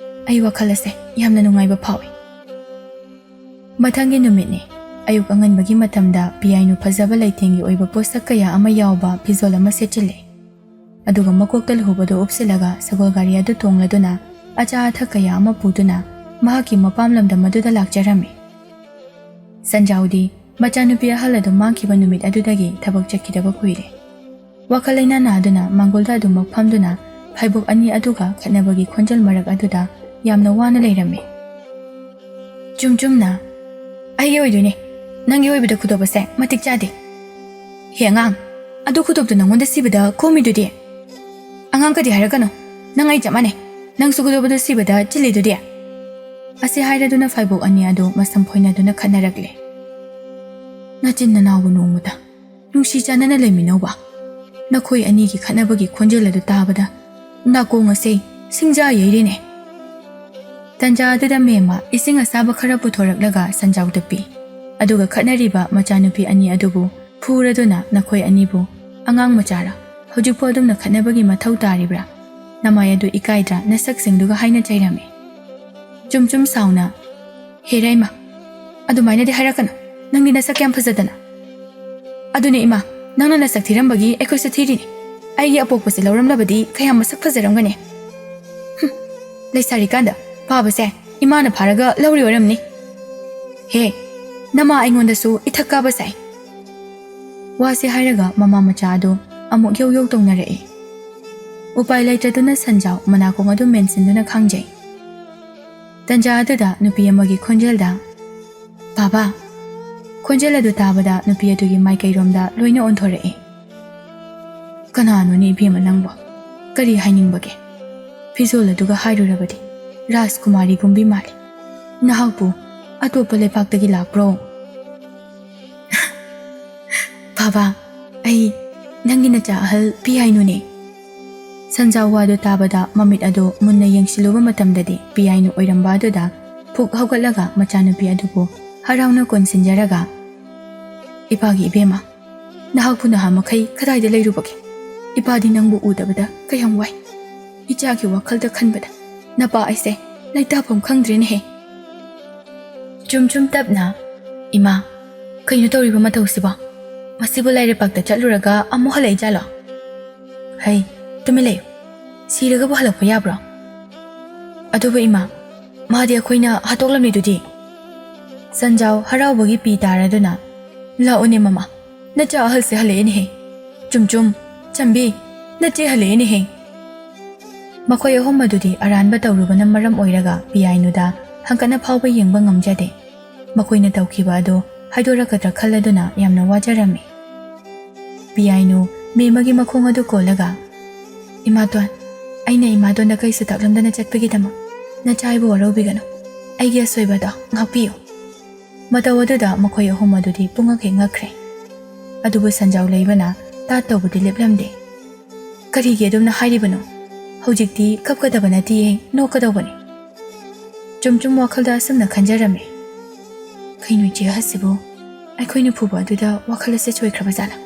ꯑꯩ ꯋꯥꯈꯜ ꯑꯁꯦ ꯌꯥꯝꯅ ꯅꯨꯡꯉꯥꯏꯕ ꯐꯥꯎꯏ꯫ ꯃꯊꯪꯒꯤ ꯅꯨꯃꯤꯠꯅꯤ꯫ ꯑꯌꯨꯛ ꯑꯉꯟꯕꯒꯤ ꯃꯇꯝꯗ ꯄꯤꯌꯥꯏꯅꯨ ꯐꯖꯕ ꯂꯩꯇꯦꯡꯒꯤ ꯑꯣꯏꯕ ꯄꯣꯠꯁꯛ ꯀꯌꯥ ꯑꯃ ꯌꯥꯎꯕ ꯐꯤꯖꯣꯜ ꯑꯃ ꯁꯦꯠꯆꯤꯜꯂꯦ꯫ ꯑꯗꯨꯒ ꯃꯀꯣꯛꯇ ꯂꯨꯍꯨꯞ ꯑꯗꯨ ꯎꯞꯁꯤꯜꯂꯒ ꯁꯒꯣꯜ ꯒꯥꯔꯤ ꯑꯗꯨ ꯇꯣꯡꯂꯗꯨꯅ ꯑꯆꯥ ꯑꯊꯛ ꯀꯌꯥ ꯑꯃ ꯄꯨꯗꯨꯅ ꯃꯍꯥꯛꯀꯤ ꯃꯄꯥꯝ ꯂꯝꯗꯝ ꯑꯗꯨꯗ ꯂꯥꯛꯆꯔꯝꯃꯤ꯫ ꯁꯟꯖꯥꯎꯗꯤ ꯃꯆꯥꯅꯨꯄꯤ ꯑꯍꯜ ꯑꯗꯨ ꯃꯥꯡꯈꯤꯕ ꯅꯨꯃꯤꯠ ꯑꯗꯨꯗꯒꯤ ꯊꯕꯛ ꯆꯠꯈꯤꯗꯕ ꯀꯨꯏꯔꯦ꯫ ꯋꯥꯈꯜ ꯂꯩꯅꯥ ꯅꯥꯗꯨꯅ ꯃꯥꯡꯒꯣꯜꯗ ꯑꯗꯨꯃꯛ ꯐꯝꯗꯨꯅ ꯐꯥꯏꯕꯣꯛ ꯑꯅꯤ ꯑꯗꯨꯒ ꯈꯠꯅꯕꯒꯤ ꯈꯣꯟꯖꯦꯜ ꯃꯔꯛ ꯑꯗꯨꯗ ꯌꯥꯝꯅ ꯋꯥꯅ ꯂꯩꯔꯝꯃꯤ꯫ ꯆꯨꯝ ꯆꯨꯝꯅ, "ꯑꯩꯒꯤ ꯑꯣꯏꯗꯣꯏꯅꯦ, ꯅꯪꯒꯤ ꯑꯣꯏꯕꯗ ꯈꯨꯗꯣꯞ ꯑꯁꯦ ꯃꯇꯤꯛ ꯆꯥꯗꯦ꯫ ꯍꯦ ꯑꯉꯥꯡ, ꯑꯗꯨ ꯈꯨꯗꯣꯞꯇꯨ ꯅꯪꯉꯣꯟꯗ ꯁꯤꯕꯗ ꯀꯣꯝꯃꯤꯗꯨꯗꯤ? ꯑꯉꯥꯡ ꯀꯗꯤ ꯍꯥꯏꯔꯛꯀꯅꯨ, ꯅꯪ ꯑꯩ ꯆꯞ ꯃꯥꯟꯅꯩ, ꯅꯪꯁꯨ ꯈꯨꯗꯣꯞ ꯑꯗꯨ ꯁꯤꯕꯗ ꯆꯤꯜꯂꯤꯗꯨꯗꯤ?" ꯑꯁꯤ ꯍꯥꯏꯔꯗꯨꯅ ꯐꯥꯏꯕꯣꯛ ꯑꯅꯤ ꯑꯗꯨ ꯃꯁꯝ ꯐꯣꯏꯅꯗꯨꯅ ꯈꯠꯅꯔꯛꯂꯦ꯫ ꯅꯆꯤꯟ ꯅꯅꯥꯎꯕꯨ ꯅꯣꯡꯃꯇ ꯅꯨꯡꯁꯤ ꯆꯥꯟꯅꯅ ꯂꯩꯃꯤꯟꯅꯧꯕ꯫ ꯅꯈꯣꯏ ꯑꯅꯤꯒꯤ ꯈꯠꯅꯕꯒꯤ ꯈꯣꯟꯖꯦꯜ ꯑꯗꯨ ꯇꯥꯕꯗ ꯅꯥꯀꯣꯡ ꯑꯁꯦ ꯁꯤꯡꯖꯥ ꯌꯩꯔꯦꯅꯦ꯫ ꯇꯟꯖꯥ ꯑꯗꯨꯗ ꯃꯦꯝꯃ ꯏꯁꯤꯡ ꯑꯁꯥꯕ ꯈꯔ ꯄꯨꯊꯣꯔꯛꯂꯒ ꯁꯟꯖꯥꯎꯗ ꯄꯤ꯫ ꯑꯗꯨꯒ ꯈꯠꯅꯔꯤꯕ ꯃꯆꯥꯅꯨꯄꯤ ꯑꯅꯤ ꯑꯗꯨꯕꯨ ꯐꯨꯔꯗꯨꯅ ꯅꯈꯣꯏ ꯑꯅꯤꯕꯨ "ꯑꯉꯥꯡ ꯃꯆꯥꯔ? ꯍꯧꯖꯤꯛꯄꯨ ꯑꯗꯨꯝꯅ ꯈꯠꯅꯕꯒꯤ ꯃꯊꯧ ꯇꯥꯔꯤꯕ꯭ꯔꯥ? ꯅꯃꯥꯏ ꯑꯗꯨ ꯏꯀꯥꯏꯗ꯭ꯔꯥ?" ꯅꯁꯛꯁꯤꯡꯗꯨꯒ ꯍꯥꯏꯅ ꯆꯩꯔꯝꯃꯤ꯫ ꯆꯨꯝ ꯆꯨꯝ ꯁꯥꯎꯅ, "ꯍꯦꯔꯥ ꯏꯃꯥ, ꯑꯗꯨꯃꯥꯏꯅꯗꯤ ꯍꯥꯏꯔꯛꯀꯅꯨ꯫ ꯅꯪꯗꯤ ꯅꯁꯛ ꯀꯌꯥꯝ ꯐꯖꯗꯅ!" "ꯑꯗꯨꯅꯦ ꯏꯃꯥ, ꯅꯪꯅ ꯅꯁꯛ ꯊꯤꯔꯝꯕꯒꯤ ꯑꯩꯈꯣꯏꯁꯨ ꯊꯤꯔꯤꯅꯤ꯫ ꯑꯩꯒꯤ ꯑꯄꯣꯛꯄꯁꯦ ꯂꯧꯔꯝꯂꯕꯗꯤ ꯀꯌꯥꯝ ꯃꯁꯛ ꯐꯖꯔꯝꯒꯅꯤ!" "ꯍꯨꯝ, ꯂꯩꯁꯥꯔꯤꯀꯥꯟꯗ ꯐꯥꯕꯁꯦ ꯏꯃꯥꯅ ꯐꯥꯔꯒ ꯂꯧꯔꯤ ꯑꯣꯏꯔꯝꯅꯤ꯫ ꯍꯦ, ꯅꯃꯥ ꯑꯩꯉꯣꯟꯗꯁꯨ ꯏꯊꯛ ꯀꯥꯕ ꯁꯥꯏ꯫ ꯋꯥꯁꯦ ꯍꯥꯏꯔꯒ ꯃꯃꯥ ꯃꯆꯥ ꯑꯗꯨ ꯑꯃꯨꯛ ꯌꯧ ꯌꯧ ꯇꯧꯅꯔꯛꯏ꯫ ꯎꯄꯥꯏ ꯂꯩꯇꯗꯨꯅ ꯁꯟꯖꯥꯎ ꯃꯅꯥꯀꯣꯡ ꯑꯗꯨ ꯃꯦꯟꯁꯤꯟꯗꯨꯅ ꯈꯥꯡꯖꯩ꯫ ꯇꯟꯖꯥ ꯑꯗꯨꯗ ꯅꯨꯄꯤ ꯑꯃꯒꯤ ꯈꯣꯟꯖꯦꯜꯗ, "ꯕꯥꯕꯥ!" ꯈꯣꯟꯖꯦꯜ ꯑꯗꯨ ꯇꯥꯕꯗ ꯅꯨꯄꯤ ꯑꯗꯨꯒꯤ ꯃꯥꯏꯀꯩꯔꯣꯝꯗ ꯂꯣꯏꯅ ꯑꯣꯟꯊꯣꯔꯛꯏ꯫ "ꯀꯅꯥꯅꯣꯅꯦ ꯏꯕꯦꯝꯃ ꯅꯪꯕꯣ? ꯀꯔꯤ ꯍꯥꯏꯅꯤꯡꯕꯒꯦ? ꯐꯤꯖꯣꯜ ꯑꯗꯨꯒ ꯍꯥꯏꯔꯨꯔꯕꯗꯤ ꯔꯥꯖꯀꯨꯃꯥꯔꯤꯒꯨꯝꯕꯤ ꯃꯥꯜꯂꯤ꯫ ꯅꯍꯥꯛꯄꯨ ꯑꯇꯣꯞꯄ ꯂꯩꯄꯥꯛꯇꯒꯤ ꯂꯥꯛꯄ꯭ꯔꯣ?" "ꯕꯥꯕꯥ, ꯑꯩ ꯅꯪꯒꯤ ꯅꯆꯥ ꯑꯍꯜ ꯄꯤꯌꯥꯏꯅꯨꯅꯦ꯫" ꯁꯟꯖꯥꯎ ꯋꯥꯗꯨ ꯇꯥꯕꯗ ꯃꯃꯤꯠ ꯑꯗꯨ ꯃꯨꯟꯅ ꯌꯦꯡꯁꯤꯜꯂꯨꯕ ꯃꯇꯝꯗꯗꯤ ꯄꯤꯌꯥꯏꯅꯨ ꯑꯣꯏꯔꯝꯕ ꯑꯗꯨꯗ ꯐꯨꯛ ꯍꯧꯒꯠꯂꯒ ꯃꯆꯥꯅꯨꯄꯤ ꯑꯗꯨꯕꯨ ꯍꯔꯥꯎꯅ ꯀꯣꯟꯁꯤꯟꯖꯔꯒ, "ꯏꯄꯥꯒꯤ ꯏꯕꯦꯝꯃ, ꯅꯍꯥꯛꯄꯨ ꯅꯍꯥ ꯃꯈꯩ ꯀꯗꯥꯏꯗ ꯂꯩꯔꯨꯕꯒꯦ? ꯏꯄꯥꯗꯤ ꯅꯪꯕꯨ ꯎꯗꯕꯗ ꯀꯌꯥꯝ ꯋꯥꯏ꯫ ꯏꯆꯥꯒꯤ ꯋꯥꯈꯜꯗ ꯈꯟꯕꯗ ꯅꯄꯥ ꯑꯩꯁꯦ ꯂꯩꯇꯥꯐꯝ ꯈꯪꯗ꯭ꯔꯦꯅꯦꯍꯦ꯫" ꯆꯨꯝ ꯆꯨꯝ ꯇꯞꯅ, "ꯏꯃꯥ, ꯀꯩꯅꯣ ꯇꯧꯔꯤꯕ ꯃꯇꯧꯁꯤꯕꯣ? ꯃꯁꯤꯕꯨ ꯂꯥꯏꯔꯩꯄꯥꯛꯇ ꯆꯠꯂꯨꯔꯒ ꯑꯃꯨꯛ ꯍꯜꯂꯛꯏꯖꯥꯠꯂꯣ? ꯍꯩ, ꯇꯨꯃꯤꯟ ꯂꯩꯌꯨ꯫ ꯁꯤꯔꯒꯕꯨ ꯍꯜꯂꯛꯄ ꯌꯥꯕ꯭ꯔꯣ? ꯑꯗꯨꯕꯨ ꯏꯃꯥ, ꯃꯥꯗꯤ ꯑꯩꯈꯣꯏꯅ ꯍꯥꯠꯇꯣꯛꯂꯝꯂꯤꯗꯨꯗꯤ꯫" ꯁꯟꯖꯥꯎ ꯍꯔꯥꯎꯕꯒꯤ ꯄꯤ ꯇꯥꯔꯗꯨꯅ, "ꯂꯥꯛꯎꯅꯦ ꯃꯃꯥ, ꯅꯆꯥ ꯑꯍꯜꯁꯦ ꯍꯜꯂꯛꯑꯦꯅꯦꯍꯦ꯫ ꯆꯨꯝ ꯆꯨꯝ, ꯆꯝꯕꯤ, ꯅꯆꯦ ꯍꯜꯂꯛꯑꯦꯅꯦꯍꯦ꯫" ꯃꯈꯣꯏ ꯑꯍꯨꯝ ꯑꯗꯨꯗꯤ ꯑꯔꯥꯟꯕ ꯇꯧꯔꯨꯕꯅ ꯃꯔꯝ ꯑꯣꯏꯔꯒ ꯄꯤꯌꯥꯏꯅꯨꯗ ꯍꯪꯀꯠꯅ ꯐꯥꯎꯕ ꯌꯦꯡꯕ ꯉꯝꯖꯗꯦ꯫ ꯃꯈꯣꯏꯅ ꯇꯧꯈꯤꯕ ꯑꯗꯨ ꯍꯥꯏꯗꯣꯔꯛꯀꯗ꯭ꯔꯥ ꯈꯜꯂꯗꯨꯅ ꯌꯥꯝꯅ ꯋꯥꯖꯔꯝꯃꯤ꯫ ꯄꯤꯌꯥꯏꯅꯨ ꯃꯦꯝꯃꯒꯤ ꯃꯈꯣꯡ ꯑꯗꯨ ꯀꯣꯜꯂꯒ, "ꯏꯃꯥꯇꯣꯟ, ꯑꯩꯅ ꯏꯃꯥꯇꯣꯟꯗ ꯀꯩꯁꯨ ꯇꯥꯛꯂꯝꯗꯅ ꯆꯠꯄꯒꯤꯗꯃꯛ ꯅꯆꯥ ꯑꯩꯕꯨ ꯋꯥꯔꯧꯕꯤꯒꯅꯨ꯫ ꯑꯩꯒꯤ ꯑꯁꯣꯏꯕ ꯑꯗꯣ ꯉꯥꯛꯄꯤꯌꯨ꯫" ꯃꯇꯧ ꯑꯗꯨꯗ ꯃꯈꯣꯏ ꯑꯍꯨꯝ ꯑꯗꯨꯗꯤ ꯄꯨꯡꯉꯛ ꯍꯦꯛ ꯉꯛꯈ꯭ꯔꯦ꯫ ꯑꯗꯨꯕꯨ ꯁꯟꯖꯥꯎ ꯂꯩꯕꯅ ꯇꯥꯠ ꯇꯧꯕꯗꯤ ꯂꯦꯞꯂꯝꯗꯦ꯫ "ꯀꯔꯤꯒꯤ ꯑꯗꯨꯝꯅ ꯍꯥꯏꯔꯤꯕꯅꯣ? ꯍꯧꯖꯤꯛꯇꯤ ꯀꯞꯀꯗꯕ ꯅꯠꯇꯦꯌꯦ, ꯅꯣꯛꯀꯗꯧꯕꯅꯤ꯫" ꯆꯨꯝ ꯆꯨꯝ ꯋꯥꯈꯜꯗ ꯑꯁꯨꯝꯅ ꯈꯟꯖꯔꯝꯃꯤ, "ꯀꯩꯅꯣ ꯏꯆꯦ ꯑꯍꯜꯁꯤꯕꯨ ꯑꯩꯈꯣꯏꯅ ꯐꯨꯕ ꯑꯗꯨꯗ ꯋꯥꯈꯜ ꯑꯁꯦ ꯆꯣꯏꯈ꯭ꯔꯕ ꯖꯥꯠꯂꯥ?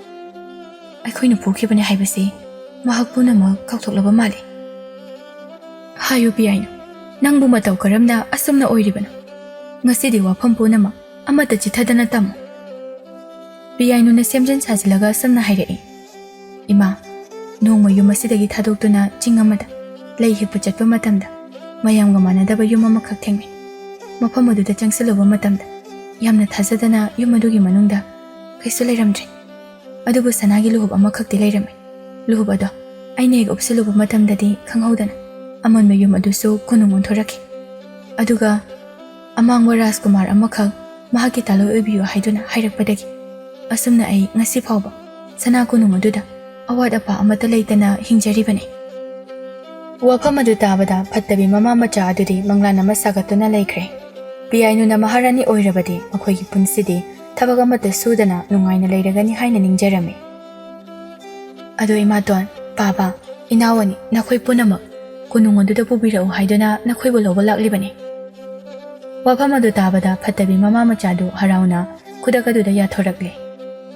ꯑꯩꯈꯣꯏꯅ ꯐꯨꯈꯤꯕꯅꯤ ꯍꯥꯏꯕꯁꯤ ꯃꯍꯥꯛ ꯄꯨꯝꯅꯃꯛ ꯀꯥꯎꯊꯣꯛꯂꯕ ꯃꯥꯜꯂꯤ꯫" "ꯍꯥꯏꯌꯨ ꯄꯤꯌꯥꯏꯅꯨ, ꯅꯪꯕꯨ ꯃꯇꯧ ꯀꯔꯝꯅ ꯑꯁꯨꯝꯅ ꯑꯣꯏꯔꯤꯕꯅꯣ? ꯉꯁꯤꯗꯤ ꯋꯥꯐꯝ ꯄꯨꯝꯅꯃꯛ ꯑꯃꯠꯇ ꯆꯤꯠꯊꯗꯅ ꯇꯝꯃꯨ꯫" ꯄꯤꯌꯥꯏꯅꯨꯅ ꯁꯦꯝꯖꯤꯟ ꯁꯥꯖꯤꯜꯂꯒ ꯑꯁꯨꯝꯅ ꯍꯥꯏꯔꯛꯏ, "ꯏꯃꯥ, ꯅꯣꯡꯃ ꯌꯨꯝ ꯑꯁꯤꯗꯒꯤ ꯊꯥꯗꯣꯛꯇꯨꯅ ꯆꯤꯡ ꯑꯃꯗ ꯂꯩ ꯍꯦꯛꯄ ꯆꯠꯄ ꯃꯇꯝꯗ ꯃꯌꯥꯝꯒ ꯃꯥꯟꯅꯗꯕ ꯌꯨꯝ ꯑꯃꯈꯛ ꯊꯦꯡꯅꯩ꯫ ꯃꯐꯝ ꯑꯗꯨꯗ ꯆꯪꯁꯤꯜꯂꯨꯕ ꯃꯇꯝꯗ ꯌꯥꯝꯅ ꯊꯥꯖꯗꯅ ꯌꯨꯝ ꯑꯗꯨꯒꯤ ꯃꯅꯨꯡꯗ ꯀꯩꯁꯨ ꯂꯩꯔꯝꯗ꯭ꯔꯦ꯫ ꯑꯗꯨꯕꯨ ꯁꯅꯥꯒꯤ ꯂꯨꯍꯨꯞ ꯑꯃꯈꯛꯇꯤ ꯂꯩꯔꯝꯃꯤ꯫ ꯂꯨꯍꯨꯞ ꯑꯗꯣ ꯑꯩꯅ ꯍꯦꯛ ꯎꯞꯁꯤꯜꯂꯨꯕ ꯃꯇꯝꯗꯗꯤ ꯈꯪꯍꯧꯗꯅ ꯑꯃꯟꯕ ꯌꯨꯝ ꯑꯗꯨꯁꯨ ꯀꯣꯅꯨꯡ ꯑꯣꯟꯊꯣꯔꯛꯈꯤ꯫ ꯑꯗꯨꯒ ꯑꯃꯥꯡꯕ ꯔꯥꯖꯀꯨꯃꯥꯔ ꯑꯃꯈꯛ ꯃꯍꯥꯛꯀꯤ ꯇꯥꯂꯣꯏ ꯑꯣꯏꯕꯤꯌꯨ ꯍꯥꯏꯗꯨꯅ ꯍꯥꯏꯔꯛꯄꯗꯒꯤ ꯑꯁꯨꯝꯅ ꯑꯩ ꯉꯁꯤ ꯐꯥꯎꯕ ꯁꯅꯥ ꯀꯣꯅꯨꯡ ꯑꯗꯨꯗ ꯑꯋꯥꯠ ꯑꯄꯥ ꯑꯃꯠꯇ ꯂꯩꯇꯅ ꯍꯤꯡꯖꯔꯤꯕꯅꯤ꯫ ꯋꯥꯐꯝ ꯑꯗꯨ ꯇꯥꯕꯗ ꯐꯠꯇꯕꯤ ꯃꯃꯥ ꯃꯆꯥ ꯑꯗꯨꯗꯤ ꯃꯪꯂꯥꯟ ꯑꯃ ꯁꯥꯒꯠꯇꯨꯅ ꯂꯩꯈ꯭ꯔꯦ꯫ ꯄꯤꯌꯥꯏꯅꯨꯅ ꯃꯍꯥꯔꯥꯅꯤ ꯑꯣꯏꯔꯕꯗꯤ ꯃꯈꯣꯏꯒꯤ ꯄꯨꯟꯁꯤꯗꯤ ꯊꯕꯛ ꯑꯃꯠꯇ ꯁꯨꯗꯅ ꯅꯨꯡꯉꯥꯏꯅ ꯂꯩꯔꯒꯅꯤ ꯍꯥꯏꯅ ꯅꯤꯡꯖꯔꯝꯃꯤ꯫ ꯑꯗꯣ ꯏꯃꯥꯇꯣꯟ, ꯄꯥꯕ, ꯏꯅꯥꯎ ꯑꯅꯤ, ꯅꯈꯣꯏ ꯄꯨꯝꯅꯃꯛ ꯀꯣꯅꯨꯡ ꯑꯗꯨꯗ ꯄꯨꯕꯤꯔꯛꯎ ꯍꯥꯏꯗꯨꯅ ꯅꯈꯣꯏꯕꯨ ꯂꯧꯕ ꯂꯥꯛꯂꯤꯕꯅꯤ꯫ ꯋꯥꯐꯝ ꯑꯗꯨ ꯇꯥꯕꯗ ꯐꯠꯇꯕꯤ ꯃꯃꯥ ꯃꯆꯥꯗꯨ ꯍꯔꯥꯎꯅ ꯈꯨꯗꯛ ꯑꯗꯨꯗ ꯌꯥꯊꯣꯔꯛꯂꯦ꯫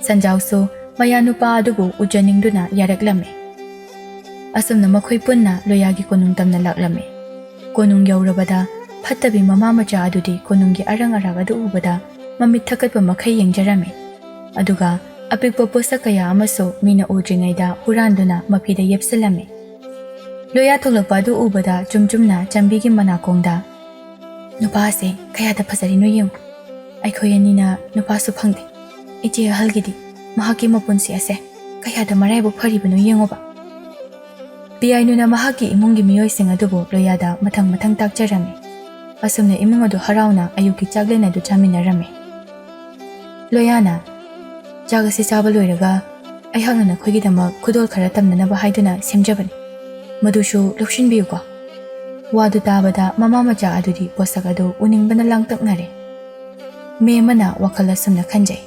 ꯁꯟꯖꯥꯎꯁꯨ ꯃꯌꯥꯅꯨꯄꯥ ꯑꯗꯨꯕꯨ ꯎꯖꯅꯤꯡꯗꯨꯅ ꯌꯥꯔꯛꯂꯝꯃꯤ꯫ ꯑꯁꯨꯝꯅ ꯃꯈꯣꯏ ꯄꯨꯟꯅ ꯂꯣꯌꯥꯒꯤ ꯀꯣꯅꯨꯡ ꯇꯝꯅ ꯂꯥꯛꯂꯝꯃꯤ꯫ ꯀꯣꯅꯨꯡ ꯌꯧꯔꯕꯗ ꯐꯠꯇꯕꯤ ꯃꯃꯥ ꯃꯆꯥ ꯑꯗꯨꯗꯤ ꯀꯣꯅꯨꯡꯒꯤ ꯑꯔꯪ ꯑꯔꯥꯛ ꯑꯗꯨ ꯎꯕꯗ ꯃꯃꯤꯠ ꯊꯛꯀꯠꯄ ꯃꯈꯩ ꯌꯦꯡꯖꯔꯝꯃꯤ꯫ ꯑꯗꯨꯒ ꯑꯄꯤꯛꯄ ꯄꯣꯠꯁꯛ ꯀꯌꯥ ꯑꯃꯁꯨ ꯃꯤꯅ ꯎꯗ꯭ꯔꯤꯉꯩꯗ ꯍꯨꯔꯥꯟꯗꯨꯅ ꯃꯐꯤꯗ ꯌꯦꯞꯁꯤꯜꯂꯝꯃꯤ꯫ ꯂꯣꯌꯥ ꯊꯣꯛꯂꯛꯄ ꯑꯗꯨ ꯎꯕꯗ ꯆꯨꯝ ꯆꯨꯝꯅ ꯆꯥꯟꯕꯤꯒꯤ ꯃꯅꯥꯀꯣꯡꯗ, "ꯅꯨꯄꯥ ꯑꯁꯦ ꯀꯌꯥꯗ ꯐꯖꯔꯤꯅꯣ ꯌꯦꯡꯉꯨ꯫ ꯑꯩꯈꯣꯏ ꯑꯅꯤꯅ ꯅꯨꯄꯥꯁꯨ ꯐꯪꯗꯦ꯫ ꯏꯆꯦ ꯑꯍꯜꯒꯤꯗꯤ ꯃꯍꯥꯛꯀꯤ ꯃꯄꯨꯟꯁꯤ ꯑꯁꯦ ꯀꯌꯥꯗ ꯃꯔꯥꯏꯕꯛ ꯐꯔꯤꯕꯅꯣ ꯌꯦꯡꯉꯨꯕ꯫" ꯄꯤꯌꯥꯏꯅꯨꯅ ꯃꯍꯥꯛꯀꯤ ꯏꯃꯨꯡꯒꯤ ꯃꯤꯑꯣꯏꯁꯤꯡ ꯑꯗꯨꯕꯨ ꯂꯣꯌꯥꯗ ꯃꯊꯪ ꯃꯊꯪ ꯇꯥꯛꯆꯔꯝꯃꯤ꯫ ꯑꯁꯨꯝꯅ ꯏꯃꯨꯡ ꯑꯗꯨ ꯍꯔꯥꯎꯅ ꯑꯌꯨꯛꯀꯤ ꯆꯥꯛꯂꯦꯟ ꯑꯗꯨ ꯆꯥꯃꯤꯟꯅꯔꯝꯃꯤ꯫ ꯂꯣꯌꯥꯅ, "ꯆꯥꯛ ꯑꯁꯤ ꯆꯥꯕ ꯂꯣꯏꯔꯒ ꯑꯩꯍꯥꯛꯅ ꯅꯈꯣꯏꯒꯤꯗꯃꯛ ꯈꯨꯗꯣꯜ ꯈꯔ ꯇꯝꯅꯅꯕ ꯍꯥꯏꯗꯨꯅ ꯁꯦꯝꯖꯕꯅꯤ꯫ ꯃꯗꯨꯁꯨ ꯂꯧꯁꯤꯟꯕꯤꯌꯨꯀꯣ꯫" ꯋꯥꯗꯨ ꯇꯥꯕꯗ ꯃꯃꯥ ꯃꯆꯥ ꯑꯗꯨꯗꯤ ꯄꯣꯠꯁꯛ ꯑꯗꯨ ꯎꯅꯤꯡꯕꯅ ꯂꯥꯡꯇꯛꯅꯔꯦ꯫ ꯃꯦꯝꯃꯅ ꯋꯥꯈꯜ ꯑꯁꯨꯝꯅ ꯈꯟꯖꯩ,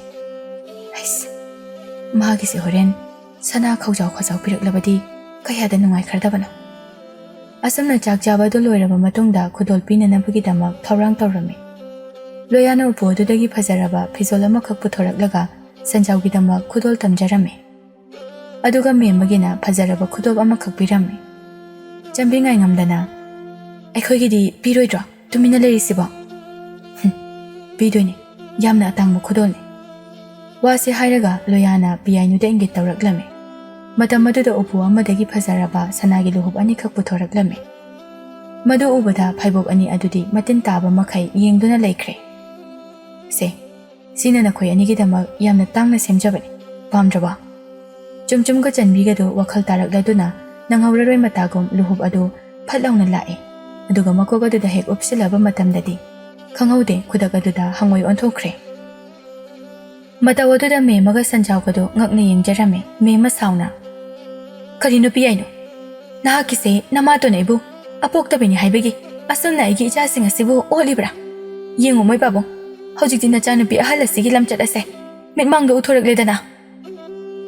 "ꯑꯩꯁ, ꯃꯥꯒꯤꯁꯦ ꯍꯣꯔꯦꯟ ꯁꯅꯥ ꯈꯧꯖꯥꯎ ꯈꯧꯖꯥꯎ ꯄꯤꯔꯛꯂꯕꯗꯤ ꯀꯌꯥꯗ ꯅꯨꯡꯉꯥꯏꯈ꯭ꯔꯗꯕꯅꯣ꯫" ꯑꯁꯨꯝꯅ ꯆꯥꯛ ꯆꯥꯕ ꯑꯗꯨ ꯂꯣꯏꯔꯕ ꯃꯇꯨꯡꯗ ꯈꯨꯗꯣꯜ ꯄꯤꯅꯅꯕꯒꯤꯗꯃꯛ ꯊꯧꯔꯥꯡ ꯇꯧꯔꯝꯃꯤ꯫ ꯂꯣꯌꯥꯅ ꯎꯄꯨ ꯑꯗꯨꯗꯒꯤ ꯐꯖꯔꯕ ꯐꯤꯖꯣꯜ ꯑꯃꯈꯛ ꯄꯨꯊꯣꯔꯛꯂꯒ ꯁꯟꯖꯥꯎꯒꯤꯗꯃꯛ ꯈꯨꯗꯣꯜ ꯇꯝꯖꯔꯝꯃꯤ꯫ ꯑꯗꯨꯒ ꯃꯦꯝꯃꯒꯤꯅ ꯐꯖꯔꯕ ꯈꯨꯗꯣꯞ ꯑꯃꯈꯛ ꯄꯤꯔꯝꯃꯤ꯫ ꯆꯥꯟꯕꯤ ꯉꯥꯏꯉꯝꯗꯅ, "ꯑꯩꯈꯣꯏꯒꯤꯗꯤ ꯄꯤꯔꯣꯏꯗ꯭ꯔꯣ? ꯇꯨꯃꯤꯟꯅ ꯂꯩꯔꯤꯁꯤꯕꯣ?" "ꯍꯨꯝ, ꯄꯤꯗꯣꯏꯅꯤ꯫ ꯌꯥꯝꯅ ꯑꯇꯥꯡꯕ ꯈꯨꯗꯣꯜꯅꯤ꯫" ꯋꯥꯁꯤ ꯍꯥꯏꯔꯒ ꯂꯣꯌꯥꯅ ꯄꯤꯌꯥꯏꯅꯨꯗ ꯏꯪꯒꯤꯠ ꯇꯧꯔꯛꯂꯝꯃꯤ꯫ ꯃꯇꯝ ꯑꯗꯨꯗ ꯎꯄꯨ ꯑꯃꯗꯒꯤ ꯐꯖꯔꯕ ꯁꯅꯥꯒꯤ ꯂꯨꯍꯨꯞ ꯑꯅꯤꯈꯛ ꯄꯨꯊꯣꯔꯛꯂꯝꯃꯤ꯫ ꯃꯗꯨ ꯎꯕꯗ ꯐꯩꯕꯣꯛ ꯑꯅꯤ ꯑꯗꯨꯗꯤ ꯃꯇꯤꯟ ꯇꯥꯕ ꯃꯈꯩ ꯌꯦꯡꯗꯨꯅ ꯂꯩꯈ꯭ꯔꯦ꯫ "ꯁꯦ, ꯁꯤꯅ ꯅꯈꯣꯏ ꯑꯅꯤꯒꯤꯗꯃꯛ ꯌꯥꯝꯅ ꯇꯥꯡꯅ ꯁꯦꯝꯖꯕꯅꯤ, ꯄꯥꯝꯗ꯭ꯔꯕ?" ꯆꯨꯝꯆꯨꯝꯒ ꯆꯟꯕꯤꯒꯗꯨ ꯋꯥꯈꯜ ꯇꯥꯔꯛꯂꯗꯨꯅ ꯅꯪꯍꯧꯔꯔꯣꯏ ꯃꯇꯥꯒꯨꯝ ꯂꯨꯍꯨꯞ ꯑꯗꯨ ꯐꯠ ꯂꯥꯎꯅ ꯂꯥꯛꯑꯦ, ꯑꯗꯨꯒ ꯃꯀꯣꯛ ꯑꯗꯨꯗ ꯍꯦꯛ ꯎꯞꯁꯤꯜꯂꯕ ꯃꯇꯝꯗꯗꯤ ꯈꯪꯍꯧꯗꯦ, ꯈꯨꯗꯛ ꯑꯗꯨꯗ ꯍꯪꯉꯣꯏ ꯑꯣꯟꯊꯣꯛꯈ꯭ꯔꯦ꯫ ꯃꯇꯧ ꯑꯗꯨꯗ ꯃꯦꯝꯃꯒ ꯁꯟꯖꯥꯎꯒꯗꯨ ꯉꯛꯅ ꯌꯦꯡꯖꯔꯝꯃꯤ꯫ ꯃꯦꯝꯃ ꯁꯥꯎꯅ, "ꯀꯔꯤꯅꯣ ꯄꯤꯌꯥꯏꯅꯨ? ꯅꯍꯥꯛꯀꯤꯁꯦ ꯅꯃꯥꯇꯣꯟ ꯑꯩꯕꯨ ꯑꯄꯣꯛꯇꯕꯤꯅꯤ ꯍꯥꯏꯕꯒꯤ ꯑꯁꯨꯝꯅ ꯑꯩꯒꯤ ꯏꯆꯥꯁꯤꯡ ꯑꯁꯤꯕꯨ ꯑꯣꯠꯂꯤꯕ꯭ꯔꯥ? ꯌꯦꯡꯉꯨ ꯃꯣꯏ ꯄꯥꯕꯨꯡ, ꯍꯧꯖꯤꯛꯇꯤ ꯅꯆꯥꯅꯨꯄꯤ ꯑꯍꯜ ꯑꯁꯤꯒꯤ ꯂꯝꯆꯠ ꯑꯁꯦ ꯃꯤꯠꯃꯥꯡꯗ ꯎꯊꯣꯔꯛꯂꯦꯗꯅ꯫"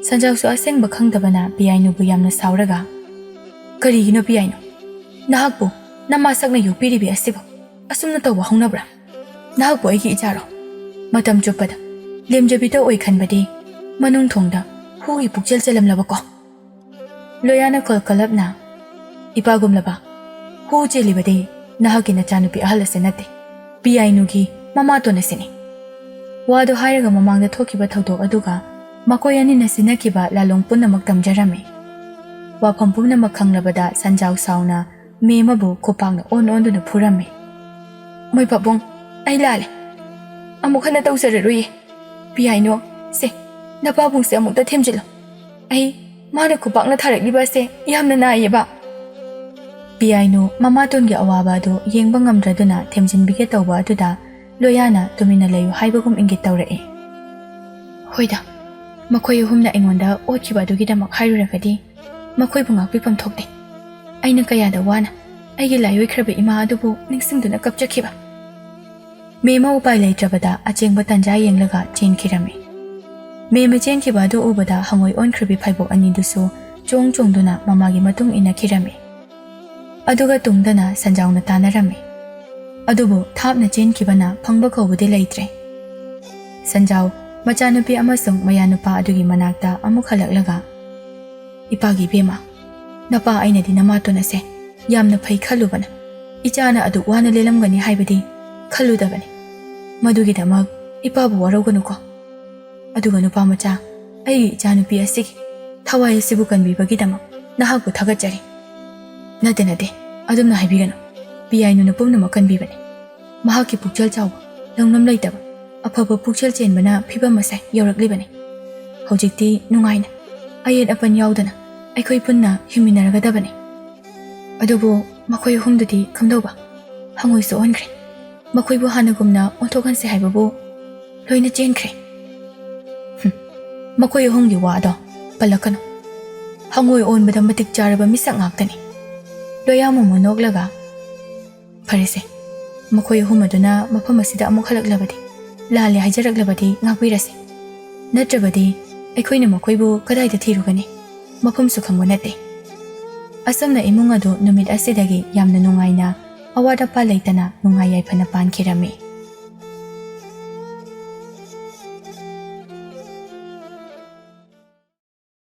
ꯁꯟꯖꯥꯎꯁꯨ ꯑꯁꯦꯡꯕ ꯈꯪꯗꯕꯅ ꯄꯤꯌꯥꯏꯅꯨꯕꯨ ꯌꯥꯝꯅ ꯁꯥꯎꯔꯒ, "ꯀꯔꯤꯒꯤꯅꯣ ꯄꯤꯌꯥꯏꯅꯨ? ꯅꯍꯥꯛꯄꯨ ꯅꯃꯥ ꯁꯛꯅ ꯌꯣꯛꯄꯤꯔꯤꯕꯤ ꯑꯁꯤꯕꯨ ꯑꯁꯨꯝꯅ ꯇꯧꯕ ꯍꯧꯅꯕ꯭ꯔꯥ? ꯅꯍꯥꯛꯄꯨ ꯑꯩꯒꯤ ꯏꯆꯥꯔꯣ?" ꯃꯇꯝ ꯆꯨꯞꯄꯗ ꯂꯦꯝꯖꯕꯤꯗ ꯑꯣꯏ ꯈꯟꯕꯗꯤ ꯃꯅꯨꯡ ꯊꯣꯡꯗ ꯍꯨꯒꯤ ꯄꯨꯛꯆꯦꯜ ꯆꯦꯜꯂꯝꯂꯕꯀꯣ꯫ ꯂꯣꯌꯥꯅ ꯈꯣꯜ ꯀꯂꯞꯅ, "ꯏꯄꯥꯒꯨꯝꯂꯕ ꯍꯨ ꯆꯦꯜꯂꯤꯕꯗꯤ ꯅꯍꯥꯛꯀꯤ ꯅꯆꯥꯅꯨꯄꯤ ꯑꯍꯜ ꯑꯁꯤ ꯅꯠꯇꯦ, ꯄꯤꯌꯥꯏꯅꯨꯒꯤ ꯃꯃꯥꯇꯣꯟ ꯑꯁꯤꯅꯤ꯫" ꯋꯥꯗꯨ ꯍꯥꯏꯔꯒ ꯃꯃꯥꯡꯗ ꯊꯣꯛꯈꯤꯕ ꯊꯧꯗꯣꯛ ꯑꯗꯨꯒ ꯃꯈꯣꯏ ꯑꯅꯤꯅ ꯁꯤꯟꯅꯈꯤꯕ ꯂꯥꯂꯣꯡ ꯄꯨꯝꯅꯃꯛ ꯇꯝꯖꯔꯝꯃꯤ꯫ ꯋꯥꯐꯝ ꯄꯨꯝꯅꯃꯛ ꯈꯪꯂꯕꯗ ꯁꯟꯖꯥꯎ ꯁꯥꯎꯅ ꯃꯦꯝꯃꯕꯨ ꯈꯨꯄꯥꯛꯅ ꯑꯣꯟ ꯑꯣꯟꯗꯨꯅ ꯐꯨꯔꯝꯃꯤ꯫ "ꯃꯣꯏ ꯄꯥꯕꯨꯡ, ꯑꯩ ꯂꯥꯜꯂꯦ꯫ ꯑꯃꯨꯛ ꯍꯟꯅ ꯇꯧꯖꯔꯔꯣꯏꯌꯦ꯫ ꯄꯤꯌꯥꯏꯅꯨ, ꯁꯦ, ꯅꯄꯥꯕꯨꯡꯁꯦ ꯑꯃꯨꯛꯇ ꯊꯦꯝꯖꯤꯜꯂꯣ꯫ ꯑꯩ, ꯃꯥꯅ ꯈꯨꯄꯥꯛꯅ ꯊꯥꯔꯛꯂꯤꯕ ꯑꯁꯦ ꯌꯥꯝꯅ ꯅꯥꯏꯌꯦꯕ꯫" ꯄꯤꯌꯥꯏꯅꯨ ꯃꯃꯥꯇꯣꯟꯒꯤ ꯑꯋꯥꯕ ꯑꯗꯨ ꯌꯦꯡꯕ ꯉꯝꯗ꯭ꯔꯗꯨꯅ ꯊꯦꯝꯖꯤꯟꯕꯤꯒꯦ ꯇꯧꯕ ꯑꯗꯨꯗ ꯂꯣꯌꯥꯅ ꯇꯨꯃꯤꯟꯅ ꯂꯩꯌꯨ ꯍꯥꯏꯕꯒꯨꯝ ꯏꯪꯒꯤꯠ ꯇꯧꯔꯛꯏ꯫ "ꯍꯣꯏꯗ, ꯃꯈꯣꯏ ꯑꯍꯨꯝꯅ ꯑꯩꯉꯣꯟꯗ ꯑꯣꯠꯈꯤꯕ ꯑꯗꯨꯒꯤꯗꯃꯛ ꯍꯥꯏꯔꯨꯔꯒꯗꯤ ꯃꯈꯣꯏꯕꯨ ꯉꯥꯛꯄꯤꯐꯝ ꯊꯣꯛꯇꯦ꯫ ꯑꯩꯅ ꯀꯌꯥꯗ ꯋꯥꯅ ꯑꯩꯒꯤ ꯂꯥꯏꯑꯣꯏꯈ꯭ꯔꯕ ꯏꯃꯥ ꯑꯗꯨꯕꯨ ꯅꯤꯡꯁꯤꯡꯗꯨꯅ ꯀꯞꯆꯈꯤꯕ꯫" ꯃꯦꯝꯃ ꯎꯄꯥꯏ ꯂꯩꯇ꯭ꯔꯕꯗ ꯑꯆꯦꯡꯕ ꯇꯟꯖꯥ ꯌꯦꯡꯂꯒ ꯆꯦꯟꯈꯤꯔꯝꯃꯤ꯫ ꯃꯦꯝꯃ ꯆꯦꯟꯈꯤꯕ ꯑꯗꯨ ꯎꯕꯗ ꯍꯪꯉꯣꯏ ꯑꯣꯟꯈ꯭ꯔꯕꯤ ꯐꯩꯕꯣꯛ ꯑꯅꯤꯗꯨꯁꯨ ꯆꯣꯡ ꯆꯣꯡꯗꯨꯅ ꯃꯃꯥꯒꯤ ꯃꯇꯨꯡ ꯏꯟꯅꯈꯤꯔꯝꯃꯤ꯫ ꯑꯗꯨꯒ ꯇꯨꯡꯗꯅ ꯁꯟꯖꯥꯎꯅ ꯇꯥꯟꯅꯔꯝꯃꯤ꯫ ꯑꯗꯨꯕꯨ ꯊꯥꯞꯅ ꯆꯦꯟꯈꯤꯕꯅ ꯐꯪꯕ ꯀꯧꯕꯗꯤ ꯂꯩꯇ꯭ꯔꯦ꯫ ꯁꯟꯖꯥꯎ ꯃꯆꯥꯅꯨꯄꯤ ꯑꯃꯁꯨꯡ ꯃꯌꯥꯅꯨꯄꯥ ꯑꯗꯨꯒꯤ ꯃꯅꯥꯛꯇ ꯑꯃꯨꯛ ꯍꯜꯂꯛꯂꯒ, "ꯏꯄꯥꯒꯤ ꯏꯕꯦꯝꯃ, ꯅꯄꯥ ꯑꯩꯅꯗꯤ ꯅꯃꯥꯇꯣꯟ ꯑꯁꯦ ꯌꯥꯝꯅ ꯐꯩ ꯈꯜꯂꯨꯕꯅ, ꯏꯆꯥꯅ ꯑꯗꯨꯛ ꯋꯥꯅ ꯂꯦꯜꯂꯝꯒꯅꯤ ꯍꯥꯏꯕꯗꯤ ꯈꯜꯂꯨꯗꯕꯅꯤ꯫ ꯃꯗꯨꯒꯤꯗꯃꯛ ꯏꯄꯥꯕꯨ ꯋꯥꯔꯧꯒꯅꯨꯀꯣ꯫ ꯑꯗꯨꯒ ꯅꯨꯄꯥ ꯃꯆꯥ, ꯑꯩꯒꯤ ꯏꯆꯥꯅꯨꯄꯤ ꯑꯁꯤꯒꯤ ꯊꯋꯥꯏ ꯑꯁꯤꯕꯨ ꯀꯟꯕꯤꯕꯒꯤꯗꯃꯛ ꯅꯍꯥꯛꯄꯨ ꯊꯥꯒꯠꯆꯔꯤ꯫" "ꯅꯠꯇꯦ, ꯅꯠꯇꯦ, ꯑꯗꯨꯝꯅ ꯍꯥꯏꯕꯤꯒꯅꯨ꯫ ꯄꯤꯌꯥꯏꯅꯨꯅ ꯄꯨꯝꯅꯃꯛ ꯀꯟꯕꯤꯕꯅꯤ꯫ ꯃꯍꯥꯛꯀꯤ ꯄꯨꯛꯆꯦꯜ ꯆꯥꯎꯕ, ꯂꯧꯅꯝ ꯂꯩꯇꯕ, ꯑꯐꯕ ꯄꯨꯛꯆꯦꯜ ꯆꯦꯟꯕꯅ ꯐꯤꯕꯝ ꯑꯁꯦ ꯌꯧꯔꯛꯂꯤꯕꯅꯤ꯫ ꯍꯧꯖꯤꯛꯇꯤ ꯅꯨꯡꯉꯥꯏꯅ, ꯑꯌꯦꯠ ꯑꯄꯟ ꯌꯥꯎꯗꯅ ꯑꯩꯈꯣꯏ ꯄꯨꯟꯅ ꯍꯤꯡꯃꯤꯟꯅꯔꯒꯗꯕꯅꯤ꯫ ꯑꯗꯨꯕꯨ ꯃꯈꯣꯏ ꯑꯍꯨꯝꯗꯨꯗꯤ ꯀꯝꯗꯧꯕ? ꯍꯪꯉꯣꯏꯁꯨ ꯑꯣꯟꯈ꯭ꯔꯦ꯫ ꯃꯈꯣꯏꯕꯨ ꯍꯥꯟꯅꯒꯨꯝꯅ ꯑꯣꯟꯊꯣꯛꯍꯟꯁꯦ ꯍꯥꯏꯕꯕꯨ ꯂꯣꯏꯅ ꯆꯦꯟꯈ꯭ꯔꯦ꯫ ꯍꯨꯝ, ꯃꯈꯣꯏ ꯑꯍꯨꯝꯒꯤ ꯋꯥꯗꯣ ꯄꯜꯂꯛꯀꯅꯨ꯫ ꯍꯪꯉꯣꯏ ꯑꯣꯟꯕꯗ ꯃꯇꯤꯛ ꯆꯥꯔꯕ ꯃꯤꯁꯛ ꯉꯥꯛꯇꯅꯤ꯫ ꯂꯣꯌꯥꯃꯣꯃꯣ ꯅꯣꯛꯂꯒ, "ꯐꯔꯦꯁꯦ, ꯃꯈꯣꯏ ꯑꯍꯨꯝ ꯑꯗꯨꯅ ꯃꯐꯝ ꯑꯁꯤꯗ ꯑꯃꯨꯛ ꯍꯜꯂꯛꯂꯕꯗꯤ, ꯂꯥꯜꯂꯦ ꯍꯥꯏꯖꯔꯛꯂꯕꯗꯤ ꯉꯥꯛꯄꯤꯔꯁꯦ꯫ ꯅꯠꯇ꯭ꯔꯕꯗꯤ ꯑꯩꯈꯣꯏꯅ ꯃꯈꯣꯏꯕꯨ ꯀꯗꯥꯏꯗ ꯊꯤꯔꯨꯒꯅꯤ? ꯃꯐꯝꯁꯨ ꯈꯪꯕ ꯅꯠꯇꯦ꯫" ꯑꯁꯨꯝꯅ ꯏꯃꯨꯡ ꯑꯗꯨ ꯅꯨꯃꯤꯠ ꯑꯁꯤꯗꯒꯤ ꯌꯥꯝꯅ ꯅꯨꯡꯉꯥꯏꯅ, ꯑꯋꯥꯠ ꯑꯄꯥ ꯂꯩꯇꯅ ꯅꯨꯡꯉꯥꯏ ꯌꯥꯏꯐꯅ ꯄꯥꯟꯈꯤꯔꯝꯃꯤ꯫